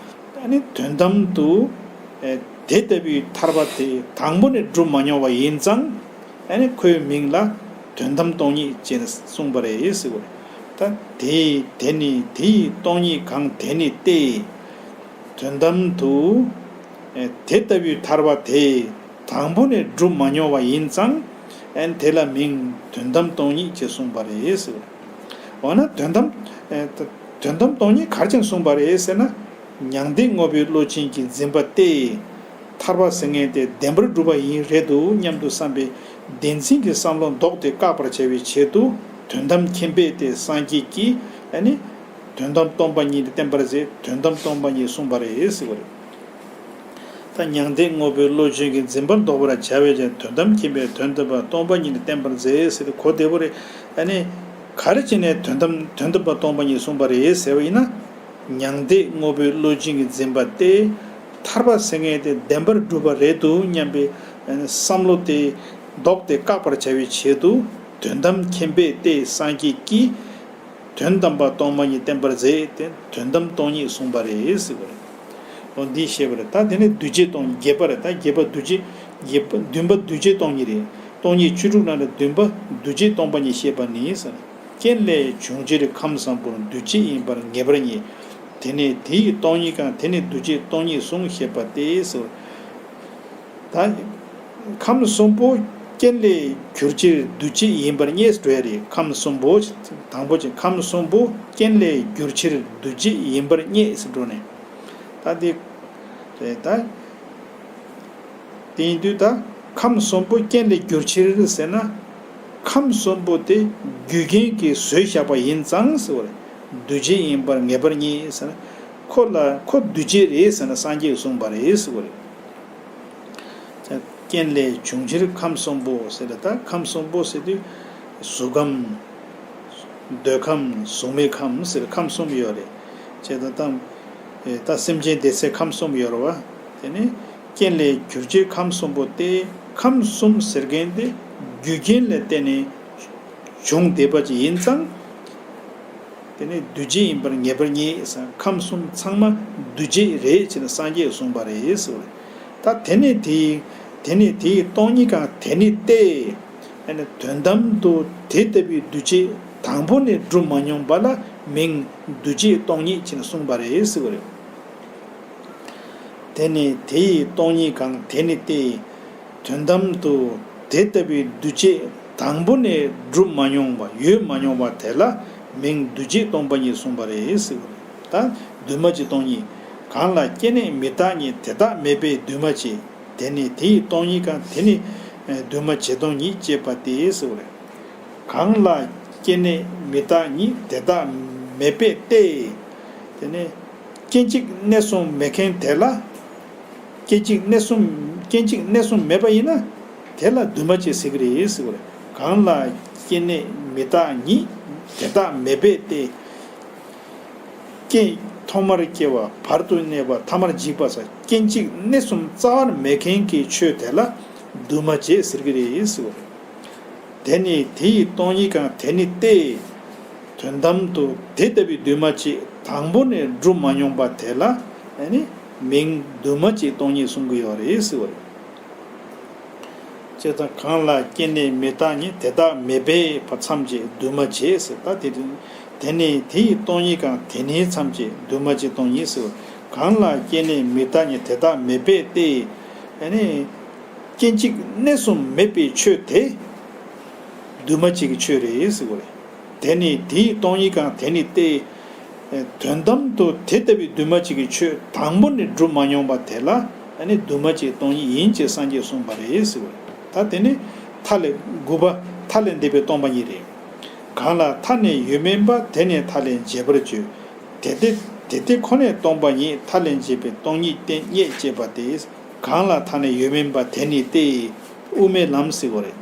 ཨ་ནི་དོན་དམ་དུ་ཨེ་དེ་ལྟ་བུའི་ཐར་པ་དེ་དང་པོ་ནས་གྲུབ་མ་མྱོང་བ་ཡིན་ཙང་། ཨ་ནི་ཁོའི་མིང་ལ་དོན་དམ་སྟོང་ཉིད་ཅེས་གསུངས་པ་རེད་ཟེར་བ་རེད། ད་དེ་དེ་ནི་དེ་ཡི་སྟོང་ཉིད་གང་། དེ་ནི་སྟེ། དོན་དམ་དུ་ཨེ་དེ་ལྟ་བུའི་ཐར་པ་དེ་དང་པོ་ནས་གྲུབ་མ་མྱོང་བ་ཡིན་ཙང་། ཨ་ནི་དེ་ལ་མིང་དོན་དམ་སྟོང་ཉིད་ཅེས་གསུངས་པ་རེད་ཟེར་བ་རེད། འོ་ན་དོན་དམ་ཨེ་དོན་དམ་སྟོང་ཉིད་ག་རེ་བྱས་ནས་གསུངས་པ་རེད་ཟེར་ན། མྱང་འདས་དངོས་པོའི་བློ་ཅན་གྱི་འཛིན་པ་སྟེ། ཐར་པ་ཟེར་མཁན་དེ་བདེན་པར་གྲུབ་པ་ཡིན་རེད་འདུག་སྙམ་དུ་བསམ་པའི་བདེན་འཛིན་གྱི་བསམ་བློ་ལྡོག་སྟེ་བཀག་པར་བྱ་བའི་ཆེད་དུ། དོན་དམ་མཁྱེན་པས་དེ་སངས་རྒྱས་ཀྱིས། ཨ་ནི་དོན་དམ་སྟོང་པ་ཉིད་ལ་བརྟེན་པར་མཛད། དོན་དམ་སྟོང་པ་ཉིད་གསུངས་པ་རེད་ཟེར་བ་རེད། ད་མྱང་འདས་དངོས་པོའི་བློ་ཅན་གྱི་འཛིན་པ་ལྡོག་པར་བྱ་བའི་ཕྱིར། དོན་དམ་མཁྱེན་པས་དོན་དམ་པ་སྟོང་པ་ཉིད་ལ་བརྟེན་པར་མཛད་ཟེར་ཏེ་གོ་བདེ་པོ་རེད། ཨ་ནི་ག་རེ་བྱས་ནས་དོན་དམ་དོན་དམ་པ་སྟོང་པ་ཉིད་གསུངས་པ་རེད་ཟེར་བ་ཡིན་ན། མྱང་འདས་དངོས་པོའི་བློ་ཅན་གྱི་འཛིན་པ་སྟེ། ཐར་པ་ཟེར་མཁན་དེ་བདེན་པར་གྲུབ་པ་རེད་འདུག་སྙམ་པའི་བསམ་བློ་དེ་ལྡོག་སྟེ་བཀག་པར་བྱ་བའི་ཆེད་དུ། དོན་དམ་མཁྱེན་པས་དེ་སངས་རྒྱས་ཀྱིས། དོན་དམ་པ་སྟོང་པ་ཉིད་བསྟན་པར་མཛད་དེ། དོན་དམ་སྟོང་ཉིད་གསུངས་པ་རེད་ཟེར་བ་རེད། འོ་འདི་བཤད་པ་རེད། ད་དེ་ནས་འདུས་བྱས་སྟོང་བརྒྱད་པ་རེད། ད་བརྒྱད་པ་འདུས་བྱས། བརྒྱད་པ་བདུན་པ་འདུས་བྱས་སྟོང་ཉིད་རེད། སྟོང་ཉིད་བཅུ་དྲུག་ནང་ནས་བདུན་པ་འདུས་བྱས་སྟོང་པ་ཉིད་བཤད་པ་ནི་ཟེར། རྐྱེན་ལས་བྱུང་ཕྱིར་ཁམས་གསུམ་པོ་འདུས་བྱས་ཡིན་པར་ངེས་པར་རྙེད། དེ་ནས་དེ་ཡི་སྟོང་ཉིད་གང་། དེ་ནི་འདུས་བྱས་སྟོང་ཉིད་གསུངས་ཞེས་པ་སྟེ་ཟེར། ད་ཁམས་གསུམ་པོ་རྐྱེན་ལས་གྱུར་ཕྱིར་འདུས་བྱས་ཡིན་པར་རྙེད་ཟེར་འགྲོ་ཡ་རེད། ཁམས་གསུམ་པོ་དང་པོ་ཅིག་ཁམས་གསུམ་པོ་རྐྱེན་ལས་གྱུར་ཕྱིར་འདུས་བྱས་ཡིན་པར་རྙེད་ཟེར་འགྲོ་ནས། ད་དེ་རེད་ད། དེ་ཡིན་དུས་ད་ཁམས་གསུམ་པོ་རྐྱེན་ལས་གྱུར་ཕྱིར་ཟེར་ན། ཁམས་གསུམ་པོ་དེ་རྒྱུ་རྐྱེན་གྱིས་བཟོས་བཞག་པ་ཡིན་ཙང་ཟེར་བ་རེད། འདུས་བྱས་ཡིན་པར་ངེས་པར་རྙེད་ཟེར་ན། ཁོ་ལ་ཁོ་འདུས་བྱས་རེད་ཟེར་ན་སངས་རྒྱས་ཀྱིས་གསུངས་པ་རེད་ཟེར་བ་རེད། རྐྱེན་ལས་བྱུང་ཕྱིར་ཁམས་གསུམ་པོ་ཟེར་ལ། ད་ཁམས་གསུམ་པོ་ཟེར་དུས་གཟུགས་ཁམས། འདོད་ཁམས། གཟུགས་མེད་ཁམས་ཟེར་ཁམས་གསུམ་ཡོད་རེད། བྱས་ཙང་ད་ད་སེམས་ཅན་བདེ་གསལ་ཁམས་གསུམ་ཡོད་རེད་བ། དེ་ནི་རྐྱེན་ལས་གྱུར་ཕྱིར་ཁམས་གསུམ་པོ་སྟེ། ཁམས་གསུམ་ཟེར་མཁན་དེ་རྒྱུ་རྐྱེན་ལ་བརྟེན་ནས་བྱུང་བསྡད་པ་ཅིག་ཡིན་ཙང་། དེ་ནི་འདུ་བྱེད་ཡིན་པར་ངེས་པར་ངེས་ཟེར། ཁམས་གསུམ་ཚང་མ་འདུ་བྱེད་རེད་ཅེས་ནི་སངས་རྒྱས་གསུངས་པ་རེད་ཟེར་བ་རེད། ད་དེ་ནི་དེའི་དེ་ནི་དེའི་སྟོང་ཉིད་གང་དེ་ནི་སྟེ། ཨ་ནི་དོན་དམ་དུ་དེ་ལྟ་བུའི་འདུ་བྱེད་དང་པོ་ནས་གྲུབ་མ་མྱོང་པ་ལ་མིང་འདུ་བྱེད་སྟོང་ཉིད་ཅེས་ནི་གསུངས་པ་རེད་ཟེར་བ་རེད། དེ་ནི་དེ་ཡི་སྟོང་ཉིད་གང་དེ་ནི་སྟེ། དོན་དམ་དུ་དེ་ལྟ་བུའི་འདུ་བྱེད་དང་པོ་ནས་གྲུབ་མ་མྱོང་བ་ཡོད་མ་མྱོང་བ་དེ་ལ་མིང་འདུ་བྱེད་སྟོང་པ་ཉིད་གསུངས་པ་རེད་ཟེར་བ་རེད། ད་འདུས་མ་བྱས་སྟོང་ཉིད། གང་ལ་སྐྱེ་གནས་མི་རྟག་ཉིད་དེ་དག་མེད་པས་འདུས་མ་བྱས། དེ་ནི་དེ་ཡི་སྟོང་ཉིད་གང་དེ་ནི་འདུས་མ་བྱས་སྟོང་ཉིད་ཅེས་པ་སྟེ་ཟེར་བ་རེད། གང་ལ་སྐྱེ་གནས་མི་རྟག་ཉིད་དེ་དག་མེད་པས་ཏེ། དེ་ནི་སྐྱེ་འཇིག་གནས་གསུམ་མེད་མཁན་དེ་ལ། སྐྱེ་འཇིག་གནས་གསུམ་སྐྱེ་འཇིག་གནས་གསུམ་མེད་པ་ཡིན་ན། དེ་ལ་འདུས་མ་བྱས་ཟེར་གྱི་རེད་ཟེར་བ་རེད། གང་ལ་སྐྱེ་གནས་མི་རྟག་ཉིད་དེ་དག་མེད་པས་ཏེ། སྐྱེ་ཐོག་མར་སྐྱེ་བ་བར་དུ་གནས་པ་ཐ་མར་འཇིག་པ་སོགས་སྐྱེ་འཇིག་གནས་གསུམ་རྩ་བར་མེད་མཁན་གྱི་ཆོས་དེ་ལ་འདུས་མ་བྱས་ཟེར་གྱི་རེད་ཟེར་བ་རེད། དེ་ནི་དེ་ཡི་སྟོང་ཉིད་གང་དེ་ནི་སྟེ། དོན་དམ་དུ་དེ་ལྟ་བུའི་འདུས་མ་བྱས་དང་པོ་ནས་གྲུབ་མ་མྱོང་བ་དེ་ལ་ཨ་ནི་མིང་འདུས་མ་བྱས་སྟོང་ཉིད་གསུང་གི་ཡོད་རེད་ཟེར་བ་རེད། ཅེས་དང་། གང་ལ་སྐྱེ་གནས་མི་རྟག་ཉིད་དེ་དག་མེད་པས་བར་མཚམས་ཀྱིས་འདུས་མ་བྱས་ཟེར། ད་དེ་དེ་ནི་དེ་ཡི་སྟོང་ཉིད་གང་དེ་ནི་མཚམས་ཀྱིས་འདུས་མ་བྱས་སྟོང་ཉིད་ཟེར། གང་ལ་སྐྱེ་གནས་མི་རྟག་ཉིད་དེ་དག་མེད་པས་ཏེ། ཨ་ནི་སྐྱེ་འཇིག་གནས་གསུམ་མེད་པའི་ཆོས་དེ་འདུས་མ་བྱས་ཀྱི་ཆོས་རེད་ཟེར་བ་རེད། དེ་ནི་དེའི་སྟོང་ཉིད་གང་དེ་ནི་སྟེ། དོན་དམ་དུ་དེ་ལྟ་བུའི་འདུས་མ་བྱས་ཀྱི་ཆོས་དང་པོ་ནས་གྲུབ་མ་མྱོང་བ་དེ་ལ་ཨ་ནི་འདུས་མ་བྱས་སྟོང་ཉིད་ཡིན་ཅེས་སངས་རྒྱས་གསུངས་པ་རེད་ཟེར་བ་རེད། ད་དེ་ནི་མཐའ་ལས་དགུ་པ་མཐའ་ལས་འདས་པའི་སྟོང་པ་ཉིད་རེད། གང་ལ་མཐའ་ནས་ཡོད་མིན་པ་དེ་ནི་མཐའ་ལས་འབྱེད་པར་བརྗོད། དེ་སྟེ་དེ་སྟེ་ཁོ་ནས་སྟོང་པ་ཉིད་མཐའ་ལས་འབྱེད་པའི་སྟོང་ཉིད་སྟེ་རྙེད་ཅེས་པ་སྟེ། གང་ལ་མཐའ་ནས་ཡོད་མིན་པ་དེ་ནི་སྟེ། དབུ་མའི་ལམ་ཟེར་བ་རེད།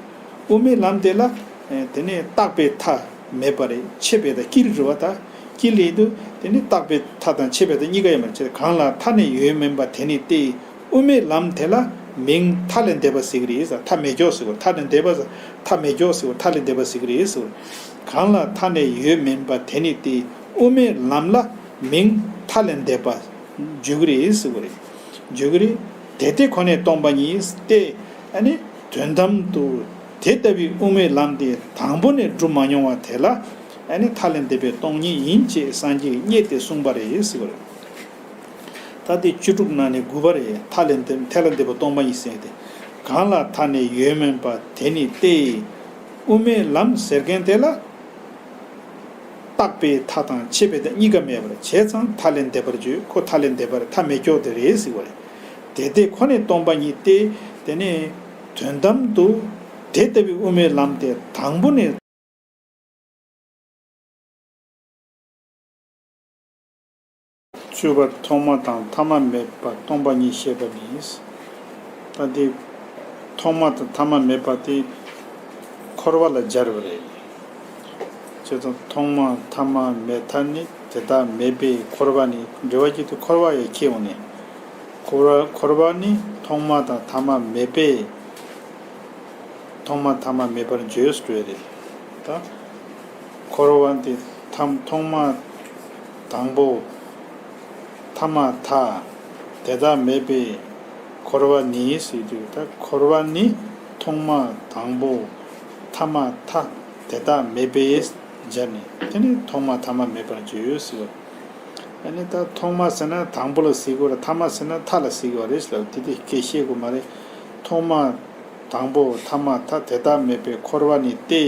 དབུ་མའི་ལམ་དེ་ལ་ཨེ་དེ་ནི་བཏགས་པའི་མཐའ་མེད་པ་རེད། ཆད་པའི་མཐའ་དཀྱིལ་རེད་བ། ད་དཀྱིལ་ལས་དུ་དེ་ནི་བཏགས་པའི་མཐའ་དང་ཆད་པའི་མཐའ་གཉིས་ཀ་ཡོད་མ་རེད། གང་ལ་མཐའ་ནས་ཡོད་མིན་པ་དེ་ནི་སྟེ། དབུ་མའི་ལམ་དེ་ལ་མིང་མཐའ་ལས་འདས་པ་ཟེར་གྱི་རེད་ཟེར། མཐའ་མེད་འཇོག་ཟེར་བ། མཐའ་ལས་འདས་པ་ཟེར། མཐའ་མེད་འཇོག་ཟེར་བ། མཐའ་ལས་འདས་པ་ཟེར་གྱི་རེད་ཟེར་བ། གང་ལ་མཐའ་ནས་ཡོད་མིན་པ་དེ་ནི་སྟེ། དབུ་མའི་ལམ་ལ་མིང་མཐའ་ལས་འདས་པ་བརྗོད་ཀྱི་རེད་ཟེར་བ་རེད། བརྗོད་ཀྱི་རེད། དེ་སྟེ་ཁོ་ནས་སྟོང་པ་ཉིད་སྟེ། ཨ་ནི་དོན་དམ་དུ་དེ་ལྟ་བུའི་དབུ་མའི་ལམ་དེ་དང་པོ་ནས་གྲུབ་མ་མྱོང་བ་དེ་ལ་ཨ་ནི་མཐའ་ལས་འདས་པའི་སྟོང་ཉིད་ཡིན་ཅེས་སངས་རྒྱས་ཀྱིས་རྙེད་དེ་གསུངས་པ་རེད་ཟེར་བ་རེད། ད་དེ་བཅུ་དྲུག་ནང་ནས་དགུ་པ་རེད། མཐའ་ལས་འདས་མཐའ་ལས་འདས་པ་སྟོང་པ་ཡིན་ཟེར་ཏེ། གང་ལ་མཐའ་ནས་ཡོད་མིན་པ་དེ་ནི་སྟེ། དབུ་མའི་ལམ་ཟེར་མཁན་དེ་ལ་བཏགས་པའི་མཐའ་དང་ཆད་པའི་མཐའ་གཉིས་ཀ་མེད་པར་བྱས་ཙང་མཐའ་ལས་འདས་པར་བརྗོད། ཁོ་མཐའ་ལས་འདས་པ་རེད། མཐའ་མེད་འཇོག་དེ་རེད་ཟེར་བ་རེད། དེ་སྟེ་ཁོ་ནས་སྟོང་པ་ཉིད་སྟེ། དེ་ནས་དོན་དམ་དུ་དེ་ལྟ་བུའི་དབུ་མའི་ལམ་དེ་དང་པོ་ནས། བཅུ་པ་ཐོག་མ་དང་ཐ་མ་མེད་པ་སྟོང་པ་ཉིད་བཤད་པ་ནི། ད་དེ་ཐོག་མ་དང་ཐ་མ་མེད་པ་དེ་འཁོར་བ་ལ་སྦྱར་བ་རེད། བྱས་ཙང་ཐོག་མ་ཐ་མ་མེད་མཐའ་ནི་དེ་དག་མེད་པས་འཁོར་བ་ནི། འགྲེལ་པ་གཅིག་ཏུ་འཁོར་བ་ཡང་ཁྱེར་འོང་ནས། འཁོར་བ་འཁོར་བ་ནི་ཐོག་མ་དང་ཐ་མ་མེད་པས། ཐོག་མ་ཐ་མ་མེད་པར་བརྗོད་ཟེར་བ་རེད། ད་འཁོར་བ་འདི་ཐམ་ཐོག་མ་དང་པོ་ཐ་མ་མཐའ་དེ་དག་མེད་པས་འཁོར་བ་ནི་ཟེར་དུས། ད་འཁོར་བ་ནི་ཐོག་མ་དང་པོ་ཐ་མ་མཐའ་དེ་དག་མེད་པས་སྦྱར་ནས། དེ་ནི་ཐོག་མ་ཐ་མ་མེད་པར་བརྗོད་ཟེར་བ། ཨ་ནི་ད་ཐོག་མ་ཟེར་ན་དང་པོ་ལ་ཟེར་དགོས་རེད། ཐ་མ་ཟེར་ན་མཐའ་ལ་ཟེར་དགོས་རེད་ཟེར་ལབ། དེ་དེ་སྐད་བཤད་དགོས་མ་རེད། ཐོག་མ་དང་པོ་ཐ་མ་མཐའ་དེ་དག་མེད་པས་འཁོར་བ་ནི་སྟེ།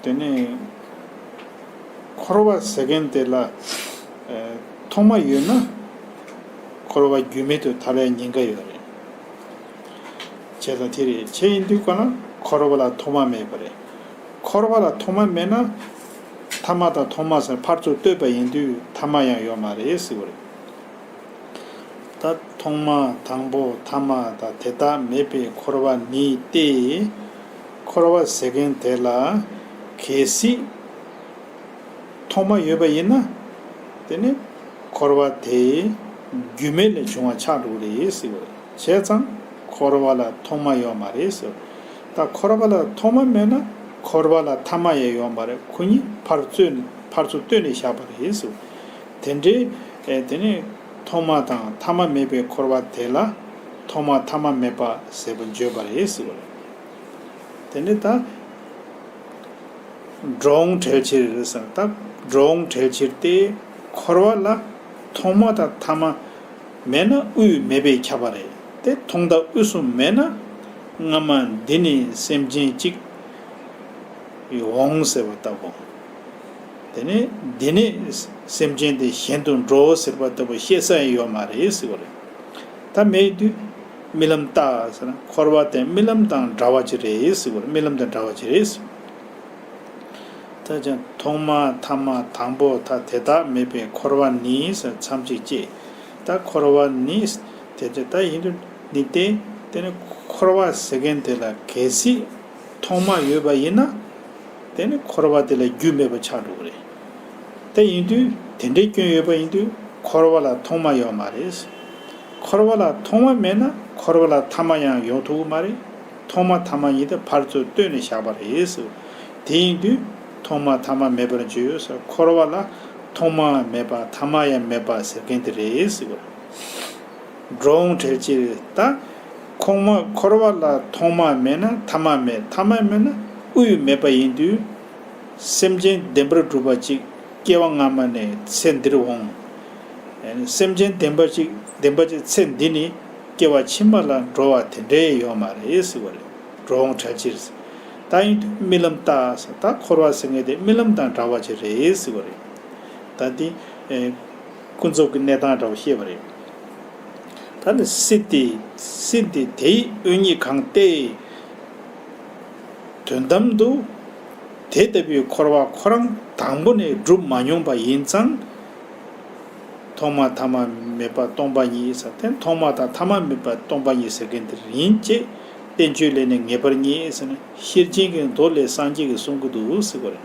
དེ་ནས་འཁོར་བ་ཟེར་མཁན་དེ་ལ་ཨེ་ཐོག་མ་ཡོད་ན་འཁོར་བ་རྒྱུ་མེད་དུ་ཐལ་བའི་ཉེན་ཁ་ཡོད་རེད། བྱས་ཙང་དེ་རེད། བྱས་ཡིན་དུས་ཀ་ན་འཁོར་བ་ལ་ཐོག་མ་མེད་པ་རེད། འཁོར་བ་ལ་ཐོག་མ་མེད་ན་ཐ་མ་དང་ཐོག་མ་ཟེར་ཕར་ཚུར་ལྟོས་པ་ཡིན་དུས་ཐ་མ་ཡང་ཡོད་མ་རེད་ཟེར་བ་རེད། ད་ཐོག་མ་དང་པོ་ཐ་མ་དང་དེ་དག་མེད་པས་འཁོར་བ་ནི་སྟེ། འཁོར་བ་ཟེར་མཁན་དེ་ལ་གལ་སྲིད་ཐོག་མ་ཡོད་པ་ཡིན་ན། དེ་ནི་འཁོར་བ་དེ་རྒྱུ་མེད་ལས་བྱུང་བ་ཆགས་འགྲོ་གི་རེད་ཟེར་བ་རེད། བྱས་ཙང་འཁོར་བ་ལ་ཐོག་མ་ཡོད་མ་རེད་ཟེར། ད་འཁོར་བ་ལ་ཐོག་མ་མེད་ན་འཁོར་བ་ལ་ཐ་མ་ཡང་ཡོད་མ་རེད། ཁོ་གཉིས་ཕར་རྩོད་ནས་ ཕར་ཚུར་བཏོན་ནས་བཞག་པ་རེད་ཟེར། དེ་འདྲའི་ཨེ་དེ་ནི་ཐོག་མ་དང་ཐ་མ་མེད་པའི་འཁོར་བ་དེ་ལ་ཐོག་མ་ཐ་མ་མེད་པ་ཟེར་བ་བརྗོད་པ་རེད་ཟེར་བ་རེད། དེ་ནི་ད་འགྲོ་འོང་བྲལ་ཕྱིར་ཟེར། ད་འགྲོ་འོང་བྲལ་ཕྱིར་ཏེ། འཁོར་བ་ལ་ཐོག་མ་དང་ཐ་མ་མེད་ན་དབུས་མེད་པས་ཁྱབ་པ་རེད་དེ། ཐོག་མཐའ་དབུས་སུ་མེད་ན་སྔ་མ་འདི་ནི་སེམས་ཅན་གཅིག་འོང་ཟེར་བ་ལྟ་བུ། དེ་ནས་འདི་ནས་སེམས་ཅན་དེ་གཞན་དུ་འགྲོ་ཟེར་བ་ལྟ་བུ་བཤད་ས་ཡང་ཡོད་མ་རེད་ཟེར་བ་རེད། ད་མེད་དུས་རྨི་ལམ་ལྟ་ཟེར་ན། འཁོར་བ་དེ་རྨི་ལམ་དང་འདྲ་བ་ཅིག་རེད་ཟེར་བ་རེད། རྨི་ལམ་དང་འདྲ་བ་ཅིག་རེད་ཟེར། ད་ཅང་ཐོག་མ་ཐ་མ་དང་པོ་ཐ་དེ་དག་མེད་པའི་འཁོར་བ་ནི་ཟེར་མཚམས་གཅིག་བཅད། ད་འཁོར་བ་ནི་དེ་ཚོ་ད་ཡིན་དུས་ནི་སྟེ། དེ་ནི་འཁོར་བ་ཟེར་མཁན་དེ་ལ་གལ་སྲིད་ཐོག་མ་ཡོད་པ་ཡིན་ན། དེ་ནི་འཁོར་བ་དེ་ལ་རྒྱུ་མེད་པ་ཆགས་འགྲོ་གི་རེད། དེ་ཡིན་དུས་དེ་འདྲའི་སྐྱོན་ཡོད་པ་ཡིན་དུས་འཁོར་བ་ལ་ཐོག་མ་ཡོད་མ་རེད། འཁོར་བ་ལ་ཐོག་མ་མེད་ན་འཁོར་བ་ལ་ཐ་མ་ཡང་ཡོང་ཐུབ་ཀྱི་མ་རེད། ཐོག་མ་ཐ་མ་ཡིན་ཏེ་ཕར་ཚུར་བཏོན་ནས་བཞག་པ་རེད་ཟེར། དེ་ཡིན་དུས་ཐོག་མ་ཐ་མ་མེད་པར་བརྗོད་ཟེར། འཁོར་བ་ལ་ཐོག་མ་མེད་པ་ཐ་མ་ཡང་མེད་པ་ཟེར་མཁན་དེ་རེད་ཟེར་བ་རེད། འགྲོ་འོང་བྲལ་ཕྱིར་ད། ཁོང་མ་འཁོར་བ་ལ་ཐོག་མ་མེད་ན་ཐ་མ་མེད། ཐ་མ་མེད་ན་དབུས་མེད་པ་ཡིན་དུས། སེམས་ཅན་བདེན་པར་གྲུབ་པ་གཅིག་སྐྱེ་བ་སྔ་མ་ནས་ཚེ་འདིར་འོང་། སེམས་ཅན་བདེན་པ་གཅིག་བདེན་པ་གཅིག་ཚེ་འདི་ནས་སྐྱེ་བ་ཕྱི་མ་ལ་འགྲོ་བ་དེ་འདྲའི་ཡོད་མ་རེད་ཟེར་བ་རེད། འགྲོ་འོང་བྲལ་ཕྱིར། ད་ཡིན་དུས་རྨི་ལམ་ལྟ་ཟེར། ད་འཁོར་བ་ཟེར་མཁན་དེ་རྨི་ལམ་དང་འདྲ་བ་ཅིག་རེད་ཟེར་བ་རེད། ད་དེ་ཨེ་ཀུན་རྫོབ་ཀྱི་གནས་སྟངས་འདྲ་བ་བཤད་པ་རེད། ད་ནི་སྲིད་དེ་སྲིད་དེ་དེའི་དབུས་ཉིད་གང་སྟེ། དོན་དམ་དུ་དེ་ལྟ་བུའི་འཁོར་བ་ཁོ་རང་དང་པོ་ནས་གྲུབ་མ་མྱོང་པ་ཡིན་ཙང་། ཐོག་མ་ཐ་མ་མེད་པ་སྟོང་པ་ཉིད་ཟེར་ཏེ། ཐོག་མ་དང་ཐ་མ་མེད་པ་སྟོང་པ་ཉིད་ཟེར་མཁན་དེ་ཡིན་ཅེས་བསྟན་བཅོས་ལས་ནི་ངེས་པར་རྙེད་ཟེར་ནས་ཤེར་ཕྱིན་གྱི་མདོ་ལས་སངས་རྒྱས་ཀྱིས་གསུང་གི་འདུག་ཟེར་བ་རེད།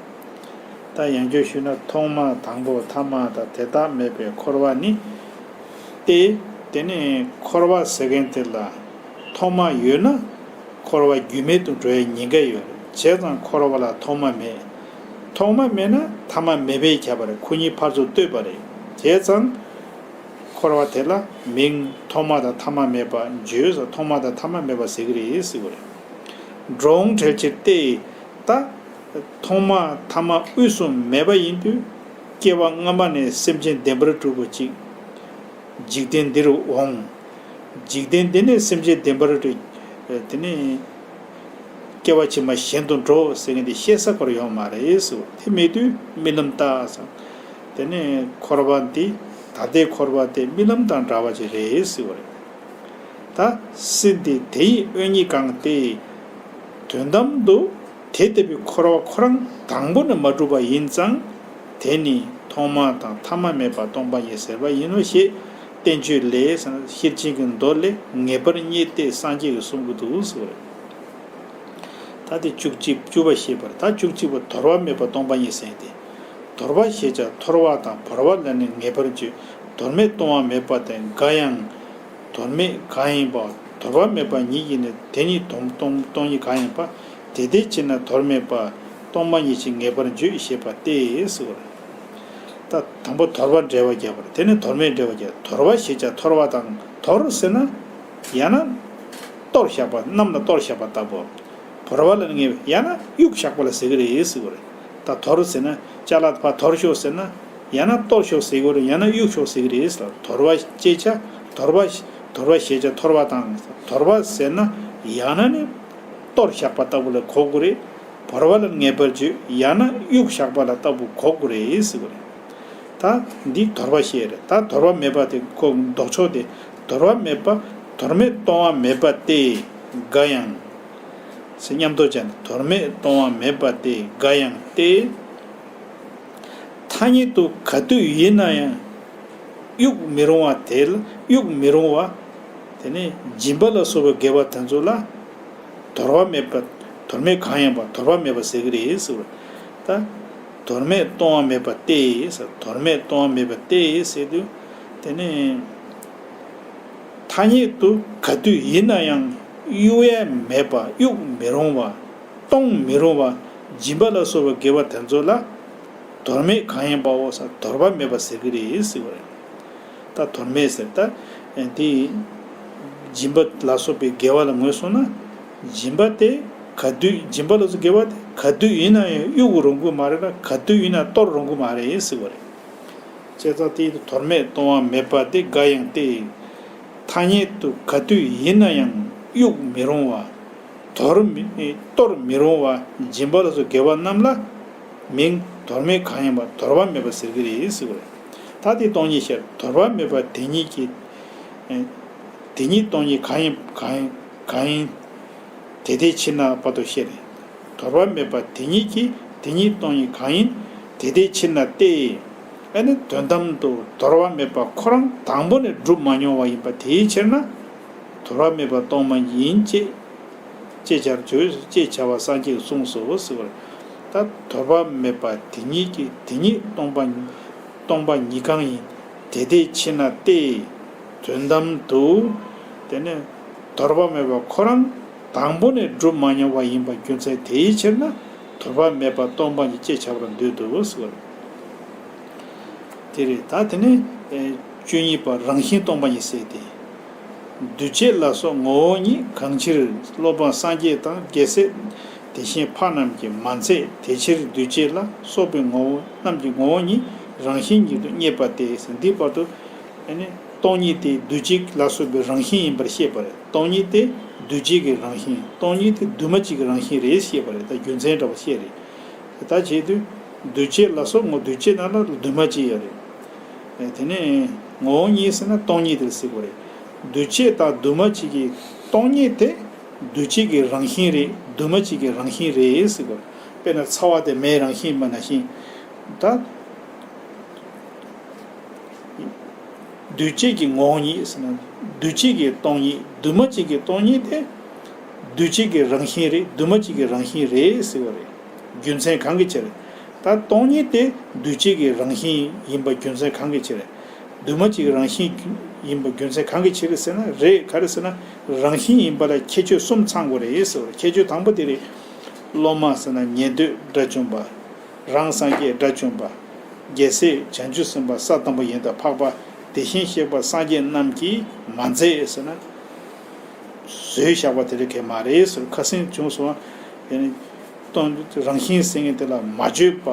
ད་ཡང་བསྐྱར་ཞུས་ན། ཐོག་མ་དང་པོ་ཐ་མ་དང་དེ་དག་མེད་པའི་འཁོར་བ་ནི་སྟེ། དེ་ནས་འཁོར་བ་ཟེར་མཁན་དེ་ལ་ཐོག་མ་ཡོད་ན་འཁོར་བ་རྒྱུ་མེད་དུ་འགྲོ་བའི་ཉེན་ཁ་ཡོད། བྱས་ཙང་འཁོར་བ་ལ་ཐོག་མ་མེད། ཐོག་མ་མེད་ན་ཐ་མ་མེད་པས་ཁྱབ་པ་རེད། ཁོ་གཉིས་ཕར་ཚུར་ལྟོས་པ་རེད། བྱས་ཙང་འཁོར་བ་དེ་ལ་མིང་ཐོག་མ་དང་ཐ་མ་མེད་པ་བརྗོད་ཟེར། ཐོག་མ་དང་ཐ་མ་མེད་པ་ཟེར་གི་རེད་ཟེར་གི་རེད། འགྲོ་འོང་བྲལ་ཕྱིར་ཏེ། ད་ཐོག་མ་ཐ་མ་དབུས་སུ་མེད་པ་ཡིན་དུས། སྐྱེ་བ་སྔ་མ་ནས་སེམས་ཅན་བདེན་པར་གྲུབ་པ་གཅིག་འཇིག་རྟེན་འདིར་འོང་། འཇིག་རྟེན་འདི་ནས་སེམས་ཅན་བདེན་པར་གྲུབ། དེ་ནས་སྐྱེ་བ་ཕྱི་མ་གཞན་དུ་འགྲོ་ཟེར་མཁན་དེ་བཤད་ས་ཁོ་རང་ཡོད་མ་རེད་ཟེར། དེ་མེད་དུས་རྨི་ལམ་ལྟ་ཟེར། དེ་ནས་འཁོར་བ་འདི་ད་ལྟའི་འཁོར་བ་དེ་རྨི་ལམ་དང་འདྲ་བ་ཅིག་རེད་ཟེར་བ་རེད། ད་སྲིད་འདི་དེ་ཡི་དབུས་ཉིད་གང་སྟེ། དོན་དམ་དུ་དེ་ལྟ་བུའི་འཁོར་བ་ཁོ་རང་དང་པོ་ནས་མ་གྲུབ་པ་ཡིན་ཙང་། དེ་ནི་ཐོག་མ་དང་ཐ་མ་མེད་པ་སྟོང་པ་ཉིད་ཟེར་བ་ཡིན་ནོ་ཞེས་བསྟན་བཅོས་ལས་ཟེར་ན། ཤེར་ཕྱིན་གྱི་མདོ་ལས་ངེས་པར་རྙེད་དེ་སངས་རྒྱས་ཀྱིས་གསུང་གི་འདུག་ཟེར་བ་རེད། ད་དེ་བཅུ་གཅིག་བཅུ་པ་བཤད་པར། ད་བཅུ་གཅིག་པ་དོར་བ་མེད་པ་སྟོང་པ་ཉིད་ཟེར་ཏེ། དོར་བ་ཞེས་བྱ་ཐོར་བ་དང་བོར་བ་ལ་ནི་ངེས་པར་བརྗོད། དོར་མེད་སྟོང་པ་མེད་པ་དེ་འགའ་ཡང་། དོར་མེད་གང་ཡིན་པ། དོར་བ་མེད་པ་ཉིད་ཀྱིས་ནི་དེ་ཉིད་སྟོང་སྟོང་སྟོང་ཉིད་གང་ཡིན་པ། དེ་དེ་ཕྱིར་ན་དོར་མེད་པ། སྟོང་པ་ཉིད་ཀྱིས་ངེས་པར་བརྗོད་ཞེས་པ་སྟེ་ཟེར་བ་རེད། ད་དང་པོ་དོར་བ་འགྲེལ་བ་རྒྱག་པ་རེད། དེ་ནས་དོར་མེད་འགྲེལ་བ་རྒྱག། དོར་བ་ཞེས་བྱ་ཐོར་བ་དང་། དོར་ཟེར་ན་ཡང་ན་གཏོར་བཞག་པ། གནམ་ལ་གཏོར་བཞག་པ་ལྟ་བུ། བོར་བ་ལ་ངེས་པ་ཡང་ན་གཡུག་བཞག་པ་ལ་ཟེར་གི་རེད་ཟེར་བ་རེད། ད་དོར་ཟེར་ན་ཅ་ལག་ཕར་དོར་ཤོག་ཟེར་ན། ཡང་ན་གཏོར་ཤོག་ཟེར་གི་རེད། ཡང་ན་གཡུག་ཤོག་ཟེར་གི་རེད་ཟེར། དོར་བ་ཅེས་བྱ་དོར་བ། དོར་བ་ཞེས་བྱ་ཐོར་བ་དང་། དོར་བ་ཟེར་ན་ཡང་ན་ནི་གཏོར་བཞག་པ་ལྟ་བུ་ལ་གོ་དགོས་རེད། བོར་བ་ལ་ངེས་པར་བརྗོད། ཡང་ན་གཡུག་བཞག་པ་ལ་ལྟ་བུ་གོ་དགོས་རེད་ཟེར་གི་རེད། ད་འདི་དོར་བ་བཤད་རེད། ད་དོར་བ་མེད་པ་དེ་ཁོ་ལྡོག་ཕྱོགས་དེ། དོར་བ་མེད་པ། དོར་མེད་སྟོང་པ་མེད་པ་སྟེ་འགའ་ཡང་། ཟེར་མཉམ་དུ་བྱས་ན། དོར་མེད་སྟོང་པ་མེད་པ་སྟེ་འགའ་ཡང་སྟེ། ཐ་སྙད་དུ་ག་དུས་ཡིན་ན་ཡང་གཡུག་མི་རུང་བ་དེ་ལ། གཡུག་མི་རུང་བ། དེ་ནས་སྦྱིན་པ་ལ་སོགས་པའི་དགེ་བ་དེ་ཚོ་ལ་དོར་བ་མེད་པ། དོར་མེད་གང་ཡིན་པ། དོར་བ་མེད་པ་ཟེར་གི་རེད་ཟེར་བ། ད་དོར་མེད་སྟོང་པ་མེད་པ་སྟེ་ཟེར། དོར་མེད་སྟོང་པ་མེད་པ་སྟེ་ཟེར་དུས། དེ་ནས་ཐ་སྙད་དུ་ག་དུས་ཡིན་ན་ཡང་གཡུག་ཡས་མེད་པ། གཡུག་མི་རུང་བ། གཏོང་མི་རུང་བ། སྦྱིན་པ་ལ་སོགས་པའི་དགེ་བ་དེ་ཚོ་ལ་ དོར་མེད་གང་ཡིན་པའོ་ཟེར། དོར་བ་མེད་པ་ཟེར་གྱི་རེད་ཟེར་བ་རེད། ད་དོར་མེད་ཟེར་ད་དེ་སྦྱིན་པ་ལ་སོགས་པའི་དགེ་བ་ལ་ངོས་བཟུང་ན། སྦྱིན་པ་དེ་ག་དུས་སྦྱིན་པ་ལ་སོགས་དགེ་བ་དེ་ག་དུས་ཡིན་ན་ཡང་གཡུག་རུང་གི་མ་རེད་ལ། ག་དུས་ཡིན་ན་གཏོར་རུང་གི་མ་རེད་ཟེར་བ་རེད། བྱས་ཙང་དེ་དོར་མེད་གཏོང་བ་མེད་པ་དེ་འགའ་ཡང་སྟེ། ཐ་སྙད་དུ་ག་དུས་ཡིན་ན་ཡང་གཡུག་མི་རུང་བ། དོར་མི་གཏོར་མི་རུང་བ་སྦྱིན་པ་ལ་སོགས་དགེ་བ་རྣམས་ལ་མིང་དོར་མེད་གང་ཡིན་པ་དོར་བ་མེད་པ་ཟེར་གྱི་རེད་ཟེར་བ་རེད། ད་དེ་སྟོང་ཉིད་ཤར་དོར་བ་མེད་པ་དེ་ཉིད་ཀྱི། དེ་ཉིད་སྟོང་ཉིད་གང་ཡིན་གང་ཡིན་གང་ཡིན། དེ་དེའི་ཕྱིར་ན་བར་དུ་བཤད་རེད། དོར་བ་མེད་པ་དེ་ཉིད་ཀྱིས་དེ་ཉིད་སྟོང་ཉིད་གང་ཡིན་དེ་དེའི་ཕྱིར་ན་སྟེ། ཨ་ནི་དོན་དམ་དུ་དོར་བ་མེད་པ་ཁོ་རང་དང་པོ་ནས་གྲུབ་མ་མྱོང་བ་ཡིན་པ་དེའི་ཕྱིར་ན། དོར་བ་མེད་པ་སྟོང་པ་ཉིད་ཡིན་ཅེས་ཅེས་བྱར་བརྗོད་ཅེས་བྱ་བ་སངས་རྒྱས་ཀྱིས་གསུངས་སོ་ཟེར་བ་རེད། ད་དོར་བ་མེད་པ་དེ་ཉིད་ཀྱིས་དེ་ཉིད་སྟོང་པ་སྟོང་པ་ཉིད་གང་ཡིན་དེ་དེའི་ཕྱིར་ན་སྟེ། དོན་དམ་དུ་དེ་ནི་དོར་བ་མེད་པ་ཁོ་རང་དང་པོ་ནས་གྲུབ་མ་མྱོང་བ་ཡིན་པ་རྒྱུ་མཚན་དེའི་ཕྱིར་ན་དོར་བ་མེད་པ་སྟོང་པ་ཉིད་ཅེས་བྱ་བར་འདོད་དོ་ཟེར་བ་རེད། དེ་རེད། ད་དེ་ནས་ཨེ་བཅུ་གཉིས་པ་རང་བཞིན་སྟོང་པ་ཉིད་ཟེར་ཏེ། འདུས་བྱས་ལ་སོགས་ངོ་བོ་ཉིད་གང་ཕྱིར། སློབ་མ་སངས་རྒྱས་དང་རྒྱལ་སྲས་དེ་བཞིན་འཕགས་རྣམས་ཀྱིས་མ་མཛད། དེ་ཕྱིར་འདུས་བྱས་ལ་སོགས་པའི་ངོ་བོ་རྣམས་ཀྱི་ངོ་བོ་ཉིད་རང་བཞིན་ཉིད་དུ་བསྙད་པ་སྟེ་ཟེར། འདིའི་བར་དུ་ཨ་ནི་སྟོང་ཉིད་དེ་འདུས་བྱས་ལ་སོགས་པའི་རང་བཞིན་ཡིན་པར་བཤད་པ་རེད། སྟོང་ཉིད་དེ་འདུས་བྱས་ཀྱི་རང་བཞིན། སྟོང་ཉིད་དེ་འདུས་མ་བྱས་ཀྱི་རང་བཞིན་རེད་བཤད་པ་རེད། ད་རྒྱུ་མཚན་འདྲ་བ་བཤད་རེད། ད་བྱེད་དུས་འདུས་བྱས་ལ་སོགས་ངོ་། འདུས་བྱས་ནང་ལ་འདུས་མ་བྱས་ཡོད་རེད། དེ་ནས་ངོ་བོ་ཉིད་ཟེར་ན་སྟོང་ཉིད་དེ་ཟེར་དགོས་རེད། འདུས་བྱས་དང་འདུས་མ་བྱས་ཀྱི་སྟོང་ཉིད་དེ་འདུས་བྱས་ཀྱི་རང་བཞིན་རེད། འདུས་མ་བྱས་ཀྱི་རང་བཞིན་རེད་ཟེར་དགོས་རེད། དཔེར་ན་ཚ་བ་དེ་མེའི་རང་བཞིན་ཡིན་པ་ནང་བཞིན། ད་འདུས་བྱས་ཀྱི་ངོ་བོ་ཉིད་ཟེར་ན་འདུས་བྱས་ཀྱི་སྟོང་ཉིད། འདུས་མ་བྱས་ཀྱི་སྟོང་ཉིད་དེ་འདུས་བྱས་ཀྱི་རང་བཞིན་རེད། འདུས་མ་བྱས་ཀྱི་རང་བཞིན་རེད་ཟེར་བ་རེད། རྒྱུ་མཚན་གང་གི་ཕྱིར། ད་སྟོང་ཉིད་དེ་འདུས་བྱས་ཀྱི་རང་བཞིན་ཡིན་པ་རྒྱུ་མཚན་གང་གི་ཕྱིར། འདུས་མ་བྱས་ཀྱི་རང་བཞིན་ཡིན་པ་རྒྱུ་མཚན་གང་གི་ཕྱིར་ཟེར་ན། རེད། ག་རེ་ཟེར་ན་རང་བཞིན་ཡིན་པ་ལ་ཁྱད་ཆོས་གསུམ་ཚང་དགོས་རེད་ཟེར་བ་རེད། ཁྱད་ཆོས་དང་པོ་དེ་རེད། སློབ་མ་ཟེར་ན་ཉན་ཐོས་དགྲ་བཅོམ་པ། རང་སངས་རྒྱས་དགྲ་བཅོམ་པ། རྒྱལ་སྲས་བྱང་ཆུབ་སེམས་དཔའ་ས་དང་པོ་ཡིན་དང་འཕགས་པ་དེ་བཞིན་གཤེགས་པ་སངས་རྒྱས་རྣམས་ཀྱིས་མ་མཛད་ཟེར་ན། བཟོས་བཞག་པ་དེ་རིགས་གས་མ་རེད་ཟེར། ཁ་སང་བྱུང་སོང་། དེ་ནི་སྟོང་རང་བཞིན་ཟེར་མཁན་དེ་ལ་མ་བརྗོད་པ།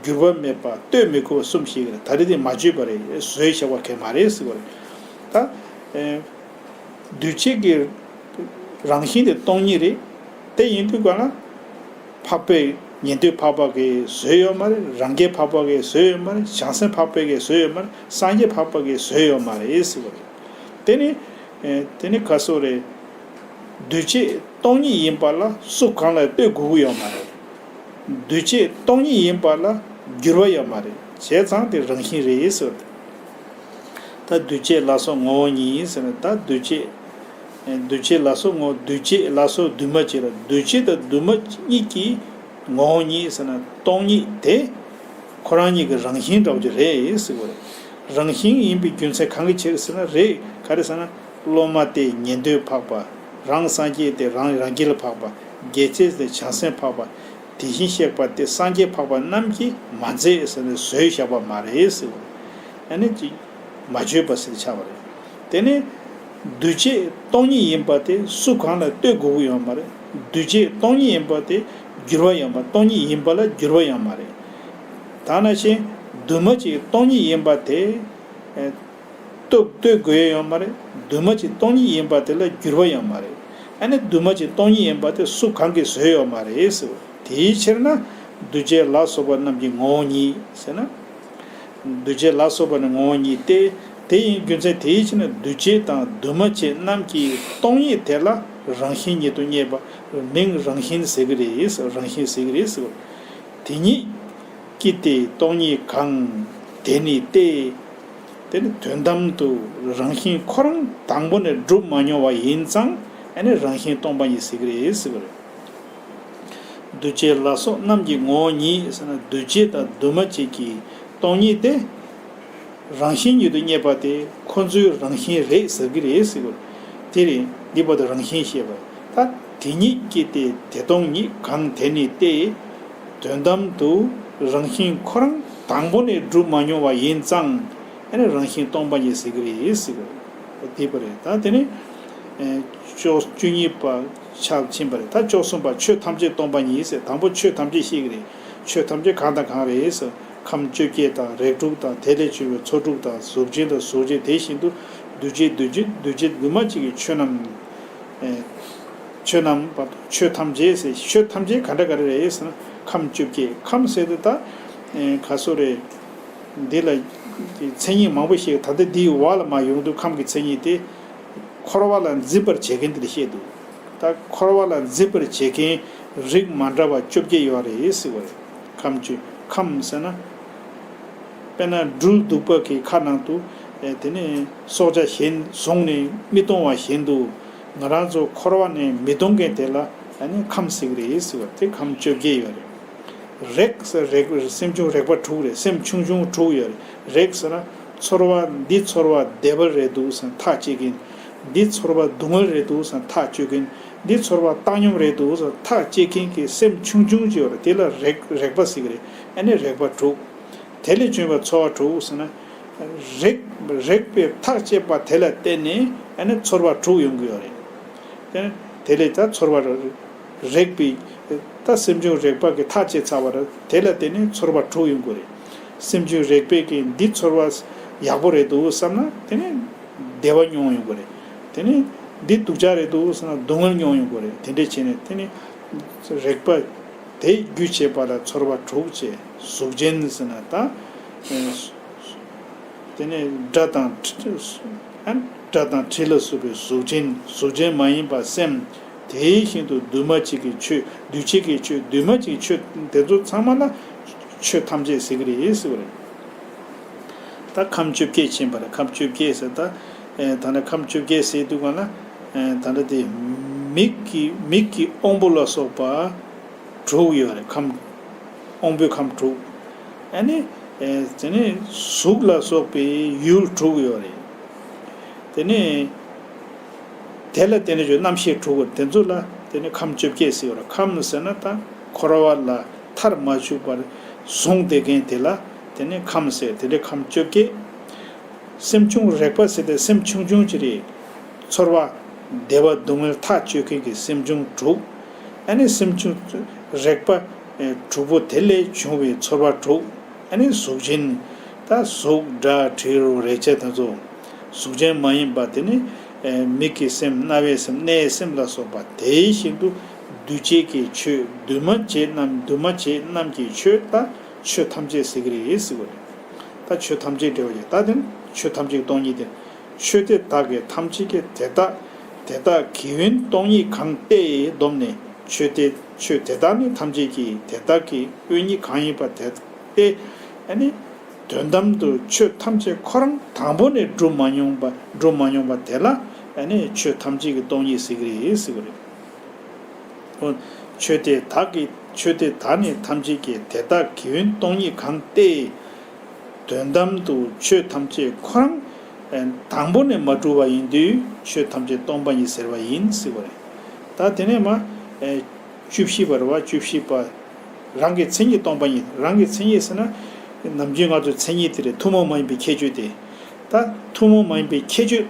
འགྱུར་བ་མེད་པ། གཏོད་མི་དགོས་པ་གསུམ་ཞིག་རེད། ད་རེས་དེ་མ་བརྗོད་པ་རེད། བཟོས་བཞག་པ་གས་མ་རེད་ཟེར་བ་རེད། ད་ཨེ་འདུས་བྱས་ཀྱི་རང་བཞིན་དེ་སྟོང་ཉིད་རེད། དེ་ཡིན་དུས་ག་ལ། འཕགས་པའི་ཉན་ཐོས་འཕགས་པ་གིས་བཟོས་ཡོད་མ་རེད། རང་རྒྱལ་འཕགས་པ་གིས་བཟོས་ཡོད་མ་རེད། བྱང་སེམས་འཕགས་པ་གིས་བཟོས་ཡོད་མ་རེད། སངས་རྒྱས་འཕགས་པ་གིས་བཟོས་ཡོད་མ་རེད་ཟེར་བ་རེད། དེ་ནི་ཨེ་དེ་ནི་ག་སོ་རེད། འདུས་བྱས་སྟོང་ཉིད་ཡིན་པ་ལ་སུ་གང་ལ་ལྟོས་དགོས་ཀྱི་ཡོད་མ་རེད། འདུས་བྱས་སྟོང་ཉིད་ཡིན་པ་ལ་འགྱུར་བ་ཡོད་མ་རེད། བྱས་ཙང་དེ་རང་བཞིན་རེད་ཟེར་བ་རེད། ད་འདུས་བྱས་ལ་སོགས་ངོ་བོ་ཉིད་ཟེར་ན། ད་འདུས་བྱས། འདུས་བྱས་ལ་སོགས་ངོ་། འདུས་བྱས་ལ་སོགས་འདུས་མ་བྱས་ལ། འདུས་བྱས་དང་འདུས་མ་ཉིད་ཀྱི་ངོ་བོ་ཉིད་ཟེར་ན་སྟོང་ཉིད་དེ་ཁོ་རང་ཉིད་ཀྱི་རང་བཞིན་འདྲ་བོ་ཅིག་རེད་ཟེར་བ་རེད། རང་བཞིན་ཡིན་པའི་རྒྱུ་མཚན་གང་གི་ཕྱིར་ཟེར་ན། རེད། ག་རེ་ཟེར་ན་སློབ་མ་དེ་ཉན་ཐོས་འཕགས་པ། རང་སངས་རྒྱས་དེ་རང་རང་རྒྱལ་འཕགས་པ། རྒྱལ་སྲས་དེ་བྱང་སེམས་འཕགས་པ། དེ་བཞིན་གཤེགས་པ་སྟེ་སངས་རྒྱས་འཕགས་པ་རྣམས་ཀྱིས་མ་མཛད་ཟེར་ནས་བཟོས་བཞག་པ་མ་རེད་ཟེར་བ་རེད། ཨ་ནི་ཅིག་མ་བརྗོད་པ་ཟེར་ཆགས་པ་རེད། དེ་ནས་འདུས་བྱས་སྟོང་ཉིད་ཡིན་པ་དེ་སུ་གང་ལ་ལྟོས་དགོས་ཀྱི་ཡོད་མ་རེད། འདུས་བྱས་སྟོང་ཉིད་ཡིན་པ་དེ་འགྱུར་བ་ཡོད་མ། སྟོང་ཉིད་ཡིན་པ་ལ་འགྱུར་བ་ཡོད་མ་རེད། ད་ནང་བཞིན་འདུས་མ་བྱས་སྟོང་ཉིད་ཡིན་པ་དེ། ལྟོས་ལྟོས་དགོས་ཡ་ཡོད་མ་རེད། འདུས་མ་བྱས་སྟོང་ཉིད་ཡིན་པ་དེ་ལ་འགྱུར་བ་ཡོད་མ་རེད། ཨ་ནི་འདུས་མ་བྱས་སྟོང་ཉིད་ཡིན་པ་དེ་སུ་གང་གིས་བཟོས་ཡོད་མ་རེད་ཟེར་བ། དེའི་ཕྱིར་ན་འདུས་བྱས་ལ་སོགས་པ་རྣམས་ཀྱི་ངོ་བོ་ཉིད་ཟེར་ན། འདུས་བྱས་ལ་སོགས་པ་ནི་ངོ་བོ་ཉིད་དེ། དེ་ཡིན་རྒྱུ་མཚན་དེའི་ཕྱིར་ན་འདུས་བྱས་དང་འདུས་མ་བྱས་རྣམས་ཀྱི་སྟོང་ཉིད་དེ་ལ་རང་བཞིན་ཉིད་དུ་བསྙད་པ། མིང་རང་བཞིན་ཟེར་གྱི་རེད་ཟེར། རང་བཞིན་ཟེར་གྱི་རེད་ཟེར་བ། དེ་ཉིད་ཀྱིས་ཏེ་སྟོང་ཉིད་གང་། དེ་ནི་སྟེ། དེ་ནི་དོན་དམ་དུ་རང་བཞིན་ཁོ་རང་དང་པོ་ནས་གྲུབ་མ་མྱོང་བ་ཡིན་ཙང་། ཨ་ནི་རང་བཞིན་སྟོང་པ་ཉིད་ཟེར་གྱི་རེད་ཟེར་བ་རེད། འདུས་བྱས་ལ་སོགས་རྣམས་ཀྱི་ངོ་བོ་ཉིད་ཟེར་ན། འདུས་བྱས་དང་འདུས་མ་བྱས་ཀྱི་སྟོང་ཉིད་དེ། རང་བཞིན་ཉིད་དུ་བསྙད་པ་དེ་ཁོ་ཚོའི་རང་བཞིན་རེད་ཟེར་གྱི་རེད་ཟེར་བ། དེ་རེད། འདི་བར་དུ་རང་བཞིན་བཤད་པ། ད་དེ་ཉིད་ཀྱིས་ཏེ་དེ་སྟོང་ཉིད་གང་དེ་ནི་སྟེ། དོན་དམ་དུ་རང་བཞིན་ཁོ་རང་ དང་པོ་ནས་སྒྲུབ་མ་མྱོང་བ་ཡིན་ཙང་། ཨ་ནི་རང་བཞིན་སྟོང་པ་ཉིད་ཟེར་གྱི་རེད་ཟེར་གྱི་རེད། དེ་པ་རེད། ད་དེ་ནི་ཨེ་བཅུ་བཅུ་གཉིས་པ་ཆ་ཕྱིན་པ་རེད། ད་བཅུ་གསུམ་པ་ཆོས་ཐམས་ཅད་སྟོང་པ་ཉིད་ཟེར། དང་པོ་ཆོས་ཐམས་ཅད་བཤད་ཀྱི་རེད། ཆོས་ཐམས་ཅད་གང་དང་གང་རེད་ཟེར། ཁམས་བཅོ་བརྒྱད་དང་། རིགས་དྲུག་དང་། དེ་ལས་བྱུང་བའི་ཚོགས་དྲུག་དང་། གཟུགས་ཅན་དང་། གཟུགས་ཅན་དེ་བཞིན་དུ་འདུས་བྱས་འདུས་བྱས་འདུས་བྱས་འདུས་མ་བྱས་ཀྱི་ཆོས་རྣམས། ཨེ་ཆོས་རྣམས་པ་ཆོས་ཐམས་ཅད་ཟེར། ཆོས་ཐམས་ཅད་ག་འདྲ་ག་རེ་རེད་ཟེར་ན། ཁམས་བཅོ་བརྒྱད། ཁམས་ཟེར་དུས་ད་ཨེ་ག་སོ་རེད། འདི་ལ་མཚན་ཉིད་མང་པོ་ཞིག་ད་ལྟ་འདིའི་བར་ལ་མ་ཡོང་དུས། ཁམས་ཀྱི་མཚན་ཉིད་དེ་འཁོར་བ་ལ་འཛིན་པར་བྱེད་མཁན་དེ་ལ་བཤད་འདུག་ད་འཁོར་བ་ལ་འཛིན་པར་བྱེད་མཁན་རིགས་མ་འདྲ་བ་བཅོ་བརྒྱད་ཡོད་རེད་ཟེར་བ་རེད། ཁམས་བཅུ། ཁམས་ཟེར་ན། དཔེར་ན་སྦྲུལ་གདུག་པ་གི་ཁ་ནང་དུ། ཨེ་དེ་ནས་སྲོག་ཆགས་གཞན་བཟུང་ནས་མི་གཏོང་བ་བཞིན་དུ། ང་རང་ཚོ་འཁོར་བ་ནས་མི་གཏོང་མཁན་དེ་ལ་ཨ་ནི་ཁམས་ཟེར་གྱི་རེད་ཟེར་བ་དེ། ཁམས་བཅོ་བརྒྱད་ཡོད་རེད། རེག་ཟེར། རེག་སེམས་བྱུང་རེག་པ་དྲུག་རེད། སེམས་ཆུང་ཆུང་དྲུག་ཡོད་རེད། རེག་ཟེར་ན་ཚོར་བ་འདི་ཚོར་བ་བདེ་བ་རེད་འདུག་ཟེར་ཐག་བཅད་མཁན། འདི་ཚོར་བ་སྡུག་བསྔལ་རེད་འདུག་ཟེར་ཐག་གཅོད་མཁན། འདི་ཚོར་བ་བཏང་སྙོམས་རེད་འདུག་ཟེར་ཐག་བཅད་མཁན་གྱི་སེམས་ཆུང་ཆུང་ཅིག་ཡོད་རེད། དེ་ལ་རེག་རེག་པ་ཟེར་གྱི་རེད། ཨ་ནི་རེག་པ་དྲུག་དེ་ལས་བྱུང་བའི་ཚོར་བ་དྲུག་ཟེར་ན། རེག་རེག་པའི་ཐག་བཅད་པ་དེ་ལ་བརྟེན་ནས་ཨ་ནི་ཚོར་བ་དྲུག་ཡོང་གི་ཡོད་རེད། དེ་དེ་ལས་ད་ཚོར་བ་རེག་པའི་ད་སེམས་བྱུང་རེག་པ་གི་ཐག་བཅད་ཚར་བ་རེད། དེ་ལ་བརྟེན་ནས་ཚོར་བ་དྲུག་ཡོང་གི་རེད། སེམས་བྱུང་རེག་པའི་གི་འདི་ཚོར་བ་ཡག་པོ་རེད་འདུག་བསམ་ན། དེ་ནས་བདེ་བ་མྱོང་ཡོང་གི་རེད། དེ་ནས་འདི་སྡུག་ཅག་རེད་འདུག་བསམ་ན་སྡུག་བསྔལ་མྱོང་ཡོང་གི་རེད། དེ་འདྲས་བྱས་ནས་དེ་ནས་རེག་པ་དེ་རྒྱུ་བྱེད་པ་ལ་ཚོར་བ་དྲུག་བྱས། གཟུགས་ཅན་ཟེར་ན་ད། དེ་ནས་སྒྲ་དང་། ཨ་སྒྲ་དང་དྲི་ལ་སོགས་པའི་གཟུགས་ཅན། གཟུགས་ཅན་མ་ཡིན་པ་སེམས། དེ་བཞིན་དུ་འདུས་མ་བྱས་ཀྱི་ཆོས། འདུས་བྱས་ཀྱི་ཆོས། འདུས་མ་བྱས་ཀྱི་ཆོས་དེ་ཚོ་ཚང་མ་ལ་ཆོས་ཐམས་ཅད་ཟེར་གྱི་རེད་ཟེར་བ་རེད། ད་ཁམས་བཅོ་བརྒྱད་ཕྱིན་པ་རེད། ཁམས་བཅོ་བརྒྱད་ཟེར་ད། ཨེ་ད་ནི་ཁམས་བཅོ་བརྒྱད་ཟེར་དུས་ག་ལ། ཨེ་ད་ནི་དེ་མིག་གི་མིག་གི་དབང་པོ་ལ་སོགས་པ་དྲུག་ཡོད་རེད། ཁམས་དབང་པོའི་ཁམས་དྲུག་ཨ་ནི་ཨེ་དེ་ནི་གཟུགས་ལ་སོགས་པའི་ཡུལ་དྲུག་ཡོད་རེད། དེ་ནི་དེ་ལ་བརྟེན་ནས་ཡོད་རྣམ་ཤེས་དྲུག་དེ་ཚོ་ལ་དེ་ནི་ཁམས་བཅོ་བརྒྱད་ཟེར་བ་རེད། ཁམས་ཟེར་ན་ད་འཁོར་བ་ལ་མཐར་མ་ཆུད་པར་བཟུང་བསྡད་མཁན་དེ་ལ་དེ་ནི་ཁམས་ཟེར། དེ་འདྲའི་ཁམས་བཅོ་བརྒྱད། སེམས་བྱུང་རེག་པ་ཟེར་ཏེ་སེམས་ཆུང་ཆུང་ཅིག་རེད། ཚོར་བ་བདེ་བ་སྡུག་བསྔལ་ཐག་གཅོད་མཁན་གྱི་སེམས་བྱུང་དྲུག་ཨ་ནི་སེམས་བྱུང་རེག་པ་དྲུག་པོ་དེ་ལས་བྱུང་བའི་ཚོར་བ་དྲུག་ཨ་ནི་གཟུགས་ཅན། ད་གཟུགས་སྒྲ་དྲི་རོ་རེག་བྱ་དེ་ཚོ། གཟུགས་ཅན་མ་ཡིན་པ་དེ་ནི་མིག་གི་སེམས། རྣ་བའི་སེམས། སྣའི་སེམས་ལ་སོགས་པ། དེ་བཞིན་དུ་འདུས་བྱས་ཀྱི་ཆོས། འདུས་མ་བྱས་རྣམས། འདུས་མ་བྱས་རྣམས་ཀྱི་ཆོས། ད་ཆོས་ཐམས་ཅད་ཟེར་གྱི་རེད་ཟེར་བ་རེད། ད་ཆོས་ཐམས་ཅད་འགྲེལ་བ་ཡིན། ད་དེ་ནི་ཆོས་ཐམས་ཅད་སྟོང་ཉིད་དེ། ཆོས་དེ་དག་གི་ཐམས་ཅད་ཀྱི་དེ་དག་དེ་དག་གི་དབེན་སྟོང་ཉིད་གང་སྟེ་བསྡོམས་ནས། ཆོས་དེ་ཆོས་དེ་དག་ནི་ཐམས་ཅད་ཀྱི་དེ་དག་གི་དབེན་ཉིད་གང་ཡིན་པ་དེ་སྟེ། ཨ་ནི་དོན་དམ་དུ་ཆོས་ཐམས་ཅད་ཁོ་རང་དང་པོ་ནས་སྒྲུབ་མ་མྱོང་བ། སྒྲུབ་མ་མྱོང་བ་དེ་ལ་ཨ་ནི་ཆོས་ཐམས་ཅད་ཀྱི་སྟོང་ཉིད་ཟེར་གྱི་རེད་ཟེར་གྱི་རེད། ཆོས་དེ་དག་གི་ཆོས་དེ་དག་ནི་ཐམས་ཅད་ཀྱི་དེ་དག་གི་དབེན་སྟོང་ཉིད་གང་སྟེ། དོན་དམ་དུ་ཆོས་ཐམས་ཅད་ཁོ་རང་དང་པོ་ནས་མ་གྲུབ་པ་ཡིན་དུས་ཆོས་ཐམས་ཅད་སྟོང་པ་ཉིད་ཟེར་བ་ཡིན་ཟེར་བ་རེད། ད་དེ་ནས་མ་བཅུ་བཞི་པ་རེད་བ། བཅུ་བཞི་པ། རང་གི་མཚན་ཉིད་སྟོང་པ་ཉིད། རང་གི་མཚན་ཉིད་ཟེར་ན་ནམ་རྒྱུན་ང་ཚོའི་མཚན་ཉིད་དེ་རེད། ཐུན་མོང་མ་ཡིན་པའི་ཁྱད་ཆོས་དེ། ད་ཐུན་མོང་མ་ཡིན་པའི་ཁྱད་ཆོས་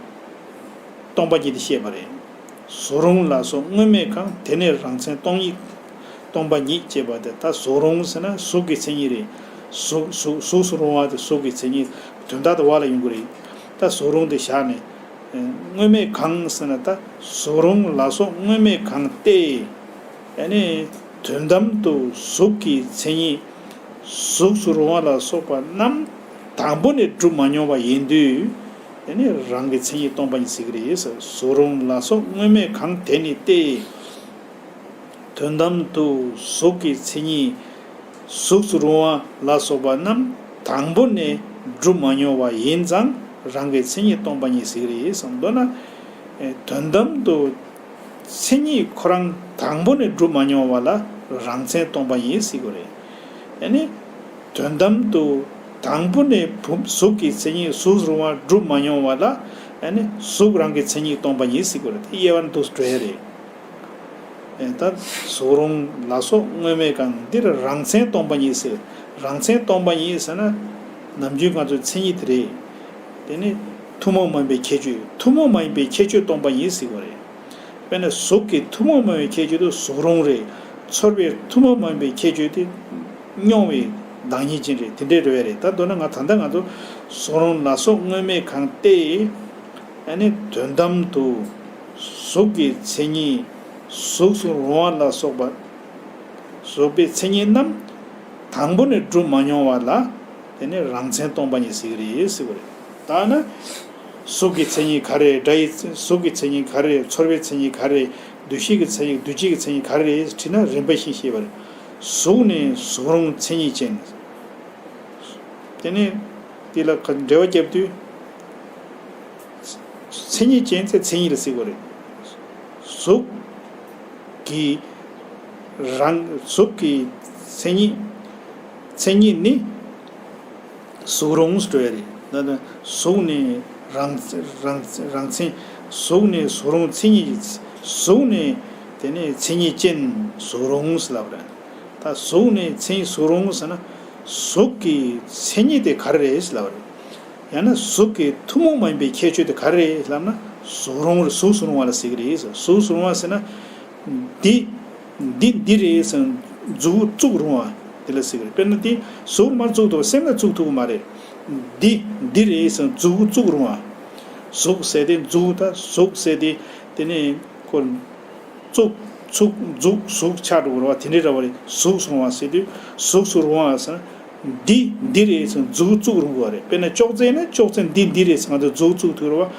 སྟོང་པ་ཉིད་དེ་བཤད་པ་རེད། གཟུགས་རུང་ལ་སོགས་དངོས་མེད་གང་། དེ་ནི་རང་མཚན་སྟོང་ཉིད། སྟོང་པ་ཉིད་ཅེས་པ་དེ། ད་གཟུགས་རུང་ཟེར་ན་གཟུགས་ཀྱི་མཚན་ཉིད་རེད། གཟུགས་གཟུགས་གཟུགས་སུ་རུང་བ་དེ་གཟུགས་ཀྱི་མཚན་ཉིད། དོན་དག་དེ་བ་ལ་ཡོང་གི་རེད། ད་གཟུགས་རུང་དེ་བཞག་ནས། དངོས་མེད་གང་ཟེར་ན། ད་གཟུགས་རུང་ལ་སོགས་དངོས་མེད་གང་སྟེ། ཨ་ནི་དོན་དམ་དུ་གཟུགས་ཀྱི་མཚན་ཉིད་གཟུགས་སུ་རུང་བ་ལ་སོགས་པ་རྣམས་དང་པོ་ནས་གྲུབ་མ་མྱོང་བ་ཡིན་དུས། ཨ་ནི་རང་གི་མཚན་ཉིད་སྟོང་པ་ཉིད་ཟེར་གྱི་རེད། གཟུགས་རུང་ལ་སོགས་དངོས་མེད་གང་དེ་ནི་སྟེ། དོན་དམ་དུ་གཟུགས་ཀྱི་མཚན་ཉིད་གཟུགས་སུ་རུང་བ་ལ་སོགས་པ་རྣམས་དང་པོ་ནས་གྲུབ་མ་མྱོང་བ་ཡིན་ཙང་རང་གི་མཚན་ཉིད་སྟོང་པ་ཉིད་ཟེར་གྱི་རེད་གསུངས། མདོར་ན། ཨེ་དོན་དམ་དུ་མཚན་ཉིད་ཁོ་རང་དང་པོ་ནས་གྲུབ་མ་མྱོང་བ་ལ་རང་མཚན་སྟོང་པ་ཉིད་ཟེར་གྱི་རེད། ཨ་ནི་དོན་དམ་དུ་དང་པོ་ནས་བུམ་གཟུགས་ཀྱི་མཚན་ཉིད་གཟུགས་སུ་རུང་བ་གྲུབ་མ་མྱོང་བ་ལ། ཨ་ནི་གཟུགས་རང་གི་མཚན་ཉིད་སྟོང་པ་ཉིད་ཟེར་གྱི་རེད། དེ་དབྱེ་བ་འདུག་འགྲོ་ཡ་རེད། ད་གཟུགས་རུང་ལ་སོགས་དངོས་མེད་གང་། འདིར་རང་མཚན་སྟོང་པ་ཉིད་ཟེར། རང་མཚན་སྟོང་པ་ཉིད་ཟེར་ན་ནམ་རྒྱུན་ང་ཚོའི་མཚན་ཉིད་དེ་རེད། དེ་ནི་ཐུན་མོང་མ་ཡིན་པའི་ཁྱད་ཆོས། ཐུན་མོང་མ་ཡིན་པའི་ཁྱད་ཆོས་སྟོང་པ་ཉིད་ཟེར་བ་རེད། དཔེར་ན་གཟུགས་ཀྱི་ཐུན་མོང་མ་ཡིན་པའི་ཁྱད་ཆོས་དེ་གཟུགས་རུང་རེད། ཚོར་བའི་ཐུན་མོང་མ་ཡིན་པའི་ཁྱད་ཆོས་དེ་མྱོང་བའི་བདག་ཉིད་ཅན་རེད། དེ་འདྲའི་རེད་བས་རེད། ད་མདོར་ན་ང་ད་ལྟ་ང་ཚོ་གཟུགས་རུང་ལ་སོགས་དངོས་མེད་གང་སྟེ། ཨ་ནི་དོན་དམ་དུ་གཟུགས་ཀྱི་མཚན་ཉིད། གཟུགས་སུ་རུང་བ་ལ་སོགས་པ། གཟུགས་པའི་མཚན་ཉིད་རྣམས་དང་པོ་ནས་གྲུབ་མ་མྱོང་བ་ལ་དེ་ནི་རང་མཚན་སྟོང་པ་ཉིད་ཟེར་གྱི་རེད་ཟེར་བ་རེད། ད་ནི་གཟུགས་ཀྱི་མཚན་ཉིད་ག་རེ། སྒྲ་ཡི་གཟུགས་ཀྱི་མཚན་ཉིད་ག་རེ། ཚོར་བའི་མཚན་ཉིད་ག་རེ། འདུ་ཤེས་ཀྱི་མཚན་ཉིད། འདུ་བྱེད་ཀྱི་མཚན་ཉིད་ག་རེ་རེད་དྲིས་ན་རིམ་པ་བཞིན་ཤེས་པ་རེད། གཟུགས་ནི་གཟུགས་རུང་མཚན་ཉིད་ཅན། དེ་ནི་དེ་ལ་འགྲེལ་བ་བརྒྱབ་དུས། མཚན་ཉིད་ཅན་ཚེ་མཚན་ཉིད་ལ་ཟེར་བ་རེད། གཟུགས་ཀྱི་རང་གཟུགས་ཀྱི་མཚན་ཉིད། མཚན་ཉིད་ནི་གཟུགས་རུང་ཟེར་བ་རེད། ད་ནི་གཟུགས་ནི་རང་རང་རང་མཚན། གཟུགས་ནི་གཟུགས་རུང་མཚན་ཉིད། གཟུགས་ནི་དེ་ནི་མཚན་ཉིད་ཅན་གཟུགས་རུང་ཟེར་ལབ་རེད། ད་གཟུགས་ནི་མཚན་གཟུགས་རུང་ཟེར་ན་གཟུགས་ཀྱི་མཚན་ཉིད་དེ་ག་རེ་རེད་ཟེར་ལབ་རེད། ཡང་ན་གཟུགས་ཀྱི་ཐུན་མོང་མ་ཡིན་པའི་ཁྱད་ཆོས་དེ་ག་རེ་རེད་ལབ་ན་གཟུགས་རུང་རེད། གཟུགས་སུ་རུང་བ་ལ་ཟེར་གྱི་རེད། གཟུགས་སུ་རུང་བ་ཟེར་ན་འདི་འདི་འདི་རེད་ཟེར་མཛུབ་བཙུགས་རུང་བ་དེ་ལ་ཟེར་གྱི་རེད། དཔེར་ན་འདི་གཟུགས་མར་བཙུགས་ཐུབ། སེམས་ལ་བཙུགས་ཐུབ་ཀྱི་མ་རེད། འདི་འདི་རེད་ཟེར་མཛུབ་བཙུགས་རུང་བ། གཟུགས་ཟེར་དེ་མཛུབ། ད་གཟུགས་ཟེར་དེ་དེ་ནི་ཁོ། བཙུགས། ཚུགས། མཛུབ། གཟུགས་ཆགས་འགྲོ་གི་རེད་བ། དེ་འདྲའི་འདྲ་བ་རེད། གཟུགས་སུ་རུང་བ་ཟེར་དུས་གཟུགས་སུ་རུང་བ་ཟེར་ན་འདི་འདི་རེད་ཟེར་མཛུབ་བཙུགས་རུང་གི་རེད། དཔེར་ན་ཅོག་ཙེ་ན་ཅོག་ཙེ་འདི་འདི་རེད་ཟེར་ང་ཚོ་མཛུབ་བཙུགས་ཐུབ་རེད་བ།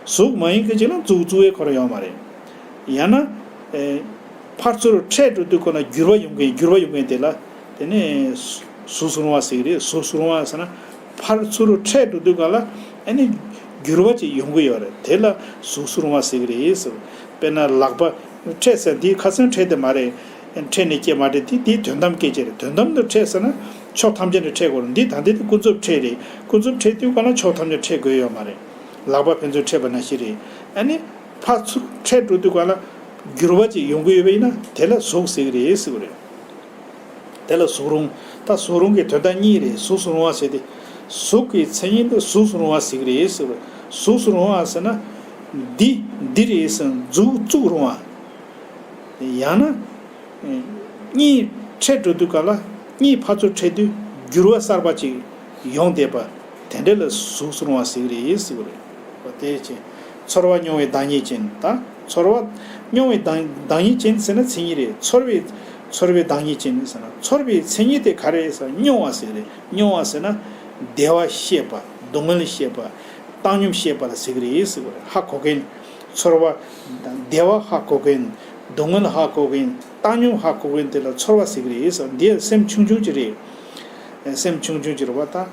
གཟུགས་མ་ཡིན་མཁན་ཅིག་ལ་མཛུབ་བཙུགས་ཡས་ཁོ་རང་ཡོད་མ་རེད། ཡང་ན་ཨེ་ཕར་ཚུར་འཕྲད་འགྲོ་དུས་ཁོ་ན་འགྱུར་བ་ཡོང་མཁན། འགྱུར་བ་ཡོང་མཁན་དེ་ལ་དེ་ནས་གཟུགས་སུ་རུང་བ་ཟེར་གི་རེད། གཟུགས་སུ་རུང་བ་ཟེར་ན་ཕར་ཚུར་འཕྲད་འགྲོ་དུས་ག་ལ་ཨ་ནི་འགྱུར་བ་ཅིག་ཡོང་གི་ཡོད་རེད། དེ་ལ་གཟུགས་སུ་རུང་བ་ཟེར་གི་རེད་ཟེར། དཔེར་ན་ལག་པ་འཕྲད་ཟེར་འདི་ཁ་སང་འཕྲད་དེ་མ་རེད། འཕྲད་ནས་སྐྱེས་མ་འཕྲད་དེ་དེའི་དོན་དམ་སྐད་ཆ་རེད། དོན་དམ་དུ་འཕྲད་ཟེར་ན་ཕྱོགས་ཐམས་ཅད་ནས་འཕྲད་དགོས་རེད། འདི་ད་འདི་དེ་ཀུན་རྫོབ་འཕྲད་རེད། ཀུན་རྫོབ་འཕྲད་དུས་ག་ལ་ཕྱོགས་ཐམས་ཅད་འཕྲད་དགོས་ཡོད་མ་རེད། ལག་པ་ཕན་ཚུན་འཕྲད་པ་ནང་བཞིན་རེད། ཨ་ནི་ཕར་ཚུར་འཕྲད་འགྲོ་དུས་ག་ལ་འགྱུར་བ་ཅིག་ཡོང་གི་ཡོད་པ་ཡིན་ན་དེ་ལ་གཟུགས་ཟེར་གི་རེད་ཟེར་གི་རེད། དེ་ལ་གཟུགས་རུང་། ད་གཟུགས་རུང་གི་དོན་དག་གཉིས་རེད། གཟུགས་སུ་རུང་བ་ཟེར་ཏེ། གཟུགས་ཀྱི་མཚན་ཉིད་དེ་གཟུགས་སུ་རུང་བ་ཟེར་གི་རེད་ཟེར་བ། གཟུགས་སུ་རུང་བ་ཟེར་ན། འདི་འདི་རེད་ཟེར་མཛུབ་བཙུགས་རུང་བ། ཡང་ན། གཉིས་འཕྲད་འགྲོ་དུས་ག་ལ་གཉིས་ཕར་ཚུར་འཕྲད་དུས་འགྱུར་བ་གསར་པ་ཅིག་ཡོང་བསྡད་པ། དེ་འདྲ་ལ་གཟུགས་སུ་རུང་བ་ཟེར་གི་རེད་ཟེར་བ་རེད། འོ་དེ་ཅི། ཚོར་བ་མྱོང་བའི་བདག་ཉིད་ཅན། ད་ཚོར་བ་མྱོང་བའི་བདག་བདག་ཉིད་ཅན་ཟེར་ན་མཚན་ཉིད་རེད། ཚོར་བའི་ཚོར་བའི་བདག་ཉིད་ཅན་ཟེར་ན་ཚོར་བའི་མཚན་ཉིད་དེ་ག་རེ་ཟེར་ན་མྱོང་བ་ཟེར་གི་རེད། མྱོང་བ་ཟེར་ན་བདེ་བ་ཤེས་པ། སྡུག་བསྔལ་ཤེས་པ། བཏང་སྙོམས་ཤེས་པ་ལ་ཟེར་གི་རེད་ཟེར་བ་རེད། ཧ་གོ་མཁན། ཚོར་བ། བདེ་བ་ཧ་གོ་མཁན། སྡུག་བསྔལ་ཧ་གོ་མཁན། བཏང་སྙོམས་ཧ་གོ་མཁན་དེ་ལ་ཚོར་བ་ཟེར་གི་རེད་ཟེར། འདི་སེམས་ཆུང་ཆུང་ཅིག་རེད། སེམས་ཆུང་ཆུང་ཅིག་རེད་བ་ད།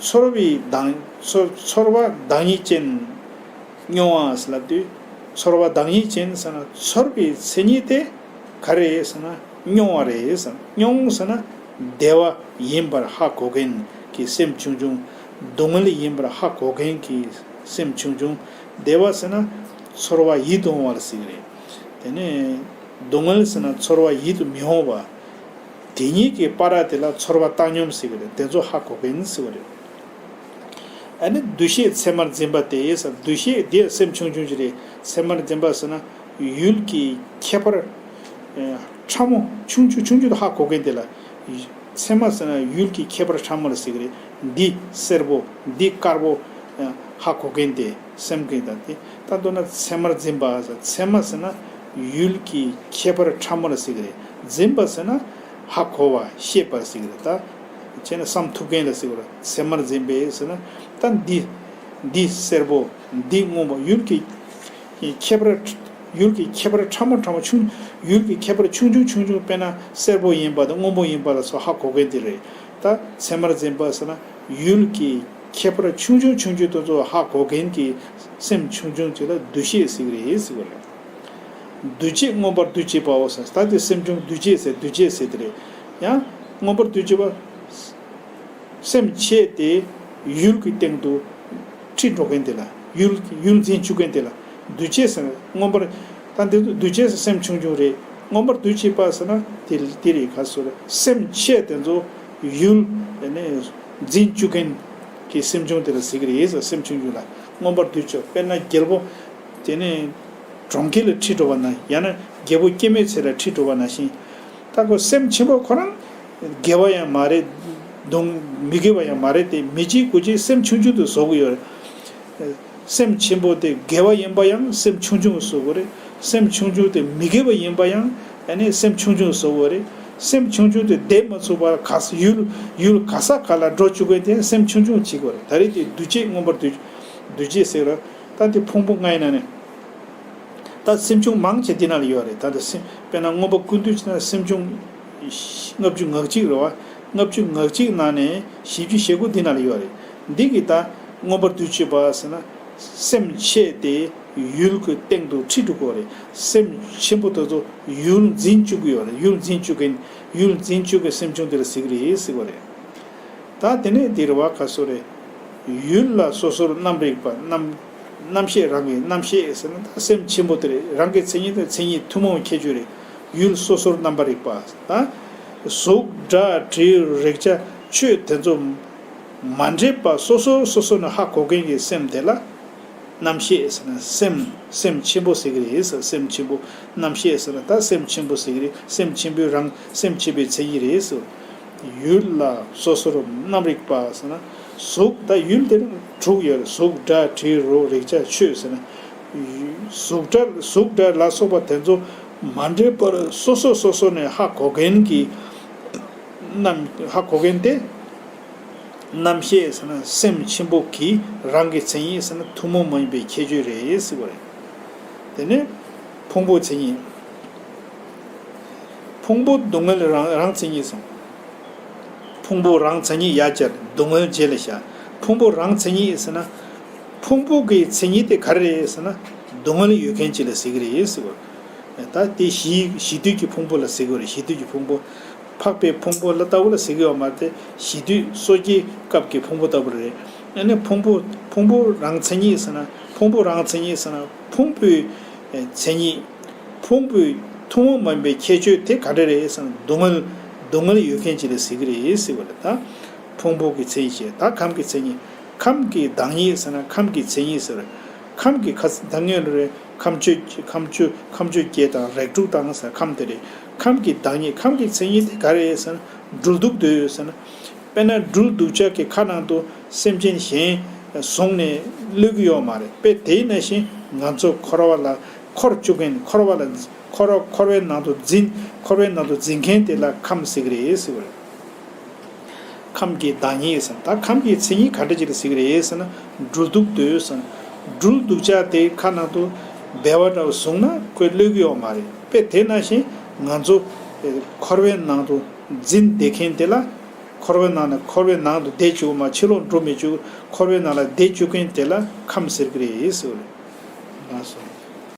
ཚོར་བའི་བདག་ཚོར་ཚོར་བ་བདག་ཉིད་ཅན། མྱོང་བ་ཟེར་ལབ་དུས། ཚོར་བ་བདག་ཉིད་ཅན་ཟེར་ན་ཚོར་བའི་མཚན་ཉིད་དེ་ག་རེ་རེད་ཟེར་ན་མྱོང་བ་རེད་ཟེར། མྱོང་ཟེར་ན་བདེ་བ་ཡིན་པར་ཧ་གོ་མཁན་གྱི་སེམས་ཆུང་ཆུང་། སྡུག་བསྔལ་ཡིན་པར་ཧ་གོ་མཁན་གྱི་སེམས་ཆུང་ཆུང་། བདེ་བ་ཟེར་ན་ཚོར་བ་ཡིད་དུ་འོང་བ་ལ་ཟེར་གི་རེད། དེ་ནས་སྡུག་བསྔལ་ཟེར་ན་ཚོར་བ་ཡིད་དུ་མི་འོང་བ། དེ་གཉིས་ཀྱི་བར་དེ་ལ་ཚོར་བ་བཏང་སྙོམས་ཟེར་གི་རེད། དེ་ཚོ་ཧ་གོ་མཁན་ཟེར་བ་རེད། ཨ་ནི་འདུ་ཤེས་མཚན་མར་འཛིན་པ་སྟེ་ཟེར། འདུ་ཤེས་དེ་སེམས་ཆུང་ཆུང་ཞིག་རེད། མཚན་མར་འཛིན་པ་ཟེར་ན་ཡུལ་གྱི་ཁྱད་པར་ཕྲ་མོ་ཆུང་ཆུང་ཆུང་ཆུང་དུ་ཧ་གོ་མཁན་དེ་ལ་མཚན་མ་ཟེར་ན་ཡུལ་གྱི་ཁྱད་པར་ཕྲ་མོ་ལ་ཟེར་གི་རེད། འདི་སེར་པོ། འདི་དཀར་པོ། ཧ་གོ་མཁན་དེ་སེམས་མཁན་དང་དེ། ད་མདོར་ན་མཚན་མར་འཛིན་པ་ཟེར། མཚན་མ་ཟེར་ན་ཡུལ་གྱི་ཁྱད་པར་ཕྲ་མོ་ལ་ཟེར་གི་རེད། འཛིན་པ་ཟེར་ན་ཧ་གོ་བ་ཤེས་པར་ཟེར་གི་རེད། ད་བྱས་ན་བསམ་ཐུབ་མཁན་ལ་ཟེར་གི་རེད། མཚན་མར་འཛིན་པས་ཟེར་ན་ད་འདི་འདི་སེར་པོ། འདི་སྔོན་པོ། ཡུལ་གྱི་ཁྱད་པར། ཡུལ་གྱི་ཁྱད་པར་ཕྲ་མོ་ཕྲ་མོ་ཆུང་། ཡུལ་གྱི་ཁྱད་པར་ཆུང་ཆུང་ཆུང་ཆུང་དཔེར་ན་སེར་པོ་ཡིན་པ་དང་སྔོན་པོ་ཡིན་པ་ལ་སོགས་ཧ་གོ་མཁན་དེ་རེད། ད་མཚན་མར་འཛིན་པ་ཟེར་ན་ཡུལ་གྱི་ཁྱད་པར་ཆུང་ཆུང་ཆུང་ཆུང་དེ་ཚོ་ཧ་གོ་མཁན་གྱི་སེམས་ཆུང་ཆུང་ཅིག་ལ་འདུ་ཤེས་ཟེར་གི་རེད་ཟེར་གི་རེད། འདུ་བྱེད་མངོན་པར་འདུ་བྱེད་པའོ་ཟེར། ད་དེ་སེམས་བྱུང་འདུ་བྱེད་ཟེར། འདུ་བྱེད་ཟེར་དེ་རེད། ཡང་མངོན་པར་འདུ་བྱེད་པ། སེམས་བྱས་ཏེ་ཡུལ་གྱི་སྟེང་དུ་ཁྲིད་འགྲོ་མཁན་དེ་ལ། ཡུལ་ཡུལ་འཛིན་བཅུག་མཁན་དེ་ལ་འདུ་བྱེད་ཟེར། མངོན་པར་ ད་འདི་ཚོ་འདུས་བྱས་སེམས་ཆུང་ཆུང་རེད། མངོན་པར་འདུས་བྱས་པ་ཟེར་ན་དེ་དེ་རེད། ག་སོ་རེད། སེམས་ཆེ་དེ་ཚོ་ཡུལ་ནས་འཛིན་བཅུག་མཁན་གྱི་སེམས་ཆུང་དེ་ལ་ཟེར་གྱི་རེད་ཟེར། སེམས་ཆུང་ཆུང་ལ་མངོན་པར་འདུས་བྱས། དཔེར་ན་རྒྱལ་པོ་དེ་ནས་གྲོང་ཁྱེར་ལ་ཁྲིད་འགྲོ་བ་ན། ཡང་ན་རྒྱལ་པོ་སྐྱེ་མེད་ཚལ་ལ་ཁྲིད་འགྲོ་བ་ནང་བཞིན། ད་ཁོ་སེམས་ཆེན་པོ་ཁོ་རང་དགེ་བ་ཡང་མ་རེད། སྡུག་མི་དགེ་བ་ཡང་མ་རེད་དེ། མི་བྱེད་དགུ་བྱེད་སེམས་ཆུང་ཆུང་དུ་བཟོ་གི་ཡོད་རེད། སེམས་ཆེན་པོ་དེ་དགེ་བ་ཡིན་པ་ཡང་སེམས་ཆུང་ཆུང་བཟོ་དགོས་རེད། སེམས་ཆུང་ཆུང་དེ་མི་དགེ་བ་ཡིན་པ་ཡང་ཨ་ནི་སེམས་ཆུང་ཆུང་བཟོ་དགོས་རེད། སེམས་ཆུང་ཆུང་དེ་བསྡད་མ་ཚུགས་པར་ག་ས་ཡུལ་ཡུལ་ག་ས་ག་ལ་འགྲོ་བཅུག་མཁན་དེ་སེམས་ཆུང་ཆུང་བྱེད་དགོས་རེད། ད་རེས་དེ་འདུས་བྱས་མངོན་པར་འདུས་འདུས་བྱས་ཟེར་ར། ད་དེ་ཕུང་པོ་ལྔའི་ནང་ནས། ད་སེམས་ཆུང་མང་ཆེ་འདི་ནང་ལ་ཡོད་རེད། ད་ལྟ་སེམས་དཔེར་ན་མངོན་པ་ཀུན་བཏུས་བྱས་ན་སེམས་ཆུང་ལྔ་བཅུ་ང་གཅིག་རེད་བ། ལྔ་བཅུ་ང་གཅིག་ནང་ནས་བཞི་བཅུ་ཞེ་དགུ་འདི་ནང་ལ་ཡོད་རེད། འདི་གི་ད་མངོན་པར་འདུས་བྱས་པ་ཟེར་ན་སེམས་ཆེ་སྟེ་ཡུལ་གྱི་སྟེང་དུ་ཁྲིད་འགྲོ་དགོས་རེད། སེམས་ཆེན་པོ་དེ་ཚོ་ཡུལ་འཛིན་བཅུག་གི་ཡོད་རེད། ཡུལ་འཛིན་བཅུག་མཁན་ཡུལ་འཛིན་བཅུག་མཁན་སེམས་ཆུང་དེ་ལ་ཟེར་གི་རེད་ཟེར་བ་རེད། ད་དེ་ནས་འདིར་བ་ཁ་སོ་རེ། ཡུལ་ལ་སོ་སོར་རྣམ་རིག་པ། རྣམ་རྣམ་ཤེས། རང་གི་རྣམ་ཤེས་ཟེར་ན་ད་སེམས་ཆེན་པོ་དེ་རེད། རང་གི་མཚན་ཉིད་དེ་མཚན་ཉིད་ཐུན་མོང་ཁྱད་ཆོས་རེད། ཡུལ་སོ་སོར་རྣམ་པར་རིག་པ། ད་གཟུགས་སྒྲ་དྲི་རེག་བྱ་ཆོས་དེ་ཚོ་མ་འདྲེས་པ་སོ་སོ་སོ་སོ་ནས་ཧ་གོ་མཁན་གྱི་སེམས་དེ་ལ། རྣམ་ཤེས་ཟེར་ན་སེམས་སེམས་ཆེན་པོ་ཟེར་གི་རེད་ཟེར། སེམས་ཆེན་པོ། རྣམ་ཤེས་ཟེར་ན་ད་སེམས་ཆེན་པོ་ཟེར་གི་རེད། སེམས་ཆེན་པོའི་རང་སེམས་ཆེན་པོའི་མཚན་ཉིད་རེད་ཟེར། ཡུལ་ལ་སོ་སོར་རྣམ་རིག་པ་ཟེར་ན་གཟུགས། ད་ཡུལ་དེ་ནི་དྲུག་ཡོད་རེད། གཟུགས་སྒྲ་དྲི་རོ་རེག་བྱ་ཆོས་ཟེར་ན། གཟུགས་སྒྲ་གཟུགས་སྒྲ་ལ་སོགས་པ་དེ་ཚོ་མ་འདྲེས་པར་སོ་སོ་སོ་སོ་ནས་ཧ་གོ་མཁན་གྱི་རྣམ་ཧ་གོ་མཁན་དེ། རྣམ་ཤེས་ཟེར་ན་སེམས་ཆེན་པོ་གི་རང་གི་མཚན་ཉིད་ཟེར་ན་ཐུན་མོང་མ་ཡིན་པའི་ཁྱད་ཆོས་རེད་ཟེར་བ་རེད། དེ་ནས་ཕུང་པོའི་མཚན་ཉིད། ཕུང་པོ་སྡུག་བསྔལ་རང་རང་མཚན་ཉིད་སོང་། ཕུང་པོ་རང་མཚན་ཉིད་ཡ་བྱར་སྡུག་བསྔལ་རྗེས་ལ་བཞག་ཕུང་པོ་རང་མཚན་ཉིད་ཟེར་ན། ཕུང་པོ་གི་མཚན་ཉིད་དེ་ག་རེ་རེད་ཟེར་ན། སྡུག་བསྔལ་ཡོད་མཁན་ཅིག་ལ་ཟེར་གི་རེད་ཟེར་བ། ད་དེ་གཞི་གཞི་དུས་ཀྱི་ཕུང་པོ་ལ་ཟེར་གི་རེད། གཞི་དུས་ཀྱི་ཕུང་པོ། འཕགས་པའི་ཕུང་པོ་ལ་ལྟ་བུ་ལ་ཟེར་གི་ཡོད་མ་རེད་དེ། གཞི་དུས་སོ་སྐྱེའི་སྐབས་ཀྱི་ཕུང་པོ་ལྟ་བུ་རེད། ཨ་ནི་ཕུང་པོ་ཕུང་པོ་རང་མཚན་ཉིད་ཟེར་ན་ཕུང་པོ་རང་མཚན་ཉིད་ཟེར་ན་ཕུང་པོའི་མཚན་ཉིད། ཕུང་པོའི་ཐུན་མོང་མ་ཡིན་པའི་ཁྱད་ཆོས་དེ་ག་འདྲ་རེད་ཟེར་ན་སྡུག་བསྔལ་སྡུག་བསྔལ་ཡོད་མཁན་ཅིག་ལ་ཟེར་གི་རེད་ཟེར་བ་རེད། ད་ཕུང་པོ་གི་མཚན་ཉིད་བྱས། ད་ཁམས་ཀྱི་མཚན་ཉིད། ཁམས་ཀྱི་བདག་ཉིད་ཟེར་ན་ཁམས་ཀྱི་མཚན་ཉིད་ཟེར། ཁམས་ཀྱི་ཁ་བདག་ཉིད་རེད། ཁམས་གཅོད་ཁམས་གཅོད་ཁམས་གཅོད་བརྒྱད་དང་རིགས་དྲུག་དང་ཟེར་ཁམས་དེ་རེད། ཁམས་ཀྱི་བདག་ཉིད། ཁམས་ཀྱི་མཚན་ཉིད་དེ་ག་རེ་རེད་ཟེར་ན་སྦྲུལ་གདུག་འདོད་ཟེར་ན། དཔེར་ན་སྦྲུལ་གདུག་ཅག་གི་ཁ་ནང་དུ་སེམས་ཅན་གཞན་བཟུང་ནས་གློད་ཀྱི་ཡོད་མ་རེད་པས། དེ་ནང་བཞིན་ང་ཚོ་འཁོར་བ་ལ་འཁོར་བཅུག་མཁན། འཁོར་བ་ལ་འཁོར་བ་འཁོར་བའི་ནང་དུ་འཛིན། འཁོར་བའི་ནང་དུ་འཛིན་མཁན་དེ་ལ་ཁམས་ཟེར་གི་རེད་ཟེར་བ་རེད། ཁམས་ཀྱི་བདག་ཉིད་ཟེར། ད་ཁམས་ཀྱི་མཚན་ཉིད་ག་འདྲ་ཅིག་ལ་ཟེར་གི་རེད་ཟེར་ན་སྦྲུལ་གདུག་འདོད་ཟེར། སྦྲུལ་གདུག་ཅག་དེ་ཁ་ནང་དུ་སྦལ་བ་འདྲ་བོ་བཟུང་ན་ཁོས་གློད་ཀྱི་ཡོད་མ་རེད་པས། དེ་ནང་བཞིན་ང་ཚོ་འཁོར་བའི་ནང་དུ་འཛིན་བསྡད་མཁན་དེ་ལ། འཁོར་བའི་ནང་ནས་འཁོར་བའི་ནང་དུ་བསྡད་བཅུག་མ། ཕྱི་ལོགས་འགྲོ་མི་བཅུག་འཁོར་བའི་ནང་ལ་བསྡད་བཅུག་མཁན་དེ་ལ་ཁམས་ཟེར་གི་རེད་ཟེར་བ་རེད། ལགས་སོ།